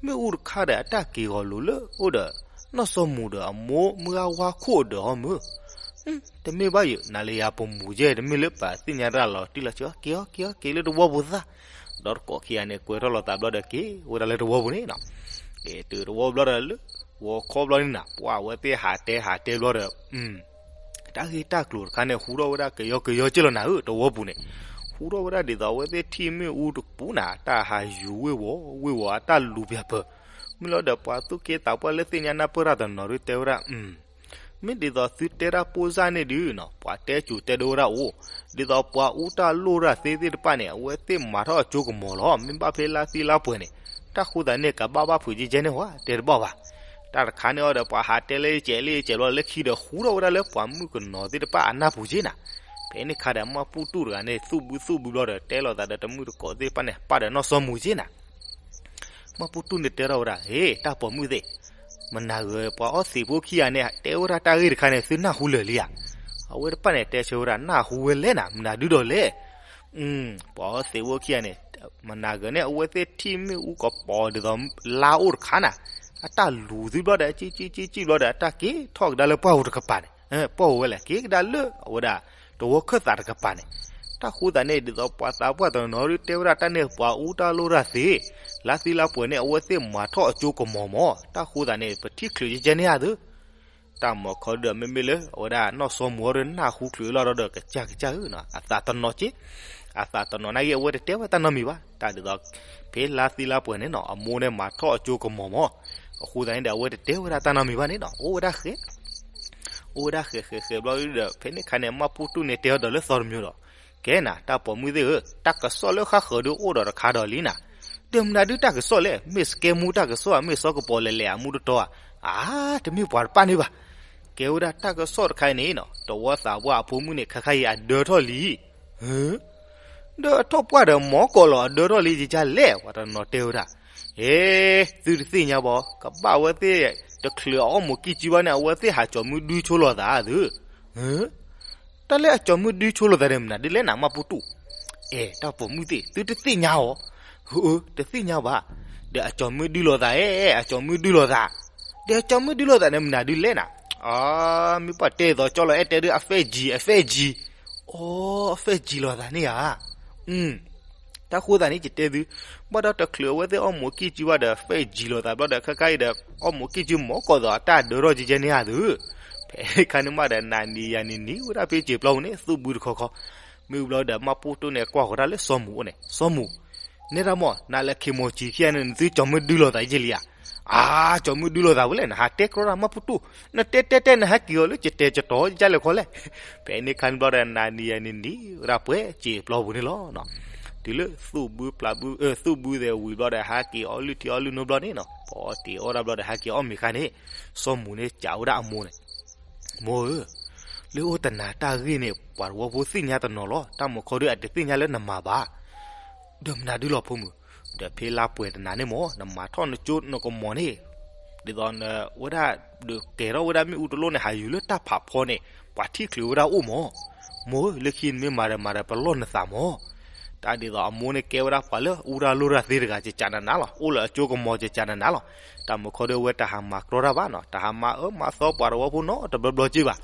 မ့ၣ်အူတခါဒီးအတၢ်က့ၤဂီၤလိၤလၢအိၣ်ဒီး နီၢ်စီၤမူၤဒီးအမိၢ်မုၢ်ဂၤဝါခိၣ်အဒၢးဟီမုၢ်, တမ့ၢ်ဘၣ်ယဲ နၤလၢယၤပမူၤကဲ တမ့ၢ်လၢပသ့ၣ်ညါတၢ်လီၤတံၢ်လီၤဆဲး က့ၤအီၤ က့ၤအီၤ က့ၤလၢတဝီပူၤသၣ်, ဒီးတကိးခံဂၤန့ၣ် ကွဲထီၣ်လိာ်သးဘျီဒီးက့ၤဝဲဒၣ်လၢတဝီပူၤန့ၣ်နီၤ, က့ၤတုၤတဝီပူၤဘျီဒီးလၢ ဂီၤခီဘျီန့ၣ်နၤ ပှၤအဝဲသ့ၣ်ဟးတဲဟးတဲဘျီဒီး တၢ်ဂ့ၢ်တၢ်ကျိၤတခါန့ၣ် ဟူထီၣ်ဝဲဒၣ်ကယီကယီက့လီၤနၤဧၢ တဝီပူၤန့ၣ်, ဟူထီၣ်ဝဲဒၣ်ဒ်သိးအဝဲသ့ၣ်ထံၣ်မ့ၣ်အူတပူၤနၤ တၢ်ဟးယူၤဝ့ၢ်ဝီၤဝ့ၢ်ဝီၤ အတၢ်လူၤပၠးပၢၤ, မ့ၢ်လီၤဒီးပှၤသူၣ်က့သးပှၢ်လၢသ့ၣ်ညါနၢ်ပၢၢ်တၢ်တနီၤဒုတဲဝဲဒၣ် မ့ၢ်ဒ်သိးသုတဲဒၣ်ပိၢ်စၢ်န့ၣ်ဒုနီၤ ပှၤတဲကိၤတဲဒိဝဲဒၣ်အိၣ်, ဒ်သိးပှၤအူတၢ်လိၣ်တၢ်သ့သ့ၣ်တဖၣ်န့ၣ် အဝဲသ့ၣ်မၤထီၣ်အကၠိကမီၤလီၤ မ့ၢ်ဘၣ်ဖဲလါသံလါပှဲၤန့ၣ်, တၢ်ဃိသတးန့ၣ် ကဘၣ်ဘၣ်ဖုးကဲကဲန့ၣ်ဝဲ တဲတဘၣ်ဘၣ် တၢ်တခါန့ၣ်အီၤဒီး ပှၤဟးတဲလၢယကဲးလၢယကဲးဘျီလၢခံဒီး ဟူထီၣ်ဝဲဒၣ်လၢပှၤမုၣ်ကနီၤသ့ၣ်တဖၣ်အနၢ်ပူၤက့နၤ, ဖဲန့ၣ်ခါဒီး မၢ်ပူၤတူၣ်တဂၤန့ၣ် သူၣ်ဘုသူၣ်ဘုဘျီဒီး တဲလိာ်သးဒီးတမုၣ်တကိးသ့ၣ်တဖၣ်န့ၣ် ပာ်ဒီးနီၢ်စီၤမူၤက့နၤ မၢ်ပူၤတူၣ်န့ၣ်တဲထီၣ်ဝဲဒၣ် ဟ့ တၢ်ပိာ်မုၣ်သ့ၣ်, မနၤဂ့ၤ ပှၤအီသံးဖိခံဂၤန့ၣ် တဲဝဲဒၣ်တၢ်ဂ့ၢ်တခါန့ၣ် သုနၢ်ဟူလၢာ်လံဧါ, အဝဲတဖၣ်န့ၣ် တဲဆၢဝဲဒၣ် နၢ်ဟူဝဲလဲၣ်နၤ မနုၤဒုဒီးလဲၣ်, ပှၤအီသံးဖိခံဂၤန့ၣ် မနၤဂ့ၤန့ၣ် အဝဲသ့ၣ်ထံၣ်မ့ၣ်အူကပီၤဒ်သိး လါအိၣ်တခါနၤ, အတၢ်လူၤသုဘျီဒီး ကံၣ်ကံၣ်ကံၣ်ကံၣ်ဘျီဒီး အတၢ်က့ၤထီၣ်ကဒါလၢပှၢ်ပူၤတကပၤန့ၣ်, ပှၢ်ပူၤဝဲလဲၣ် က့ၤကဒါလၢအဝဲဒၣ် တဝီခၢၣ်သးတကပၤန့ၣ်, တၢ်ဃိသတးန့ၣ် ဒ်သိးပှၤသးပှၢ်တနီၤနီၤဒုတဲဝဲဒၣ်တၢ်န့ၣ် ပှၤအူတၢ်လိၣ်တၢ်သ့, လါသံလါပှဲၤန့ၣ် အဝဲသ့ၣ်မၤထီၣ်အကၠိကမီၤမး, တၢ်ဃိသတးန့ၣ် ပထံၣ်ချုးကဲကဲန့ၣ်ဧါသု တၢ်မၤခီဒုဒီး မ့မ့ၢ်လၢအဝဲဒၣ်နီၢ်စီၤမူၤအီၤဒီး နၢ်ဟူချုးလီၤဒီး ကစၢ်ကစၢ်ဧၢ, အသးတနီၤက့, အသးတနီၤနာ်က့ အဝဲတတဲဝဲတၢ်နီတမံၤဘၣ်, တၢ်ဒ်သိး ဖဲလါသံလါပှဲၤန့ၣ်နီၤ အမိၢ်န့ၣ်မၤထီၣ်အကၠိကမီၤမး, အဃိသတးန့ၣ်ဒီး အဝဲတတဲဝဲဒၣ်တၢ်နီတမံၤဘၣ်န့ၣ်နီၤ အိၣ်ဝဲဒၣ်ဃဲ အိၣ်ဝဲဒၣ်ဃဲးဃဲးဃဲးဘျီဒီး ဖဲန့ၣ်ခါန့ၣ် မၢ်ပူၤတူၣ်န့ၣ်တဲအီၤဒီးလၢသီတမံၤဒီး, ကဲနၤ တၢ်ပိာ်မုၣ်သ့ၣ်ဧၢ, တၢ်ကစီၣ်လၢဃၣ်ဃၢၤဒုအိၣ်ဒီးတခါဒီးလံနၤ, ဒီးမနုၤဒုတၢ်ကစီၣ်လဲၣ်, မ့ၢ်စကဲမူတၢ်ကစီၣ်ဧါ, မ့ၢ်စီၤကပီၤလဲၤလဲၤအမူတတီၤဧါ, အါ တမ့ၢ်ပှၤတဖၣ်န့ၣ်ဘၣ်, ကဲဝဲဒၣ်တၢ်ကစီၣ်တခါအံၤန့ၣ်နီၤ တဝီသးပှၢ်အဖိမုၣ်န့ၣ် ခါခါအံၤအဒၢထီၣ်လံ ဒီးအထီၣ်ပှၢ်ဒီးမီၢ်ကီးလီၤ အဒၢထီၣ်လံယကလဲၣ် ပှၤတနီၤတဲဝဲဒၣ်, ဟ့ သုတသ့ၣ်ညါဘၣ်, ကဘၣ်ဝဲသ့ၣ် တချုးအီၣ်မိၢ်ကံၢ်ကံဘၣ်န့ၣ် အဝဲသ့ၣ်ဟးကၠီၤမုၢ်ဒုဆိလိာ်သးသု, တၢ်လၢအကၠီၤမုၢ်ဒုဆိလိာ်သးန့ၣ် မနုၤဒ်လဲၣ်နၤ မၢ်ပူၤတူၣ်, အဲ တၢ်ပိာ်မုၣ်သ့ၣ် သုတသ့ၣ်ညါအီၤ, ဟၢ တသ့ၣ်ညါဘၣ်, ဒီးအကၠီၤမုၢ်ဒုလိာ်သး အဲ အကၠီၤမုၢ်ဒုလိာ်သး, ဒီးအကၠီၤမုၢ်ဒုလိာ်သးန့ၣ် မနုၤဒ်လဲၣ်နၤ, အ မ့ၢ်ပှၤတဲသိးကၠီလီၤအဲၣ်တဲဒု အဖဲၣ်ကၠံ အဖဲၣ်ကၠံ, အ အဖဲၣ်ကၠံလိာ်သးန့ၣ်ဧါ, တၢ်ဃိသတးန့ၣ် ယတဲသု, ဘၣ်ဒီးတချုးအဝဲသ့ၣ်အီၣ်မိၢ်ကံၢ်ကၠံဘၣ်ဒီး ဖဲၣ်ကၠံလိာ်သးဘျီဒီး ခဲခါအံၤဒီး အီၣ်မိၢ်ကံၢ်ကၠံမီၢ်ကီးသိး အတၢ်ဒၢထီၣ်ကဲကဲန့ၣ်ဧါသု, ဖဲခါန့ၣ်မးဒီး နၤနံၤယၤနံၤနံၤဝဲဒၣ်ဖဲစံာ်ပျီပူၤန့ၣ် သူၣ်ဘုတခီခီ, မ့ၢ်ဘျီဒီး မၢ်ပူၤတူၣ်န့ၣ် ကွၢ်ဃီၤတၢ်လၢစီၤမူၤအိၣ်န့ၣ် စီၤမူၤ နဲဒၣ်မး နၤလၢခ့ၢ်မီၤကၠံခံဂၤန့ၣ် နသုကၠီၤမုၢ်ဒုလိာ်သးယဲလံဧါ, အါ ကၠီၤမုၢ်ဒုလိာ်သးဝဲလဲၣ် နဟးတဲကြီတၢ်မၢ်ပူၤတူၣ်, နတဲတဲတဲ နဟဲက့ၤအီၤလၢကတဲာ်ကတီၤကလဲၣ်ခီလဲၣ်, ဖဲန့ၣ်ခါန့ၣ်ဘျီဒီး နၤနံၤယၤနံၤနံၤဝဲဒၣ်ပှဲၤစံာ်ပျီပူၤန့ၣ်လီၤ, တုၤလၢသူၣ်ဘုပျၢ်ဘု သူၣ်ဘုသဲးဝံၤဘျီဒီး ဟးက့ၤအီၣ်လုၢ်ထံအီၣ်လုၢ်နိဘျီန့ၣ်နီၤ ပီတ့ၤအီၣ်ဒၣ်ဘျီဒီး ဟဲက့ၤအီၣ်မ့ၤခါန့ၣ် စီၤမူၤန့ၣ်စံးဝဲဒၣ်အမိၢ်န့ၣ် မိၢ်ဧၢ, လၢအိၣ်တနၤတၢ်ဂ့ၢ်န့ၣ် ပှၤတဝီဖိသ့ၣ်ညါတနီၤလီၤ, တၢ်မၤခီဒုအတသ့ၣ်ညါလၢနမၤဘၣ်, ဒီးမနုၤဒုလီၤဖိမုၣ်, ဒီးဖဲလါပှဲၤတနၤန့ၣ်မး နမၤထီၣ်နကၠိနကမီၤန့ၣ်, ဒ်သိးနဝဲဒၣ် ဒီးကဲထီၣ်ဝဲဒၣ်မ့ၣ်အူတလိၣ်န့ၣ် ဟးယူၤလၢတၢ်ဖးဖီန့ၣ် ပှၤထံၣ်ချုးဝဲဒၣ်အိၣ်မး, မိၢ်ဧၢ လၢခံနမ့ၢ်မၤဒီးမၤဒီးပလီၢ်နသးမး, တၢ်ဒ်သိးအမိၢ်န့ၣ်ကဲဝဲဒၣ်ပှၤလၢအူတၢ်လိၣ်တၢ်သ့တဂၤ ကကးနးနးလီၤ, အိၣ်လၢအကၠိကမီၤကကးနးနးလီၤ, တၢ်မၤခီဒုအဝဲတဟးမၤကြီတၢ်ဘၣ်နီၤ, တဟးမၤအၢမၤသီပှၤတဝီဖိနီတဘျီဘျီက့ဘၣ်,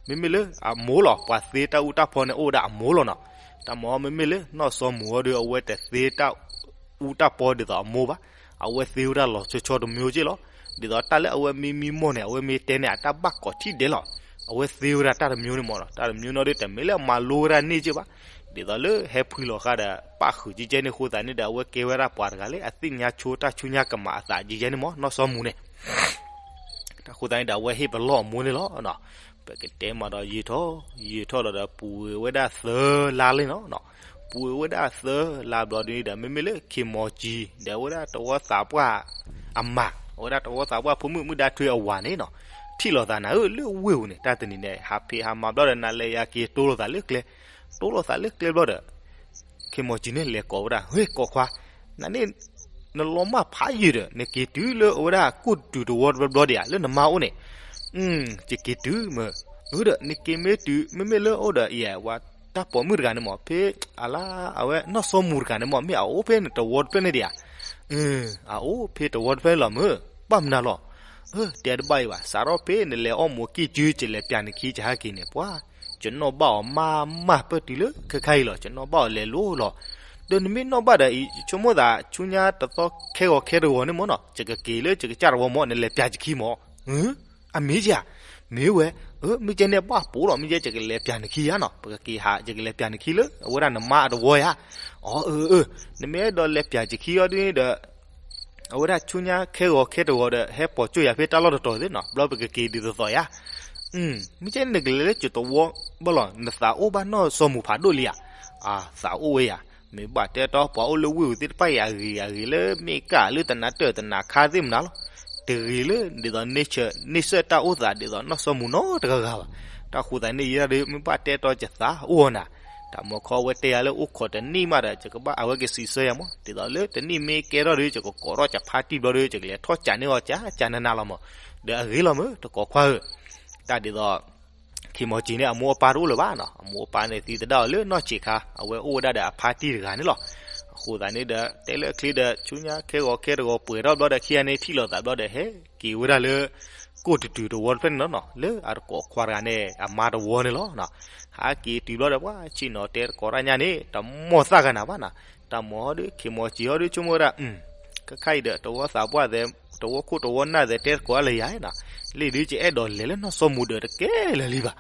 မ့မ့ၢ်လၢအမိၢ်လီၤ, ပှၤသ့တၢ်အူတၢ်ဖီန့ၣ်အိၣ်ဝဲဒၣ်အမိၢ်လီၤနီၤ, တၢ်မၤမ့မ့ၢ်လၢနီၢ်စီၤမူၤအီၤဒီး အဝဲတသ့တၢ်အူတၢ်ဖီဒ်သိးအမိၢ်ဘၣ်, အဝဲသ့ဝဲဒၣ်လီၤဆီဆီတမံၤက့လီၤ, ဒ်သိးတၢ်လၢအဝဲမံမံမီၢ်န့ၣ် အဝဲမ့ၢ်တဲန့ၣ် အတၢ်ဘၣ်ကိးထံၣ်ဒဲးလီၤ, အဝဲသ့ဝဲဒၣ်တၢ်တမံၤန့ၣ်မးနီၤ, တၢ်တမံၤနီၤဒုတမ့ၢ်လၢအမၤလိဝဲဒၣ်န့ၢ်က့ဘၣ်, ဒ်သိးလၢဟဲဖှံလီၤဃာ်ဒီး ပၣ်ဃုာ်ကကဲန့ၣ်အဃိသတးန့ၣ်ဒီး အဝဲကဲဝဲဒၣ်ပှၤတဂၤလၢအသ့ၣ်ညါဆိတၢ်ဆူညါကမၤအသးကကဲန့ၣ်မး နီၢ်စီၤမူၤန့ၣ် တၢ်ဃိသတးန့ၣ်ဒီး အဝဲဟ့ၣ်ပလီၢ်အမိၢ်န့ၣ်လီၤ. ပကတဲမးဒီးယံာ်ထီၣ် ယံာ်ထီၣ်လီၤဒီး ပူၤဝဲဒၣ်သၢလါလံနီၤ. ပူၤဝဲဒၣ်သၢလါဘျီဒ်န့ၣ်ဒီး မ့မ့ၢ်လၢခ့ၢ်မီၤကၠံ ဒီးအဝဲဒၣ်တဝီသးပှၢ်အမါ, အဝဲဒၣ်တဝီသးပှၢ်ဖိမုၣ်မုၣ်ဒါထွဲအဝၤန့ၣ်နီၤ, ထံၣ်လိာ်သးနၤဧၢ လၢဝ့ၢ်ပူၤန့ၣ် တၢ်တနံၤန့ၣ် ဟးဖံးဟးမၤဘျီဒီး နၤလဲၤယၤက့ၤတိလိာ်သးလၢကျဲ, တိလိာ်သးလၢကျဲဘျီဒီး ခ့ၢ်မီၤကၠံန့ၣ်လဲၤကိးဝဲဒၣ် ဟ့ၣ်ကိးခွါ, နန့ၣ် နလီၤမၢ်ဖးယံာ်ဒီး နက့ၤတုၤလၢအဝဲဒၣ်ကိၣ်တုၤတဝီတဘျီဘျီဒံးဧါ လၢနမါအိၣ်န့ၣ်, ယက့ၤတုၤမ့ၢ်, အၢဒီး နက့ၤမ့ၢ်တုၤ မ့မ့ၢ်လၢအိၣ်ဒီး ယဝၤ တၢ်ပိာ်မုၣ်တဂၤန့ၣ်မ့ၢ် ဖဲအလါ အဝဲနီၢ်စီၤမူၤတဂၤန့ၣ်မ့ၢ် မ့ၢ်အအိၣ်ဖဲန့ၣ်တဝီတဖျၢၣ်န့ၣ်ဒံးဧါ. အအိၣ်ဖဲတဝီတဖျၢၣ်လီၤမ့ၢ် ဘၣ်မနုၤလီၤ. တဲတဘၣ်အံၤဘၣ် စးထီၣ်ဖဲနလဲၤအီၣ်မိၢ်ကံၢ်စု ယလဲၤပျးနခံ ယဟဲက့ၤန့ၣ် ပှၤ ယနီၣ်ဘၣ်အီၤမးမး ပၢၢ်တုၤလၢခဲခါအံၤလီၤ. ယနီၣ်ဘၣ်အီၤလဲၤလိၤလီၤ. ဒီးနမ့ၢ်နီၣ်ဘၣ်ဒီးအံၤ ယဆိကမိၣ်သး ဆူညါတသီခဲဂီၤခဲတဂီၤန့ၣ်မ့ၢ်နီၤ ယကက့ၤလၢယကစၢ်တဝီမ့ၢ် နလဲၤပျးယခံမ့ၢ်. အမ့ၢ်ဧါ. မ့ၢ်ဝဲ. မ့ၢ်ကဲန့ၣ်ဘၣ်ပိာ်လီၤ မ့ၢ်ကဲ ယကလဲၤပျးနခံဧါနီၤ ပကက့ၤဟး ယကလဲၤပျးနခံလၢ အဝဲဒၣ်နမါအတဝီဧါ. အၢ အၢ အၢ နမ့ၢ်အဲၣ်ဒိးလဲၤပျးယခံအီၤဒ်န့ၣ်ဒီး အဝဲဒၣ်ဆူညါခဲဂီၤခဲတဂီၤဒီး ဟဲပိာ်ကၠိၣ်ယၤဖဲတၢ်လီၢ်တတီၤသ့ၣ်နီၤ ဘျီပကက့ၤဒ်သိးသိးဧါ. မ့ၢ်ကဲန့ၣ်နကလဲၤလၢယတဝီဘၣ်လီၤ နသးအိၣ်ဘၣ်နီၢ်စီၤမူၤဖးဒိၣ်လံဧါ. သးအိၣ်ဝဲယၤ. မ့ၢ်ဘၣ်တဲတီ ပှၤအိၣ်လၢဝ့ၢ်ပူၤသ့ၣ်တဖၣ်အံၤ အဂ့ၤအဂ့ၤလၢမ့ၢ်ကၢ်လၢတနးတၢၢ်တနးခါသ့ၣ်မနုၤလီၤ. တဂ့ၤလၢဒ်သိး nature န့ဆၢၣ်တၢ်အိၣ်သးဒ်သိးနီၢ်စီၤမူၤနီတဂၤဂၤဘၣ်. တၢ်ဃိသးန့ၣ်ယဲဒၣ်ဒီး မ့ၢ်ဘၣ်တဲတီယသးအိၣ်အီၤနၤ တၢ်မီၤခီဝဲတဲယၤလၢအိၣ်ခိးတနံၣ်မးဒီး ယကဘၣ်အဝဲကစံးဆၢယၤမ့ၢ် ဒ်သိးလၢတနံၣ်မ့ၢ်ကဲထီၣ်ဒီး ယကကိးထီၣ်ယဖါတံၢ်ဘျီဒီး ယကလဲၤထီၣ်ကးန့ၢ်အီၤကးကးနးနးလီၤမ့ၢ်. ဒီးအဂ့ၤလီၤမ့ၢ် တကိးခွါဧၢ. တၢ်ဒ်သိး ခ့ၢ်မီၤစံၤန့ၣ် အမိၢ်အပၢ်တအိၣ်လၢၤဘၣ်နီၤ အမိၢ်အပၢ်န့ၣ်သံသဒၣ်အီၤလၢနီၢ်ဆံးခါ အဝဲအိၣ်ဝဲဒၣ်ဒီးအဖါတံၢ်တဂၤန့ၣ်လီၤ. အဃိသတးန့ၣ်ဒီး တဲလၢအချ့ဒီး ဆူညါခဲဂီၤခဲတဂီၤပှဲၤထီၣ်ဘျီဒီး ခံဂၤန့ၣ်ထံၣ်လိာ်သးဘျီဒီး ဟဲက့ၤဝဲဒၣ်လၢ ကိၣ်တတုၤတဝီတဖျၢၣ်န့ၣ်လီၤနီၤ လၢအတကိးခွါတဂၤန့ၣ် အမါတဝီန့ၣ်လီၤ. ဟးက့ၤတုၤဘျီဒီး ပှၤဆ့ၣ်နီၤတဲတကိးတၢ်ညါန့ၣ် တမီၢ်သၣ်ဂၤနၤဘၣ်နီၤ. တၢ်မီၤဟီဒီး ခ့ၢ်မီၤစံၤဟီဒီး ဆိကမိၣ်ဝဲဒၣ် ခဲခါအံၤဒီး တဝီသးပှၢ်သဲး တဝီခိၣ်တဝီနၢ်သဲး တဲတကိးအါလၢယၤနီၤ. လံာ်ဒုး ယအဲၣ်ဒိးလဲၤလၢနီၢ်စီၤမူၤဒၢးတကဲလၢာ်လံဘၣ်.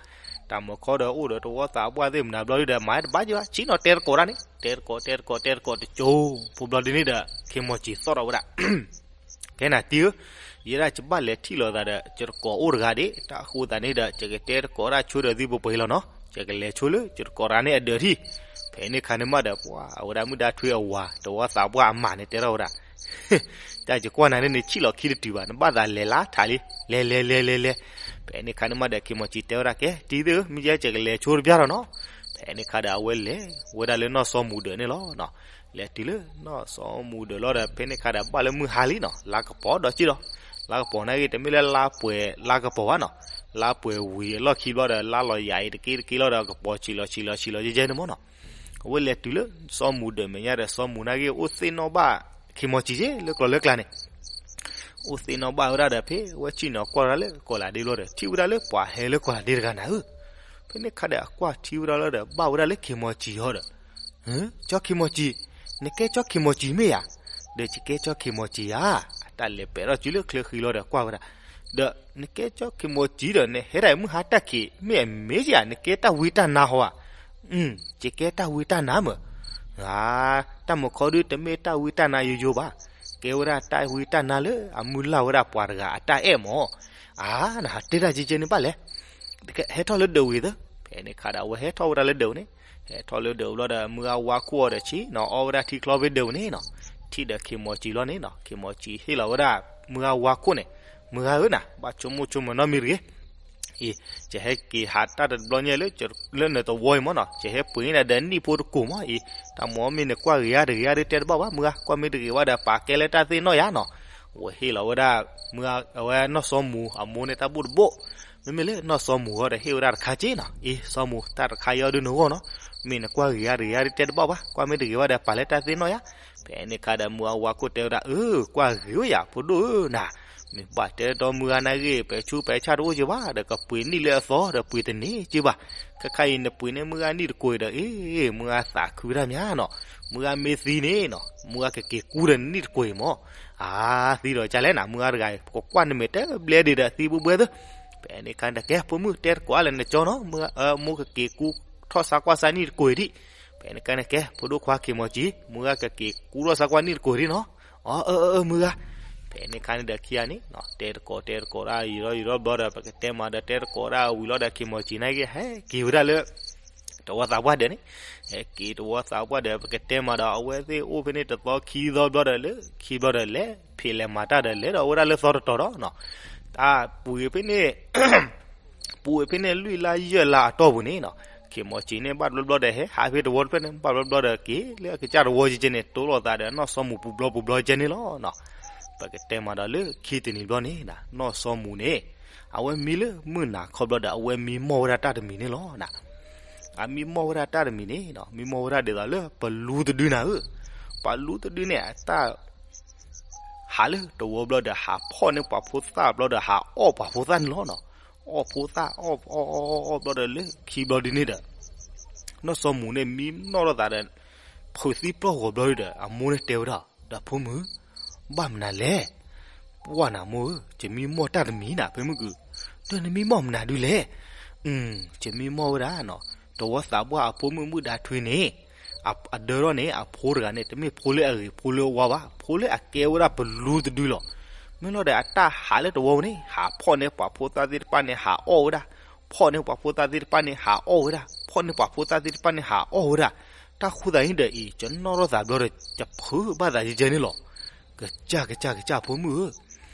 တၢ်မီၤခီဒီးအိၣ်ဒီးတဝီသးပှၢ်သ့ၣ်မနုၤဘျီဒုးဒီး မၤတဘၣ်က့ၤဘၣ် ဆ့ၣ်နီၤတဲတကိးတၢ်န့ၣ် တဲတကိးတဲတကိးတဲတကိးတကၠိ ဖိဘျီဒုးန့ၣ်ဒီး ခ့ၢ်မီၤစံၤသီၣ်ထီၣ်ဝဲဒၣ် ကဲနၤတံၤဧၢ, ယဲဒၣ်ယဘၣ်လဲၤထံၣ်လိာ်သးဒီး ယတကိးအိၣ်တဂၤဒၣ်, တၢ်အဃိသတးန့ၣ်ဒီး ယကတဲတကိးတၢ်ဆိဒီးသုပှဲၤပှဲၤလီၤနီၤ, ယကလဲၤဆိလၢယတကိးတဂၤန့ၣ်အဒၢးထံၣ်, ဖဲန့ၣ်ခါန့ၣ်မးဒီး ပှၤအဝဲဒၣ်မုၢ်ဒါထွဲအဝၤ တဝီသးပှၢ်အမါန့ၣ်တဲထီၣ်ဝဲဒၣ်, တၢ်ယကွၢ်နၤန့ၣ် နဆံၣ်လီၤခံတတုၤဘၣ်, နဘၣ်သးလဲၤလၢထးလံ, လဲၤလဲၤလဲၤလဲၤလဲၤ, ဖဲန့ၣ်ခါန့ၣ်မးဒီး ခ့ၢ်မီၤစံၤတဲဝဲဒၣ် ကဲ တံၤသ့ၣ်ဧၢ, မ့ၢ်ယဲယကလဲၤဆိတပျၢ်ဒီးနီၤ, ဖဲန့ၣ်ခါဒီးအဝဲလဲၤဝဲဒၣ်လၢနီၢ်စီၤမူၤဒၢးန့ၣ်လီၤ. လဲၤတုၤလၢနီၢ်စီၤမူၤဒၢးလီၤဒီး ဖဲန့ၣ်ခါဒီးဘၣ်လၢမုၢ်ဟါလံနီၤ, လါကပီၤဒီးက့ဒီး, လါကပီၤနာ်ဂ့ၤ တမ့ၢ်လၢလါပှဲၤလါကပီၤဘၣ်နီၤ, လါပှဲၤဝံၤအလီၢ်ခံဘျီဒီး လါလီၤယၤအံၤတက့တက့လီၤဒီး ကပီၤဆံးလီၤဆံးလီၤဆံးလီၤယဲယဲန့ၣ်မးနီၤ, အဝဲလဲၤတုၤလၢစီၤမူၤဒၢးမဲာ်ညါဒီး စီၤမူၤနာ်ဂ့ၤ အိၣ်သ့ၣ်နီၣ်ဘၣ် ခ့ၢ်မီၤစံၤက့လၢကျီၤလၢကျါန့ၣ် အိၣ်သ့ၣ်နီၣ်ဘၣ်ဝဲဒၣ်ဒီး ဖဲအဝဲဆ့ၣ်နီၤကွၢ်ဝဲဒၣ်လၢကီၤလၤဒ့ဘျီဒီး ထံၣ်ဝဲဒၣ်လၢပှၤဟဲလၢကီၤလၤဒ့တဂၤနၤဧၢ, ဖဲန့ၣ်ခါဒီးအကွၢ်ထံဝဲဒၣ်လီၤဒီး ဘၣ်ဝဲဒၣ်လၢခ့ၢ်မီၤစံၤဟီဒီး, ကၠီခ့ၢ်မီၤစံၤ, နကဲကၠီခ့ၢ်မီၤစံၤမ့ၢ်ဧါ, ဒီးယကဲကၠီခ့ၢ်မီၤစံၤဧါ, အတၢ်လဲၤပဲာ်ထီၣ်စုလၢချၢဃံလီၤဒီးကွၢ်ဝဲဒၣ်, ဒီးနကဲကၠီခ့ၢ်မီၤစံၤဒီး နဟဲဒၣ်မုၢ်ဟါတၢ်ခံး မ့ၢ်အမ့ၢ်ဧါ, နကဲတၢ်ဝံတၢ်နါဟီဧါ, ယကဲတၢ်ဝံတၢ်နါမ့ၢ် တၢ်မုၢ်ခီဒုး တမ့ၢ်တၢ်ဝံတၢ်နါယိယိဘၣ်, ကဲဝဲဒၣ်တၢ်ဝံတၢ်နါလၢအမုၢ်လၢ်ဝဲဒၣ်ပှၤတဂၤအတၢ်အဲၣ်မး, အါ နတဲတၢ်ကဲကဲန့ၣ်ဘၣ်လဲၣ်, ဟဲထီၣ်လၢဒၢးဝံၤသၢ, ဖဲန့ၣ်ခါဒီးအဝဲဟဲထီၣ်ဝဲဒၣ်လၢဒၢးဝံၤန့ၣ်, ဟဲထီၣ်လၢဒၢးဝံၤလီၤဒီး မုၢ်ဂၤဝါခိၣ်အီၤဒီးဆ့ၣ်နီၤအီဝဲဒၣ်ထံချီဖဲဒၢးဝံၤန့ၣ်နီၤ, ထံၣ်ဒီးခ့ၢ်မီၤစံၤလီၤန့ၣ်နီၤ, ခ့ၢ်မီၤစံၤဟ့ၣ်လီၤဝဲဒၣ် မုၢ်ဂၤဝါခိၣ်န့ၣ်, မုၢ်ဂၤဧၢနၤ ဘၣ်ဆိကမိၣ်ဆိကမးနီတမံၤတဂ့ၤ အံၤ ယဟဲက့ၤဟးတၢ်တဘျီညါလၢ လၢနတဝီအံၤမးနီၤ, ယဟဲပှ့ၤန့ၣ်ဒီးနံၣ်ဖိတကိးမးအံၤ, တၢ်မီၤမ့ၢ်နကွၢ်ဂ့ၤဧါတဂ့ၤဧါဒုးတဲတဘၣ်ဘၣ်, မုၢ်ဂၤ ကွၢ်မ့ၢ်တဂ့ၤဘၣ်ဒီး ပာ်ကဲလၢတၢ်သ့ၣ်နီၣ်ယၤနီၤ, ဝဲဟ့ၣ်လီၤဝဲဒၣ် အဝဲနီၢ်စီၤမူၤအမိၢ်န့ၣ်တၢ်ဘူၣ်တဘိ, မ့မ့ၢ်လၢနီၢ်စီၤမူၤဂီၢ်ဒီးဟ့ၣ်ဝဲဒၣ်တခါက့နီၤ, အံၤ စီၤမူၤ တၢ်တခါအံၤဒုးနဂီၢ်နီၤ, မ့ၢ်နကွၢ်ဂ့ၤဧါတဂ့ၤဧါဒုးတဲတဘၣ်ဘၣ်, ကွၢ်မ့ၢ်တဂ့ၤဘၣ်ဒီး ပာ်လၢတၢ်သ့ၣ်နီၣ်ယၤ, ဖဲန့ၣ်ခါဒီး မုၢ်ဂၤဝါခိၣ်တဲဝဲဒၣ် အၢ ကွၢ်ဂ့ၤဝဲယၤ ဖိဒိၣ်ဧၢနၤ, မ့ၢ်ဘၣ်တဲဒီးမုၢ်ဂၤနာ်ဂ့ၤ ပဲာ်ဆူးပဲာ်ဆၣ်တအိၣ်က့ဘၣ်ဒီး ကပှ့ၤနံၣ်လၢအသီဒီးပှ့ၤတန့ၢ်က့ဘၣ်, ခဲခါအံၤ နပှ့ၤန့ၢ်မုၢ်ဂၤနံၣ်တကိးအံၤဒီး အ့ မုၢ်ဂၤသးခုဝဲဒၣ်မးနီၤ, မုၢ်ဂၤမ့ၢ်သံန့ၣ်နီၤ မုၢ်ဂၤကက့ၤကူဒီးနံၣ်တကိးအံၤမး, အါ သံဒီးကလဲၣ်နၤ မုၢ်ဂၤတဂၤအံၤ ပကကွၢ်နမဲာ်တဲဘျဲဒံးဒီးသံဘှဲဘှဲသၢ ဖဲန့ၣ်ခါန့ၣ် ကဲ ဖိမုၣ်တဲတကိးအါလဲၣ်နကၠီနီၤ, မိၢ်ကက့ၤကူထီၣ်ဆါကွၢ်ဆါနံၣ်တကိးအံၤဒံး, ဖဲန့ၣ်ခါန့ၣ် ကဲ ဖိဒိၣ်ခွါခ့ၢ်မီၤစံၤ မုၢ်ဂၤကက့ၤကူထီၣ်ဆါကွၢ်နံၣ်တကိးအံၤဒံးနီၤ, အၢ အၢ အၢ မုၢ်ဂၤ, ဖဲန့ၣ်ခါန့ၣ်ဒီးခံဂၤန့ၣ် တဲတကိးတဲတကိးဒၣ်ယံာ်ထီၣ်ယံာ်ထီၣ်ဘျီဒီး ပကတဲမးဒီးတဲတကိးဒၣ်ဝံၤလီၤဒီး ခ့ၢ်မီၤစံၤနာ်ဂ့ၤ ဟဲက့ၤဝဲဒၣ်လၢ တဝီသးပှၢ်ဒၢးန့ၣ်, ဟဲက့ၤတဝီသးပှၢ်ဒၢး ပကတဲမးဒီး အဝဲသ့ၣ်အိၣ်ဖဲန့ၣ်တသီခံသီဘျီဒီး လၢခံဘျီဒီး လဲၤဖံးလဲၤမၤတၢ်ဒီး လဲၤဒီးဝဲဒၣ်လၢသီတတီၤဒီးနီၤ, တၢ်ပူၤဖဲန့ၣ် ပူၤဖဲန့ၣ်လွံၢ်လါယဲၢ်လါအတီၢ်ပူၤန့ၣ်နီၤ, ခ့ၢ်မီၤစံၤန့ၣ် ဘၣ်တဘျီဘျီဒီး ဟဲဟးဖဲတဝီတဖျၢၣ်န့ၣ် ဘၣ်တဘျီဘျီဒီး က့ၤလၢအကစၢ်တဝီကဲကဲန့ၣ် တိလိာ်သးဒီးနီၢ်စီၤမူၤပူၤဘျီပူၤဘျီကဲန့ၣ်လီၤနီၤ, ပကတဲမးဒီးလၢခံတနံၤဘျီန့ၣ် နီၢ်စီၤမူၤန့ၣ် အဝဲမံလၢမုၢ်နၤခီဘျီဒီး အဝဲမံမီၢ်ဝဲဒၣ်တၢ်တမံၤန့ၣ်လီၤနီၤ အမံမီၢ်ဝဲဒၣ်တၢ်တမံၤန့ၣ်နီၤ, မံမီၢ်ဝဲဒၣ်ဒ်သိးလၢပလူတဒုနၤဧၢ, ပလူတဒုန့ၣ် အတၢ် ဟးလၢတဝီဘျီဒီး ဟးဖီၣ်န့ၢ်ပှၤဖိသၣ်ဘျီဒီး ဟးအီၣ်ပှၤဖိသၣ်န့ၣ်လီၤနီၤ. အီၣ်ဖိသၣ် အီၣ်အီၣ်အီၣ်အီၣ်ဘျီဒီး လၢခံဘျီဒုန့ၣ်ဒီး နီၢ်စီၤမူၤန့ၣ် မံနီၣ်ထီၣ်သးဒီး ဖုးသံပျီၢ်ဂီၤဘျီဒုဒီး အမိၢ်န့ၣ်တဲဝဲဒၣ်, ဒီးဖိမုၣ်, ဘၣ်မနုၤလဲၣ်. ပှၢ်နၤမိၢ်ဧၢ, ယမံမီၢ်တၢ်တမံၤနၤ ဖိမုၣ်ကုၢ်, ဒီးနမံမီၢ်မနုၤဒုလဲၣ်. ယမံမီၢ်ဝဲဒၣ်နီၤ, တဝီသးပှၢ်အဖိမုၣ်မုၣ်ဒါထွံန့ၣ် အဒၢထီၣ်န့ၣ် အဖိတဂၤန့ၣ် တမ့ၢ်ဖိလၢအဂ့ၤဖိလၢအဝါဘၣ်, ဖိလၢအကဲဝဲဒၣ်ပလူတဒုလီၤ. မ့ၢ်လီၤဒီးအတၢ်ဟးလၢတဝီန့ၣ် ဟးဖီၣ်န့ၢ်ပှၤဖိသၣ်သ့ၣ်တဖၣ်န့ၣ် ဟးအီၣ်ဝဲဒၣ်, ဖီၣ်န့ၢ်ပှၤဖိသၣ်သ့ၣ်တဖၣ်န့ၣ် ဟးအီၣ်ဝဲဒၣ်, ဖီၣ်န့ၢ်ပှၤဖိသၣ်သ့ၣ်တဖၣ်န့ၣ် ဟးအီၣ်ဝဲဒၣ်. တၢ်ဃိသးန့ၣ်ဒီးအံၤ ယနီၣ်ထီၣ်သးဘျီဒီး ယဖုးဘၣ်သးယကဲန့ၣ်လီၤ. ကစၢ်ကစၢ်ကစၢ်ဖိမုၣ်ဧၢ,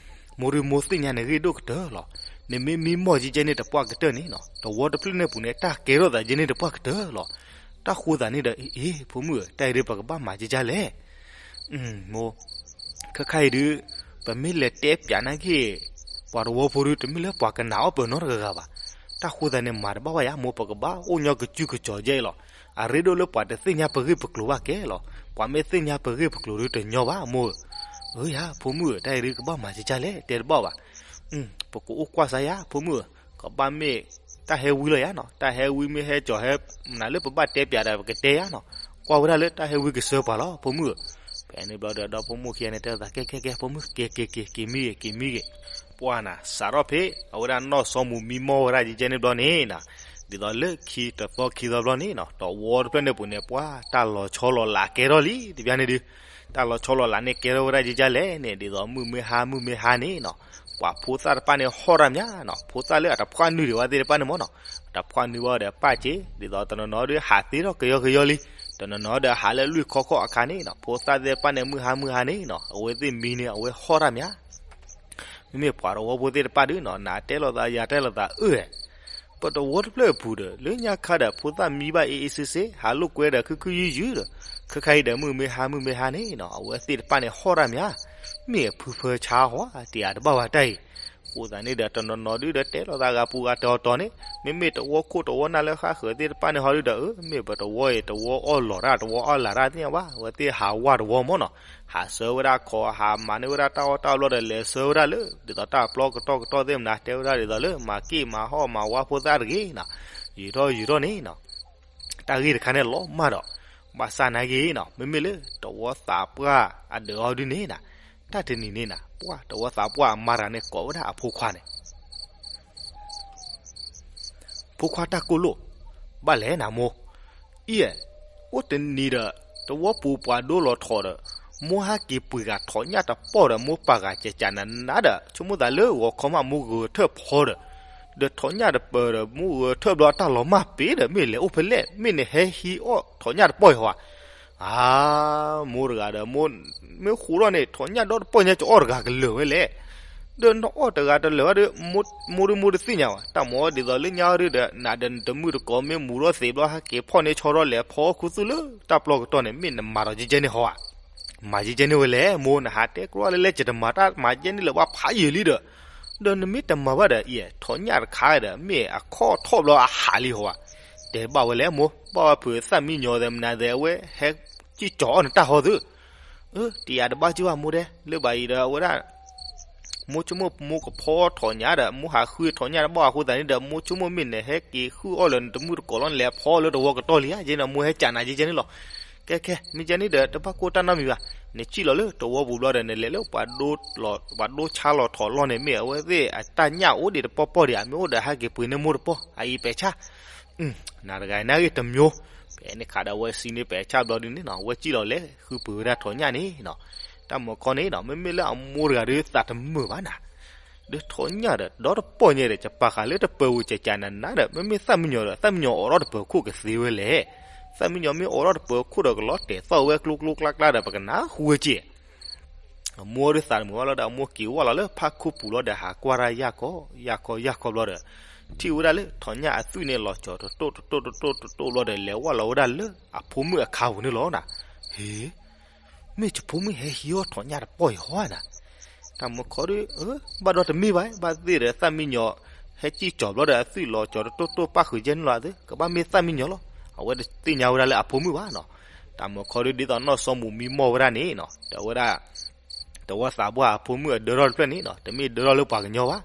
မိၢ်ရ့မိၢ်သ့ၣ်ညါနဂ့ၢ်ဒိၣ်ကတၢၢ်လီၤ. နမ့ၢ်မံမီၢ်ယကဲန့ၣ်တပှၢ်ကတၢၢ်န့ၣ်နီၤ, တဝီတဖျၢၣ်န့ၣ်ပူၤန့ၣ် တၢ်ကဲထီၣ်သးယကဲန့ၣ်တပှၢ်ကတၢၢ်လီၤ. တၢ်ဃိသးန့ၣ်ဒီးအံၤ ဖိမုၣ်ဧၢ, တၢ်အံၤဒုးပကဘၣ်မၤကကၢ်လဲၣ်. မိၢ်, ခဲခါအံၤဒုး ပမ့ၢ်လဲၤတဲပၠးနာ်က့ၤ ပှၤတဝီဖိဒုး တမ့ၢ်လၢပှၤကနာ်အီၣ်ပၢၤနီတဂၤဂၤဘၣ်. တၢ်ဃိသးန့ၣ် မၤတဘၣ်ဘၣ်ယါ, မိၢ်ပကဘၣ်အိၣ်ညီကစုကစီၤကဲအံၤလီၤ. အရ့ဒိၣ်လၢပှၤတသ့ၣ်ညါပဂ့ၢ်ပကျိၤဘၣ်ကဲလီၤ. ပှၤမ့ၢ်သ့ၣ်ညါပဂ့ၢ်ပကျိၤဒုးတညီဘၣ် မိၢ်ဧၢ. ဧၢယါ ဖိမုၣ်ဧၢ, တၢ်အံၤဒုးကဘၣ်မၤကကၢ်လဲၣ်, တဲတဘၣ်ဘၣ်. ပကအိၣ်ကွၢ်စါယါ ဖိမုၣ်ဧၢ, ကဘၣ်မ့ၢ်တၢ်ဟဲဝံလီၤယါနီၤ, တၢ်ဟဲဝံမ့ၢ်ဟဲကၠီၤဟဲ မနုၤလၢပဘၣ်တဲပၠးဒီးပကတဲယါနီၤ, ကွၢ်ဝဲဒၣ်လၢတၢ်ဟဲဝံကစၢၢ်ပှၤလီၤ ဖိမုၣ်ဧၢ. ဖဲန့ၣ်ဘျီဒီး ဒီဖိမိၢ်ခံဂၤန့ၣ် တဲသး ကဲ ကဲ ကဲ ဖိမုၣ် က့ၤ က့ၤ က့ၤ က့ၤမံဂ့ၤ က့ၤမံဂ့ၤ. ပှၢ်နၤ စးထီၣ်ဖဲ အဝဲဒၣ်နီၢ်စီၤမူၤမံမီၢ်ဝဲဒၣ်ယကဲန့ၣ်ဘျီန့ၣ်နီၤ, ဒ်သိးလၢခံတသီခံသီဘျီန့ၣ်နီၤ, တဝီတဖျၢၣ်န့ၣ်ပူၤန့ၣ် ပှၢ်တၢ်လီၤဆီလီၤလးကဲထီၣ်လံ တဘျီန့ၣ်ဒုး, တၢ်လီၤဆီလီၤလးန့ၣ်ကဲထီၣ်ဝဲဒၣ်ယကဲလဲၣ်န့ၣ် ဒ်သိးမုၢ်မ့ၢ်ဟါမုၢ်မ့ၢ်ဟါန့ၣ်နီၤ, ပှၤဖိသၣ်တဖၣ်န့ၣ်ဟီၣ်တၢ်မးနီၤ, ဖိသၣ်လၢအတဖှၣ်နုာ်ဒံးဝဲသ့ၣ်တဖၣ်န့ၣ်မ့ၢ်နီၤ, တဖှၣ်နုာ်ဝဲဒီးပၢ်က့ၤ ဒ်သိးတနီၤနီၤဒုးဟးသ့ထီၣ်ကယီကယီလံ, တနီၤနီၤဒီးဟးလၢလွံၢ်ခီခီအခါန့ၣ်နီၤ, ဖိသၣ်သ့ၣ်တဖၣ်န့ၣ် မုၢ်ဟါမုၢ်ဟါန့ၣ်နီၤ, အဝဲသ့ၣ်မံန့ၣ် အဝဲဟီၣ်တၢ်မး မ့မ့ၢ်ပှၤတဝီဖိသ့ၣ်တဖၣ်ဒုးနီၤ, နတဲလိာ်သးယၤတဲလိာ်သးအၢ, ပတဝီတဖျၢၣ်အပူၤဒီး လၢညါခါဒီး ဖိသၣ်မံဘၣ်အ့ၣ်အ့ၣ်စ့စ့ ဟးလိာ်ကွဲဒီးခုခုယုၢ်ယုၢ်ဒီး, ခဲခါအံၤဒီး မုၢ်မ့ၢ်ဟါမုၢ်မ့ၢ်ဟါန့ၣ်နီၤ, အဝဲသ့ၣ်တဖၣ်န့ၣ်ဟီၣ်တၢ်မး, မ့ၢ်အဖုဖၢဆါဟီဧါ တယၤတဘၣ်ဝဲတၢ်အံၤ, အဃိသတးန့ၣ်ဒီး တနီၤနီၤဒုးဒီးတဲလိာ်သးဂၤပူၤဂၤတီၤတီၤန့ၣ်, မ့မ့ၢ်တဝီခိၣ်တဝီနၢ်လၢဃၣ်ဃၢၤသ့ၣ်တဖၣ်န့ၣ်ဟီဒုးဒီး အၢ မ့ၢ်ပတဝီအံၤ တဝီအီၣ်လီၤတၢ် တဝီအီၣ်လးတၢ်သ့ၣ်ညါဘၣ်, အဝဲသ့ၣ်ဟးဝၢ်တဝီမ့ၢ်နီၤ, ဟးဆၢဝဲဒၣ်ခီ ဟးမၤန့ၢ်ဝဲဒၣ်တၢ်အီၣ်တၢ်အီဘျီဒီး လဲၤဆၢဝဲဒၣ်လၢ ဒ်သိးတၢ်ပျီကတီၢ်ကတီၢ်သ့ၣ်မနုၤ တဲဝဲဒၣ်ဒ်သိးလၢ မၤက့ၢ်မၤဟီၣ်မၤဝါဖိသၣ်တဂ့ၤနီၤ, ယံာ်ထီၣ်ယံာ်ထီၣ်န့ၣ်နီၤ, တၢ်ဂ့ၢ်တခါန့ၣ်လီၤမၢ်ဒီး, ဘၣ်ဆၣ်နာ်က့ၤနီၤ, မ့မ့ၢ်လၢတဝီသးပှၢ်အဒၢးအီၤဒုန့ၣ်နီၤ, တၢ်တနံၤန့ၣ်နီၤ, ပှၢ်တဝီသးပှၢ်အမါတဂၤန့ၣ် ကိးဝဲဒၣ်အဖိခွါန့ၣ် ဖိခွါတၢ်ကိၢ်လိၣ်, ဘၣ်လဲၣ်နၤမိၢ်, အံၤ, အိၣ်တနံၤဒီး တဝီပူၤပှၤဒိလီၤထီၣ်ဒီး, မိၢ်ဟဲက့ၤပှ့ၤဂၤထီၣ်ညၣ်တပီၢ်ဒီး မိၢ်ပာ်ဂၤကကးနးနးဒီး ဆိကမိၣ်သးလၢဂီၤခီမး မိၢ်ဂဲၤထၢၣ်ဖီဒီး, ဒီးထီၣ်ညၣ်တပီၢ်ဒီး မိၢ်ဂဲၤထၢၣ်ဘျီတၢ်လီၤမၢ်ပ့ၤဒီး မ့ၢ်လဲၤအိၣ်ဖဲလဲၣ် မ့ၢ်နဟဲဟံးအီၣ်ထီၣ်ညၣ်တပီၢ်အံၤဟီဧါ အါ, မိၢ်တဂၤဒီး မိၢ်မ့ၢ်ဃူထီၣ်န့ၣ် ထီၣ်ညၣ်ဒီတပီၢ်ညါ ကအီၣ်တဂၤကလၢာ်ဝဲလဲၣ်, ဒီးနအီၣ်တဂၤတလၢာ်ဝဲဒီး မိၢ်ဒုးမိၢ်တသ့ၣ်ညါဘၣ်, တၢ်မၤဒ်သိးလၢညါဒုးဒီး နဒီးနတမုာ်တကိးမ့ၢ်မူၤထီၣ်သ့ဘျီ ဟဲက့ၤဖီၣ်န့ၢ်ဆီထီၣ်လဲၤဖီခိၣ်သူၣ်လၢတၢ်ပျီကတီၢ်န့ၣ် မ့ၢ်နမၤဒီးကဲကဲန့ၣ်ဟီဧါ မၤကဲကဲန့ၣ်ဝဲလဲၣ် မိၢ်နဟးတဲကြၢးလၢလဲၣ် ယတမၤတၢ်မၤကဲန့ၣ်လၢၤဘၣ်ဖးယံာ်လံဒီး, ဒီးနမ့ၢ်တမၤဘၣ်ဒီးအံၤ ထီၣ်ညၣ်တခါဒီး မ့ၢ်အခီၣ်ထီၣ်ဘျီအဟးလံဟီဧါ, တဲဘၣ်ဝဲလဲၣ်မိၢ် ဘၣ်ဝဲဖုးသၣ်မံညီၤသဲးမနုၤသဲး အဝဲဟဲကံၣ်ကၠီၤအီၣ်နတၢ်ဟီသု, တယၤတဘၣ်ကၠိဘၣ်မိၢ်ဒဲ လၢဘၣ်အံၤဒီးအဝဲဒၣ် မိၢ်ဆိကမိၣ်မိၢ်ကဖီထီၣ်ညၣ်ဒီး မိၢ်ဟးဃုထီၣ်ညၣ်တဘီၣ်အဃိသတးန့ၣ်ဒီး မိၢ်ဆိကမိၣ်မ့ၢ်နဟဲက့ၤဃုအီၣ်လၢနတမုာ်တကိးလီၤ နလဲၤဖီလၢတဝီကတီၢ်လံဧါ ကဲန့ၣ်မိၢ်ဟဲကးနၤကဲကဲန့ၣ်လီၤ. ကဲကဲ မ့ၢ်ကဲန့ၣ်ဒီး တဘၣ်ကိၢ်တၢ်နီတမံၤဘၣ်, နစံၣ်လီၤလၢတဝီပူၤဘျီဒီး နလဲၤလၢပှၤဒိဆါလီၤထီၣ်လီၢ်န့ၣ် မ့ၢ်အဝဲသ့ၣ်အတၢ်ညၣ်အိၣ်ဒံးတပီၢ်ပီၢ်ဒံးဧါ, မ့ၢ်အိၣ်ဒီးဟဲက့ၤပှ့ၤန့ၢ်မိၢ်တပီၢ် အအံၤပဲာ်ဆၣ် နၤတဂၤနၢ်ဂ့ၢ်တမျိုး, ဖဲန့ၣ်ခါဒီးအဝဲစံးန့ၢ်ပဲာ်ဆၣ်ဘျီဒုန့ၣ်နီၤ အဝဲစံၣ်လီၤလဲၤဃုပှ့ၤဝဲဒၣ်ထီၣ်ညၣ်န့ၣ်နီၤ, တၢ်မၤခီန့ၣ်နီၤ မ့မ့ၢ်လၢအမိၢ်တဂၤဒီးသးတမုာ်ဘၣ်နၤ, ဒီးထီၣ်ညၣ်ဒီး ဒီတပီၢ်ညါဒီး ယပာ်ဃာ်လၢတပၢၤဝံၤကကးနးနးဒီး မ့မ့ၢ်သၣ်မံညီၤဒီး သၣ်မံညီၤအိးထီၣ်တပၢၤခိၣ်ကသ့ဝဲလဲၣ်, သၣ်မံညီၤမ့ၢ်အိးထီၣ်တပၢၤခိၣ်ဒီးကလီၤတဲာ်သီၣ်ဝဲကျိကျိကျါကျါဒီး ပကနၣ်ဃုဝဲက့ၢ် အမိၢ်ဒုးသးတမုာ်ဘၣ်လီၤဒီး အမိၢ်က့ၤဝဲလီၤလၢဖးခိၣ်ပူၤလီၤဒီး ဟးကွၢ်တၢ်ယၢ်ခီ ယၢ်ခီ ယၢ်ခီဘျီဒီး ထံၣ်ဝဲဒၣ်လၢထီၣ်ညၣ်အသွံၣ်န့ၣ် လီၤကၠီၤတတိၢ်တတိၢ်တတိၢ်တတိၢ်ဘျီဒီး လဲၤဝဲလီၤဝဲဒၣ်လၢအဖိမုၣ်အခါပူၤန့ၣ်လီၤနၤ, ဟ့, မ့ၢ်ယဖိမုၣ်ဟဲဟံးအီၣ်ထီၣ်ညၣ်တပီၢ်အံၤဟီဧါနၤ, တၢ်မၤခီဒီး ဘၣ်ဒီးတမ့ၢ်ဘၣ် ဘၣ်သ့ၣ်ဒီးသၣ်မံညီၤ ဟဲစံၣ်ကၠီၤဘျီဒီး အသွံၣ်လီၤကၠီၤတတိၢ်တိၢ်ပၣ်ဃုာ်ကဲန့ၣ်လီၤသ့ ကဘၣ်မ့ၢ်သၣ်မံညီၤလီၤ, အဝဲတသ့ၣ်ညါဝဲဒၣ်လၢအဖိမုၣ်ဘၣ်နီၤ. တၢ်မုၢ်ခီဒုးဒ်သိးနီၢ်စီၤမူၤမံမီၢ်ဝဲဒၣ်န့ၣ်နီၤ, ဒီးအဝဲဒၣ် သဝီသးပှၢ်အဖိမုၣ်အဒၢထီၣ်တဖျၢၣ်န့ၣ်နီၤ, တမ့ၢ်ဒၢထီၣ်လၢပှၤကညီဘၣ်.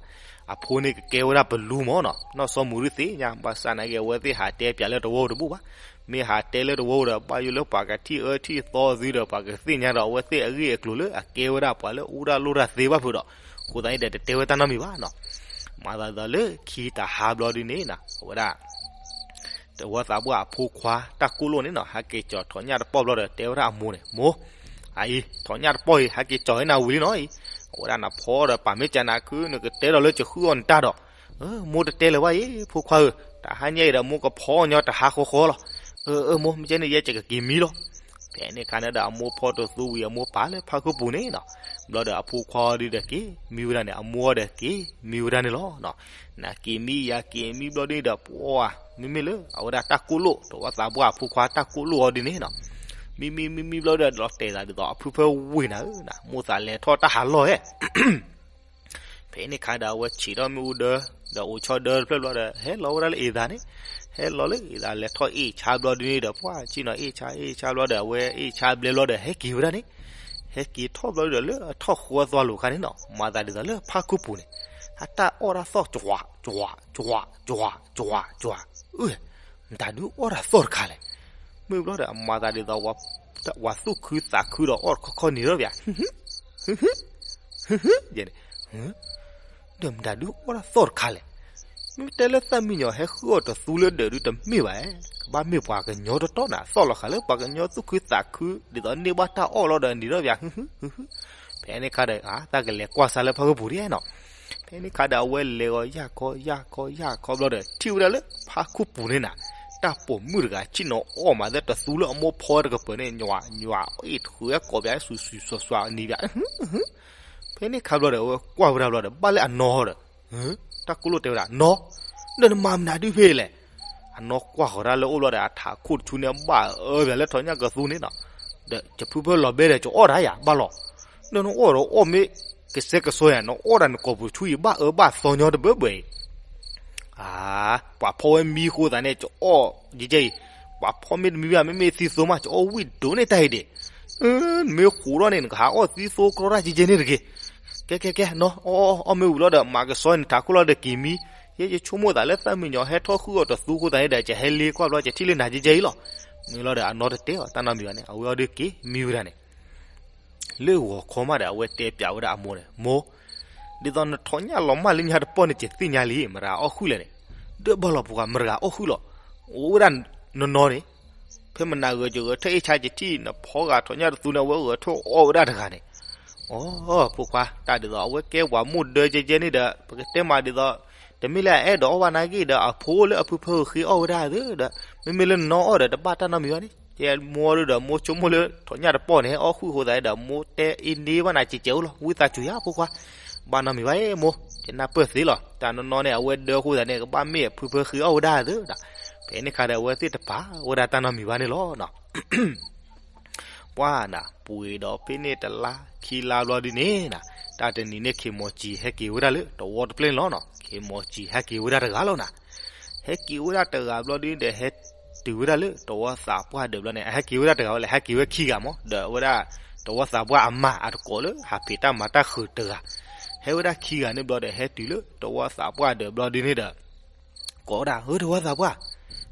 အဖိန့ၣ်ကကဲဝဲဒၣ်ပလူမၢ်နီၤ. နီၢ်စီၤမူၤဒုးသ့ၣ်ညါ, ဘၣ်ဆၣ်နာ်က့ အဝဲသ့ၣ်ဟးတဲပၠးလၢတဝီတဘူၣ်ဘၣ်. မ့ၢ်ဟးတဲလၢတဝီဒီး ဘၣ်ယိၣ်လၢပှၤကထံၣ်အၢထံၣ်သီသုဒီး ပှၤကသ့ၣ်ညါဒီးအဝဲသ့ၣ်အဂ့ၢ်အကျိၤလၢအကဲဝဲဒၣ်ပှၤလၢအူတၢ်လိၣ်တၢ်သ့ဘၣ်ဖုးဒီး, အဃိသတးန့ၣ်ဒီးတတဲဝဲတၢ်နီတမံၤဘၣ်နီၤ. မၤသးဒ်သိးလၢခံတဟါဘျီဒုးန့ၣ်နီၤ, အဝဲဒၣ် သဝီသးပှၢ်အဖိခွါတၢ်ကိၣ်လိၣ်န့ၣ်နီၤ, ဟဲက့ၤကၠီၤထိးညၣ်တပီၢ်ဘျီဒီး တဲဝဲဒၣ်အမိၢ်န့ၣ်, မိၢ်, အအံၤ ထိးညၣ်တပီၢ်အံၤ ဟဲက့ၤကၠီၤဝဲနၤဝံၤလံနီၤအံၤ. အဝဲဒၣ်နဖီဒီးပာ်မ့ၢ်ကနၤခု နကတဲဒီးလၢကဃုအီၣ်နတၢ်ဒီး, မိၢ်တတဲလၢၤဘၣ်အံၤ ဖိခွါဧၢ, တဟါညါအံၤဒီးမိၢ်ကဖီညီတဟါဃီဃီလီၤ. အၢ အၢ မိၢ် မ့ၢ်ကဲန့ၣ် ယဲယကက့ၤမံလီၤ. ဖဲန့ၣ်အခါန့ၣ်ဒီး အမိၢ်ဖီတသူဝံၤ အမိၢ်ပာ်လၢဖါခုပူၤန့ၣ်နီၤ. ဘျီဒီးအဖိခွါဒုးဒီးက့ၤမံဝဲဒၣ်န့ၣ်, အမိၢ်ဒီးက့ၤမံဝဲဒၣ်န့ၣ်လီၤ. နက့ၤမံယၤက့ၤမံဘျီဒုးဒီး ပှၤ မ့မ့ၢ်လၢအဝဲဒၣ်တၢ်ကိၣ်လိၣ် သဝီသးပှၢ်အဖိခွါတၢ်ကိၣ်လိၣ်အီၤဒုးန့ၣ်နီၤ, မံမံမံမံဘျီဒီး လီၤတဲာ်သးဒ်သိး အဖုဖၢဝ့ၢ်နၤဧၢ, မိၢ်သးလဲၤထီၣ်တၢ်ဟးလီၢ်ဧဲ ဖဲန့ၣ်အခါဒီး အဝဲဆံးထီၣ်မ့ၣ်အူဒၢ, ဒီးအိၣ်ဆီဒၢတဖျၢၣ်ဘျီဒီး ဟဲလီၤဝဲဒၣ်လၢအ့ၣ်သးန့ၣ်, ဟဲလီၤလၢအ့ၣ်သး လဲၤထီၣ်အ့ၣ်ဆါဘျီဒုးန့ၣ်ဒီး ပှၤ ဆ့ၣ်နီၤအ့ၣ်ဆါအ့ၣ်ဆါဘျီဒီး အဝဲအ့ၣ်ဆါဘျဲဘျီဒီး ဟဲက့ၤဝဲဒၣ်န့ၣ်, ဟဲက့ၤထီၣ်ဘျီဒီး လၢအထီၣ်ဃီအသွါလိၤအခါန့ၣ်နီၤ, မၤသးဒ်သိးလၢဖါခုပူၤန့ၣ်, အတၢ်အီၣ်တၢ်သီၣ် ကၠွး ကၠွး ကၠွး ကၠွး ကၠွး, အၢ မတၤဒုးအီၣ်တၢ်သီၣ်တခါလဲၣ်. မ့ၢ်ဘျီဒီး အမၤသးဒ်သိး ပှၤသူၣ်ခုသးခုဒီးအီၣ်တခီခီန့ၣ်ဒီး ယဲန့ၣ်, ဒီးမတၤဒုးအီၣ်တၢ်သီၣ်တခါလဲၣ်. မ့ၢ်တဲလၢသၣ်မံယီၤဟဲဃုအီၣ်တသူလၢဒၢးဒုးတမ့ၢ်ဘၣ်, ကဘၣ်မ့ၢ်ပှၤကညီတတီန့ၣ် သီၣ်လီၤဃာ်လၢပှၤကညီသူၣ်ခုသးခု ဒ်သိးန့ၢ်ဘၣ်တၢ်အီၣ်လီၤဒီးန့ၣ်ဒီး ဖဲန့ၣ်ခါဒီး တၢ်ကလဲၤကွၢ်စါလၢဖါခုပူၤဒ်နီၤ. ဖဲန့ၣ်ခါဒီး အဝဲလဲၤဂီၤယၢ်ခီယၢ်ခီယၢ်ခီဘျီဒီး ထံၣ်ဝဲဒၣ်လၢဖါခုပူၤန့ၣ်နၤ, တၢ်ပိာ်မုၣ်တဂၤ ဆ့ၣ်နီၤအီၣ်မးသဲတသူလၢအမိၢ်ဖီတကပၤန့ၣ် ညွးညွးအ့ၣ်ထုးဝဲကိးပယၤ စွံစွံစွံစွံနံၤပယၤ. ဖဲန့ၣ်ခါဘျီဒီး အဝဲကွၢ်ဝဲဒၣ်ဘျီဒီး ဘၣ်လၢအနီၢ်ဒီး တၢ်ကိၣ်လိၣ်တဲဝဲဒၣ် နီၢ်, ဒီးနမၤမနုၤဒုးဖဲလဲၣ်. အနီၢ်ကွၢ်ဃီၤတၢ်လၢအအိၣ်ဘျီဒီး အထးခိၣ်တဆူန့ၣ် ဘၣ်အၢပယၤလၢထိးညၣ်ကသူန့ၣ်နီၤ. ဒီးယဖုဖၢလီၤဘဲဒီး ကအီၣ်တၢ်ယၤဘၣ်လီၤ. ဒီးနအီၣ်ဒီးအီၣ်မ့ၢ်ကစဲကစီယၤ နအီၣ်ဒၣ်နကိာ်ပူၤဆူအံၤ ဘၣ်အၢဘၣ်သီညီတဘၢဘၢအံၤ အါ, ပှၤဖီဝဲမံဃိသးန့ၣ် ကအီၣ်ကဲကဲအံၤ, ပှၤဖီမ့ၢ်တမံဘၣ် မ့မ့ၢ်သံသိမး ကအီၣ်ဝံၣ်ဒိၣ်န့ၢ်တၢ်အံၤဒံး, နမ့ၢ်ဃိးထီၣ်န့ၣ် နကဟးအီၣ်သံသိကြီတၢ်ကဲကဲန့ၣ်တဂ့ၤ, ကဲကဲကဲနီၤ, အီၣ်အီၣ်မ့ၢ်ဝံၤလီၤဒီး မၤကဆှီနထးခိၣ်လီၤဒီးက့ၤမံ, ယဲယဆိကမိၣ်သးလၢသၣ်မံယီၤဟဲထီၣ်ဃုအီၣ်တသူဃိသးန့ၣ်ဒီး ယဟဲလ့ကွၢ်ဘျီ ယထံၣ်လၢနၤကဲကဲအံၤလီၤ. မ့ၢ်လီၤဒီး အနီၢ်တတဲအီၤတၢ်နီတမံၤဘၣ်န့ၣ် အဝဲအီၤဒုးက့ၤမံဝဲဒၣ်န့ၣ် လၢဂီၤခီမးဒီး အဝဲတဲပျးဝဲဒၣ်အမိၢ်န့ၣ်, မိၢ်, ဒ်သိးနထိးညၣ်လီၤမၢ်လၢညါတပီၢ်န့ၣ် ယသ့ၣ်ညါလံ မတၤအီၣ်ဃုာ်လဲၣ်န့ၣ်, ဒီးဘၣ်လီၤပှၤမတၤဂၤအီၣ်ဃုာ်လီၤ, အိၣ်ဝဲဒၣ်နနီၢ်န့ၣ်, ဖဲမနၤဂဲၤကဂဲၤထၢၣ်အ့ၣ်ဆါ ယထံၣ်နဖီဂၤထိးညၣ်တသူန့ၣ် အဝဲဂဲၤထၢၣ်အီၣ်ဝဲဒၣ်တဂၤန့ၣ်, အိ ဖိခွါ တၢ်ဒ်သိး အဝဲကဲပှၤမိၢ်ဒၢကဲကဲန့ၣ်ဒီး ပကတဲမးဒ်သိး တမ့ၢ်လၢအအဲၣ်ဒိးအီၣ်ဘၣ်နာ်က့ဒီး အဖိလၢအဖုဖၢဃ့အီၣ်ဝဲဒၣ်သ့ဒီး မ့မ့ၢ်လၢနနီၢ်အီၣ်ဒီး တဘၣ်တၢ်နီတမံၤဘၣ်န့ၣ်, ကဲမိၢ်ဒုးဒီး မိၢ်ဆိကမိၣ်လၢထိးညၣ်တပီၢ်န့ၣ် ဟဲအီၣ်ဃုာ်ဃိသးဒီး မိၢ်တဲအ့န့ဘၣ်နၤကဲကဲအိၣ်လီၤ ဝံသးစူၤယၤဖိခွါ, ဘၣ်နီတမံၤဘၣ်မိၢ်, ယနၢ်ပၢၢ်သ့လီၤ, တၢ်နီၢ်နီၢ်န့ၣ် အဝဲဒၢဃိသးန့ၣ် ကဘၣ်မ့ၢ်အဖုဖၢဃ့အီၣ်ဝဲဒၣ်သ့ဒီး, ဖဲန့ၣ်ခါဒီး အဝဲသ့ၣ်တပာ်ဝဲဒၣ်တၢ်နီတမံၤဘၣ်န့ၣ်လီၤ. ပှၢ်နၤ ပှ့ၤဒီးဖဲန့ၣ်တလါခံလါဘျီဒ်န့ၣ်နၤ, တၢ်တနံၤန့ၣ် ခ့ၢ်မီၤစံၤ ဟဲက့ၤဝဲဒၣ်လၢတဝီတပျဲၢ်န့ၣ်လီၤနီၤ, ခ့ၢ်မီၤစံၤ ဟဲက့ၤဝဲဒၣ်တဂၤလီၤနၤ, ဟဲက့ၤဝဲဒၣ်တဂၤဘျီဒ်န့ၣ်ဒီး ဟဲတုၤဝဲဒၣ်လၢတဝီသးပှၢ်ဒၢးဘျီန့ၣ် အဟဲက့ၤဝဲဒၣ်တဂၤဝဲလဲၣ် ဟဲက့ၤဝဲခံဂၤမး ဒီးအဝဲဒၣ် တဝီသးပှၢ်အမါအတကိးလၢ ဟးဖံးတၢ်မၤတၢ်ဃုာ်တဂၤ, ဟဲဝဲဒၣ်ခံဂၤန့ၣ်ဘျီဒီး ဟဲတုၤလၢတဝီသးပှၢ်ဒၢးဘျီဒ်န့ၣ်ဒီး ကိးဝဲဒၣ် ဧၢ တဝီသးပှၢ်,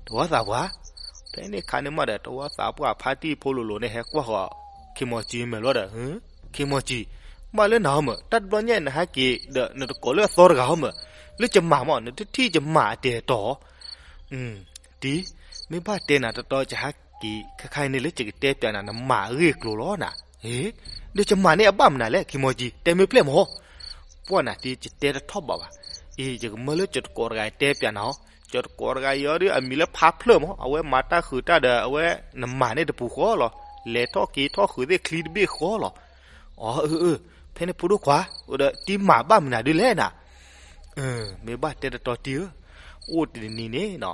တဝီသးပှၢ်, ဖဲန့ၣ်ခါန့ၣ်မးဒီး တဝီသးပှၢ်ဖါတံၢ်ဖိလိၤလိၤန့ၣ် ဟဲကွၢ်ဃီၤ ခ့ၢ်မီၤစံၤမဲာ်ဘျီဒီး, ခ့ၢ်မီၤစံၤ, ဘၣ်လၢနၤဟီမး တၢ်တဘျီညါအံၤ နဟဲက့ၤဒီးနတကိးလၢအသီတဂၤဟီမး, လၢယမၢ်မး နတထံၣ်ယမၢ်အတဲာ်တီၤ တံၤ, မ့ၢ်ဘၣ်တဲနၤတီတီ ယဟဲက့ၤခဲခါအံၤန့ၣ် လၢယကတဲပျးနၤ နမၢ်အဂ့ၢ်အကျိၤလီၤနၤ. ဒီးယမၢ်န့ၣ်အဘၣ်မနုၤလဲၣ် ခ့ၢ်မီၤစံၤ တဲမ့ၢ်ပျဲၢ်မး. ပှၢ်နၤတံၤ ယတဲတထီၣ်ဘးဘၣ်. အံၤ ယကမၢလၢယတကိးတဂၤတဲပျးနၤဟီ, ယတကိးတဂၤအံၤဒီး အမံၤလၢဖါဖျၢၣ်မး အဝဲမၤတၢ်ဃုာ်တၢ်ဒီး အဝဲနမၢ်န့ၣ်တပူၤဃီလီၤ. လဲၤထီၣ်က့ၤထီၣ်ဃုာ်သ့ၣ်ချံတဘ့ၣ်ဃီလီၤ. အီ အၢ အၢ ဖဲန့ၣ်ဖိဒိၣ်ခွါ အိၣ်ဒီးတံၤမၤဘၣ်မနုၤဒ်လဲၣ်နၤ. မ့ၢ်ဘၣ်တဲတတီတံၤဧၢ, အိၣ်တနံၤန့ၣ်နီၤ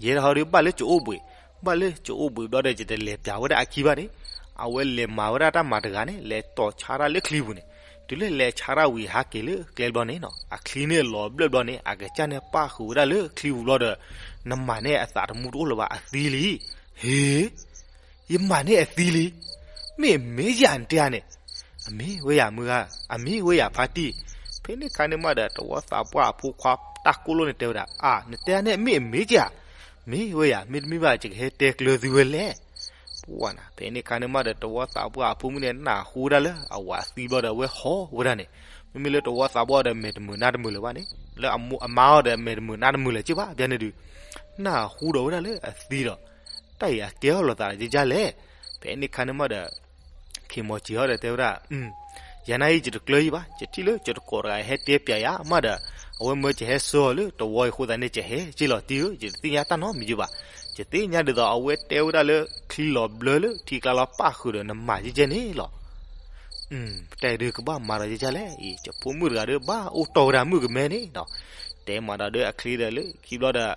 ယဲဒၣ်ဟီဒီး ဘၣ်လၢယအိၣ်ဘှံး, ဘၣ်လၢယအိၣ်ဘှံးဘျီဒီး ယတလဲၤပျးဝဲဒၣ်အခံဘၣ်န့ၣ်, အဝဲလဲၤမၤဝဲဒၣ်တၢ်မၤတဂၤန့ၣ် လဲၤတီၢ်ဆါတၢ်လၢချံပူၤန့ၣ်, တုၤလၢလဲၤဆါတၢ်ဝံၤဟးက့ၤလၢကျဲဘျီန့ၣ်နီၤ အချံန့ၣ်လီၤဘျၢၣ်ဘျီန့ၣ် အကစၢ်န့ၣ်ပၣ်ဃုာ်ဝဲဒၣ်လၢချံပူၤဘျီဒီး နမၤန့ၢ်အသးတမူတအိၣ်လၢၤဘၣ် အသံလံ. ဟ့ ယမၤန့ၢ်အသံလံ. မ့ၢ်အမ့ၢ်ယၤနတဲဧါန့ၣ်. အမ့ၢ်ဝဲယၤမုၢ်ဂၤ, အမ့ၢ်ဝဲယၤဖါတံၢ်. ဖဲန့ၣ်ခါန့ၣ်မးဒီး တဝီသးပှၢ်အဖိခွါတၢ်ကိၢ်လိၣ်န့ၣ်တဲဝဲဒၣ်, အါ နတဲန့ၣ်မ့ၢ်အမ့ၢ်က့ၤဧါ. မ့ၢ်ဝဲယၤ, မ့တမ့ၢ်ဘၣ် ယကဟဲတဲကျၢၤသုဝဲလဲၣ်. ပှၢ်နၤ ဖဲန့ၣ်ခါန့ၣ်မးဒီး တဝီသးပှၢ်အဖိမုၣ်န့ၣ် နၢ်ဟူဒၣ်လၢအဝၤသံဘျီဒီး အဝဲဟီၣ်ဝဲဒၣ်န့ၣ်, မ့မ့ၢ်လၢတဝီသးပှၢ်အီၤဒီး မဲာ်တမုာ်နါတမုာ်လၢၤဘၣ်န့ၣ်, လၢအမါအီၤဒီး မဲာ်တမုာ်နါတမုာ်လၢၤက့ၤဘၣ် ဘၣ်န့ၣ်ဒုး, နၢ်ဟူဒီးဝဲဒၣ်လၢအသံဒီး တၢ်အံၤအကဲအီၤလိာ်သးလၢကကလဲၣ်. ဖဲန့ၣ်ခါန့ၣ်မးဒီး ခ့ၢ်မီၤစံၤဟီဒီးတဲဝဲဒၣ်, ယၤနာ်အံၤ ယတကျၢၤယံၤဘၣ်, ယထံၣ်လၢယတကိးတဂၤဟဲတဲပၠးယၤမးဒီး အဝဲမၢယဟဲဆှၢအီၤလၢတဝီအံၤအဃိသတးန့ၣ် ယဟဲက့ၤလီၤတံၢ်ဧၢ, ယတသ့ၣ်ညါတၢ်နီတမံၤဘၣ်. ယသ့ၣ်ညါဒ်သိးအဝဲတဲဝဲဒၣ်လၢ ချံလီၤဘျၢလၢထံကျါလီၤပၣ်ဃုာ်ဒီးနမၤကဲကဲန့ၣ်လီၤ. တၢ်အံၤဒုးကဘၣ်မၤဒီးကကလဲၣ်အံၤ, ယဖိမုၣ်တဂၤဒီးဘၣ်အိၣ်တီၢ်ဝဲဒၣ်မုၣ်ကမဲန့ၣ်နီၤ. တဲမၤဒီးဒီးအချံဒီးလၢခံဘျီဒီး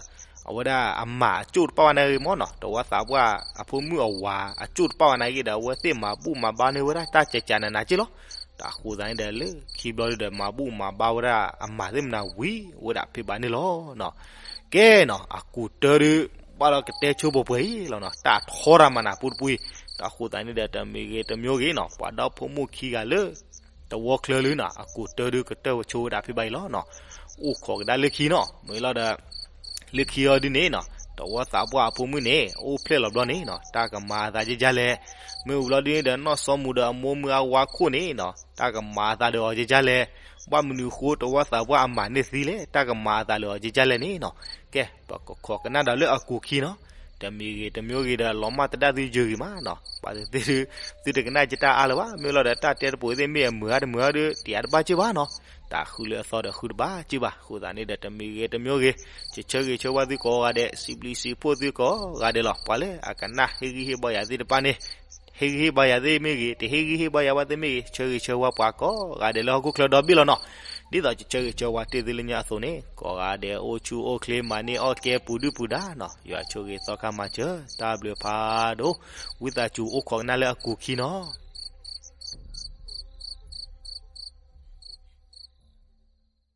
အဝဲဒၣ်အမၤအကၠိၣ်တပၣ်ဝဲနၤဂ့ၤမးနီၤ, တဝီသးပှၢ်အဖိမုၣ်အဝၤအကၠိၣ်တပၣ်ဝဲနၤဂ့ၤဒီး အဝဲသ့ၣ်မၤဘူၣ်မၤဘါန့ၢ်ဝဲဒၣ်တၢ်ကကနးနးက့လီၤ. တၢ်အဃိသတးန့ၣ်ဒီးလၢခံဘျီဒီး မၤဘူၣ်မၤဘါဝဲဒၣ်အမၤသ့ၣ်မနၤဝံၤဝဲဒၣ်ဖဲဘၣ်န့ၣ်လီၤ. ကဲနီၤ အကူာ်တၢ်ဒုး ဘၣ်ဒီးကတဲဆိပှဲၤပှဲၤအံၤလီၤနီၤ, တၢ်ထီတၢ်မၤနၢ်ပူတပူအံၤ, တၢ်အဃိသတးန့ၣ်ဒီး တမံၤဂ့ၤတမံၤဂ့ၤနီၤ ပှၤဒီဖိမိၢ်ခံဂၤလၢ တဝီချၢလံနီၤ အကူာ်တၢ်ဒုးကတၢၢ်ဝဲဆိဝဲဒၣ်ဖဲဘၣ်အံၤလီၤနီၤ. အိၣ်ခိးကဒါလၢခံနီၤ မ့ၢ်လီၤဒီး လၢခံအီၤဒုးန့ၣ်နီၤ တဝီသးပှၢ်အဖိမုၣ်န့ၣ် အိၣ်ဖျဲၣ်လီၤဘျီန့ၣ်နီၤ တၢ်ကမၤအသးကကလဲၣ်. မ့ၢ်အိၣ်ဘျီဒုးန့ၣ်ဒီး နီၢ်စီမူဒီးအမိၢ်မုၢ်အဝၤခိၣ်န့ၣ်နီၤ တၢ်ကမၤအသးဒီးအီၤကကလဲၣ်. ဘၣ်မနုၤအဃိ တဝီသးပှၢ်အမၤန့ၢ်သံလဲၣ် တၢ်ကမၤအသးလၢအီၤကကလဲၣ်န့ၣ်နီၤ. ကဲ ပကခိးကနၣ်ဒီးလၢအကူာ်ခံနီၤ တမံၤဂ့ၤတမံၤဂ့ၤဒီး လီၤမၢ်သဒၣ်သုယၢၤဂ့ၤမးနီၤ, ပှၤသ့ၣ်သုတကနၣ်ကတၢ်အါလၢၤဘၣ်. မ့ၢ်လီၤဒီး တၢ်တဲတပိၤသ့ၣ်မ့ၢ်အမုာ်ဂ့ၤတမုာ်ဂ့ၤဒီး တယါတဘၣ်က့ဘၣ်နီၤ, တၢ်ဃုလၢအသီဒီးဃုတဘၣ်က့ဘၣ်. အဃိသတးန့ၣ်ဒီး တမံၤဂ့ၤတမံၤဂ့ၤ ယဆၢဂ့ၤဆၢဝါသုကိးဂၤဒဲး, စံးဘျုးစံးဖှိၣ်သုကိးဂၤဒဲးလီၤ. ပှၤလၢအကနၣ်ဟ့ၣ်ဂံၢ်ဟ့ၣ်ဘါယၤသ့ၣ်တဖၣ်န့ၣ် ဟ့ၣ်ဂံၢ်ဟ့ၣ်ဘါယၤသ့ၣ်မ့ၢ်ဂ့ၤ, တဟ့ၣ်ဂံၢ်ဟ့ၣ်ဘါယၤဘၣ်သ့ၣ်မ့ၢ်ဂ့ၤ, ဆၢဂ့ၤဆၢဝါပှၤကိးဂၤဒဲးလၢဟီၣ်ခိၣ်ချၢဒီဘ့ၣ်လီၤနီၤ. ဒ်သိးယဆၢဂ့ၤဆၢဝါတ့ၢ်သုလၢညါအသိးန့ၣ် ကိးဂၤဒဲးအိၣ်ဆူၣ်အိၣ်ချ့ မၤန့ၢ်အီၣ်ကဲပူၤဒုၣ်ပူၤဒါနီၤ, ယွၤဆိၣ်ဂ့ၤသီခါမၤစၢၤ တၢ်ဘျုးဖးဒိၣ်, ဝံသးစူၤအိၣ်ခိးကနၣ်လၢအကူာ်ခံနီၤ.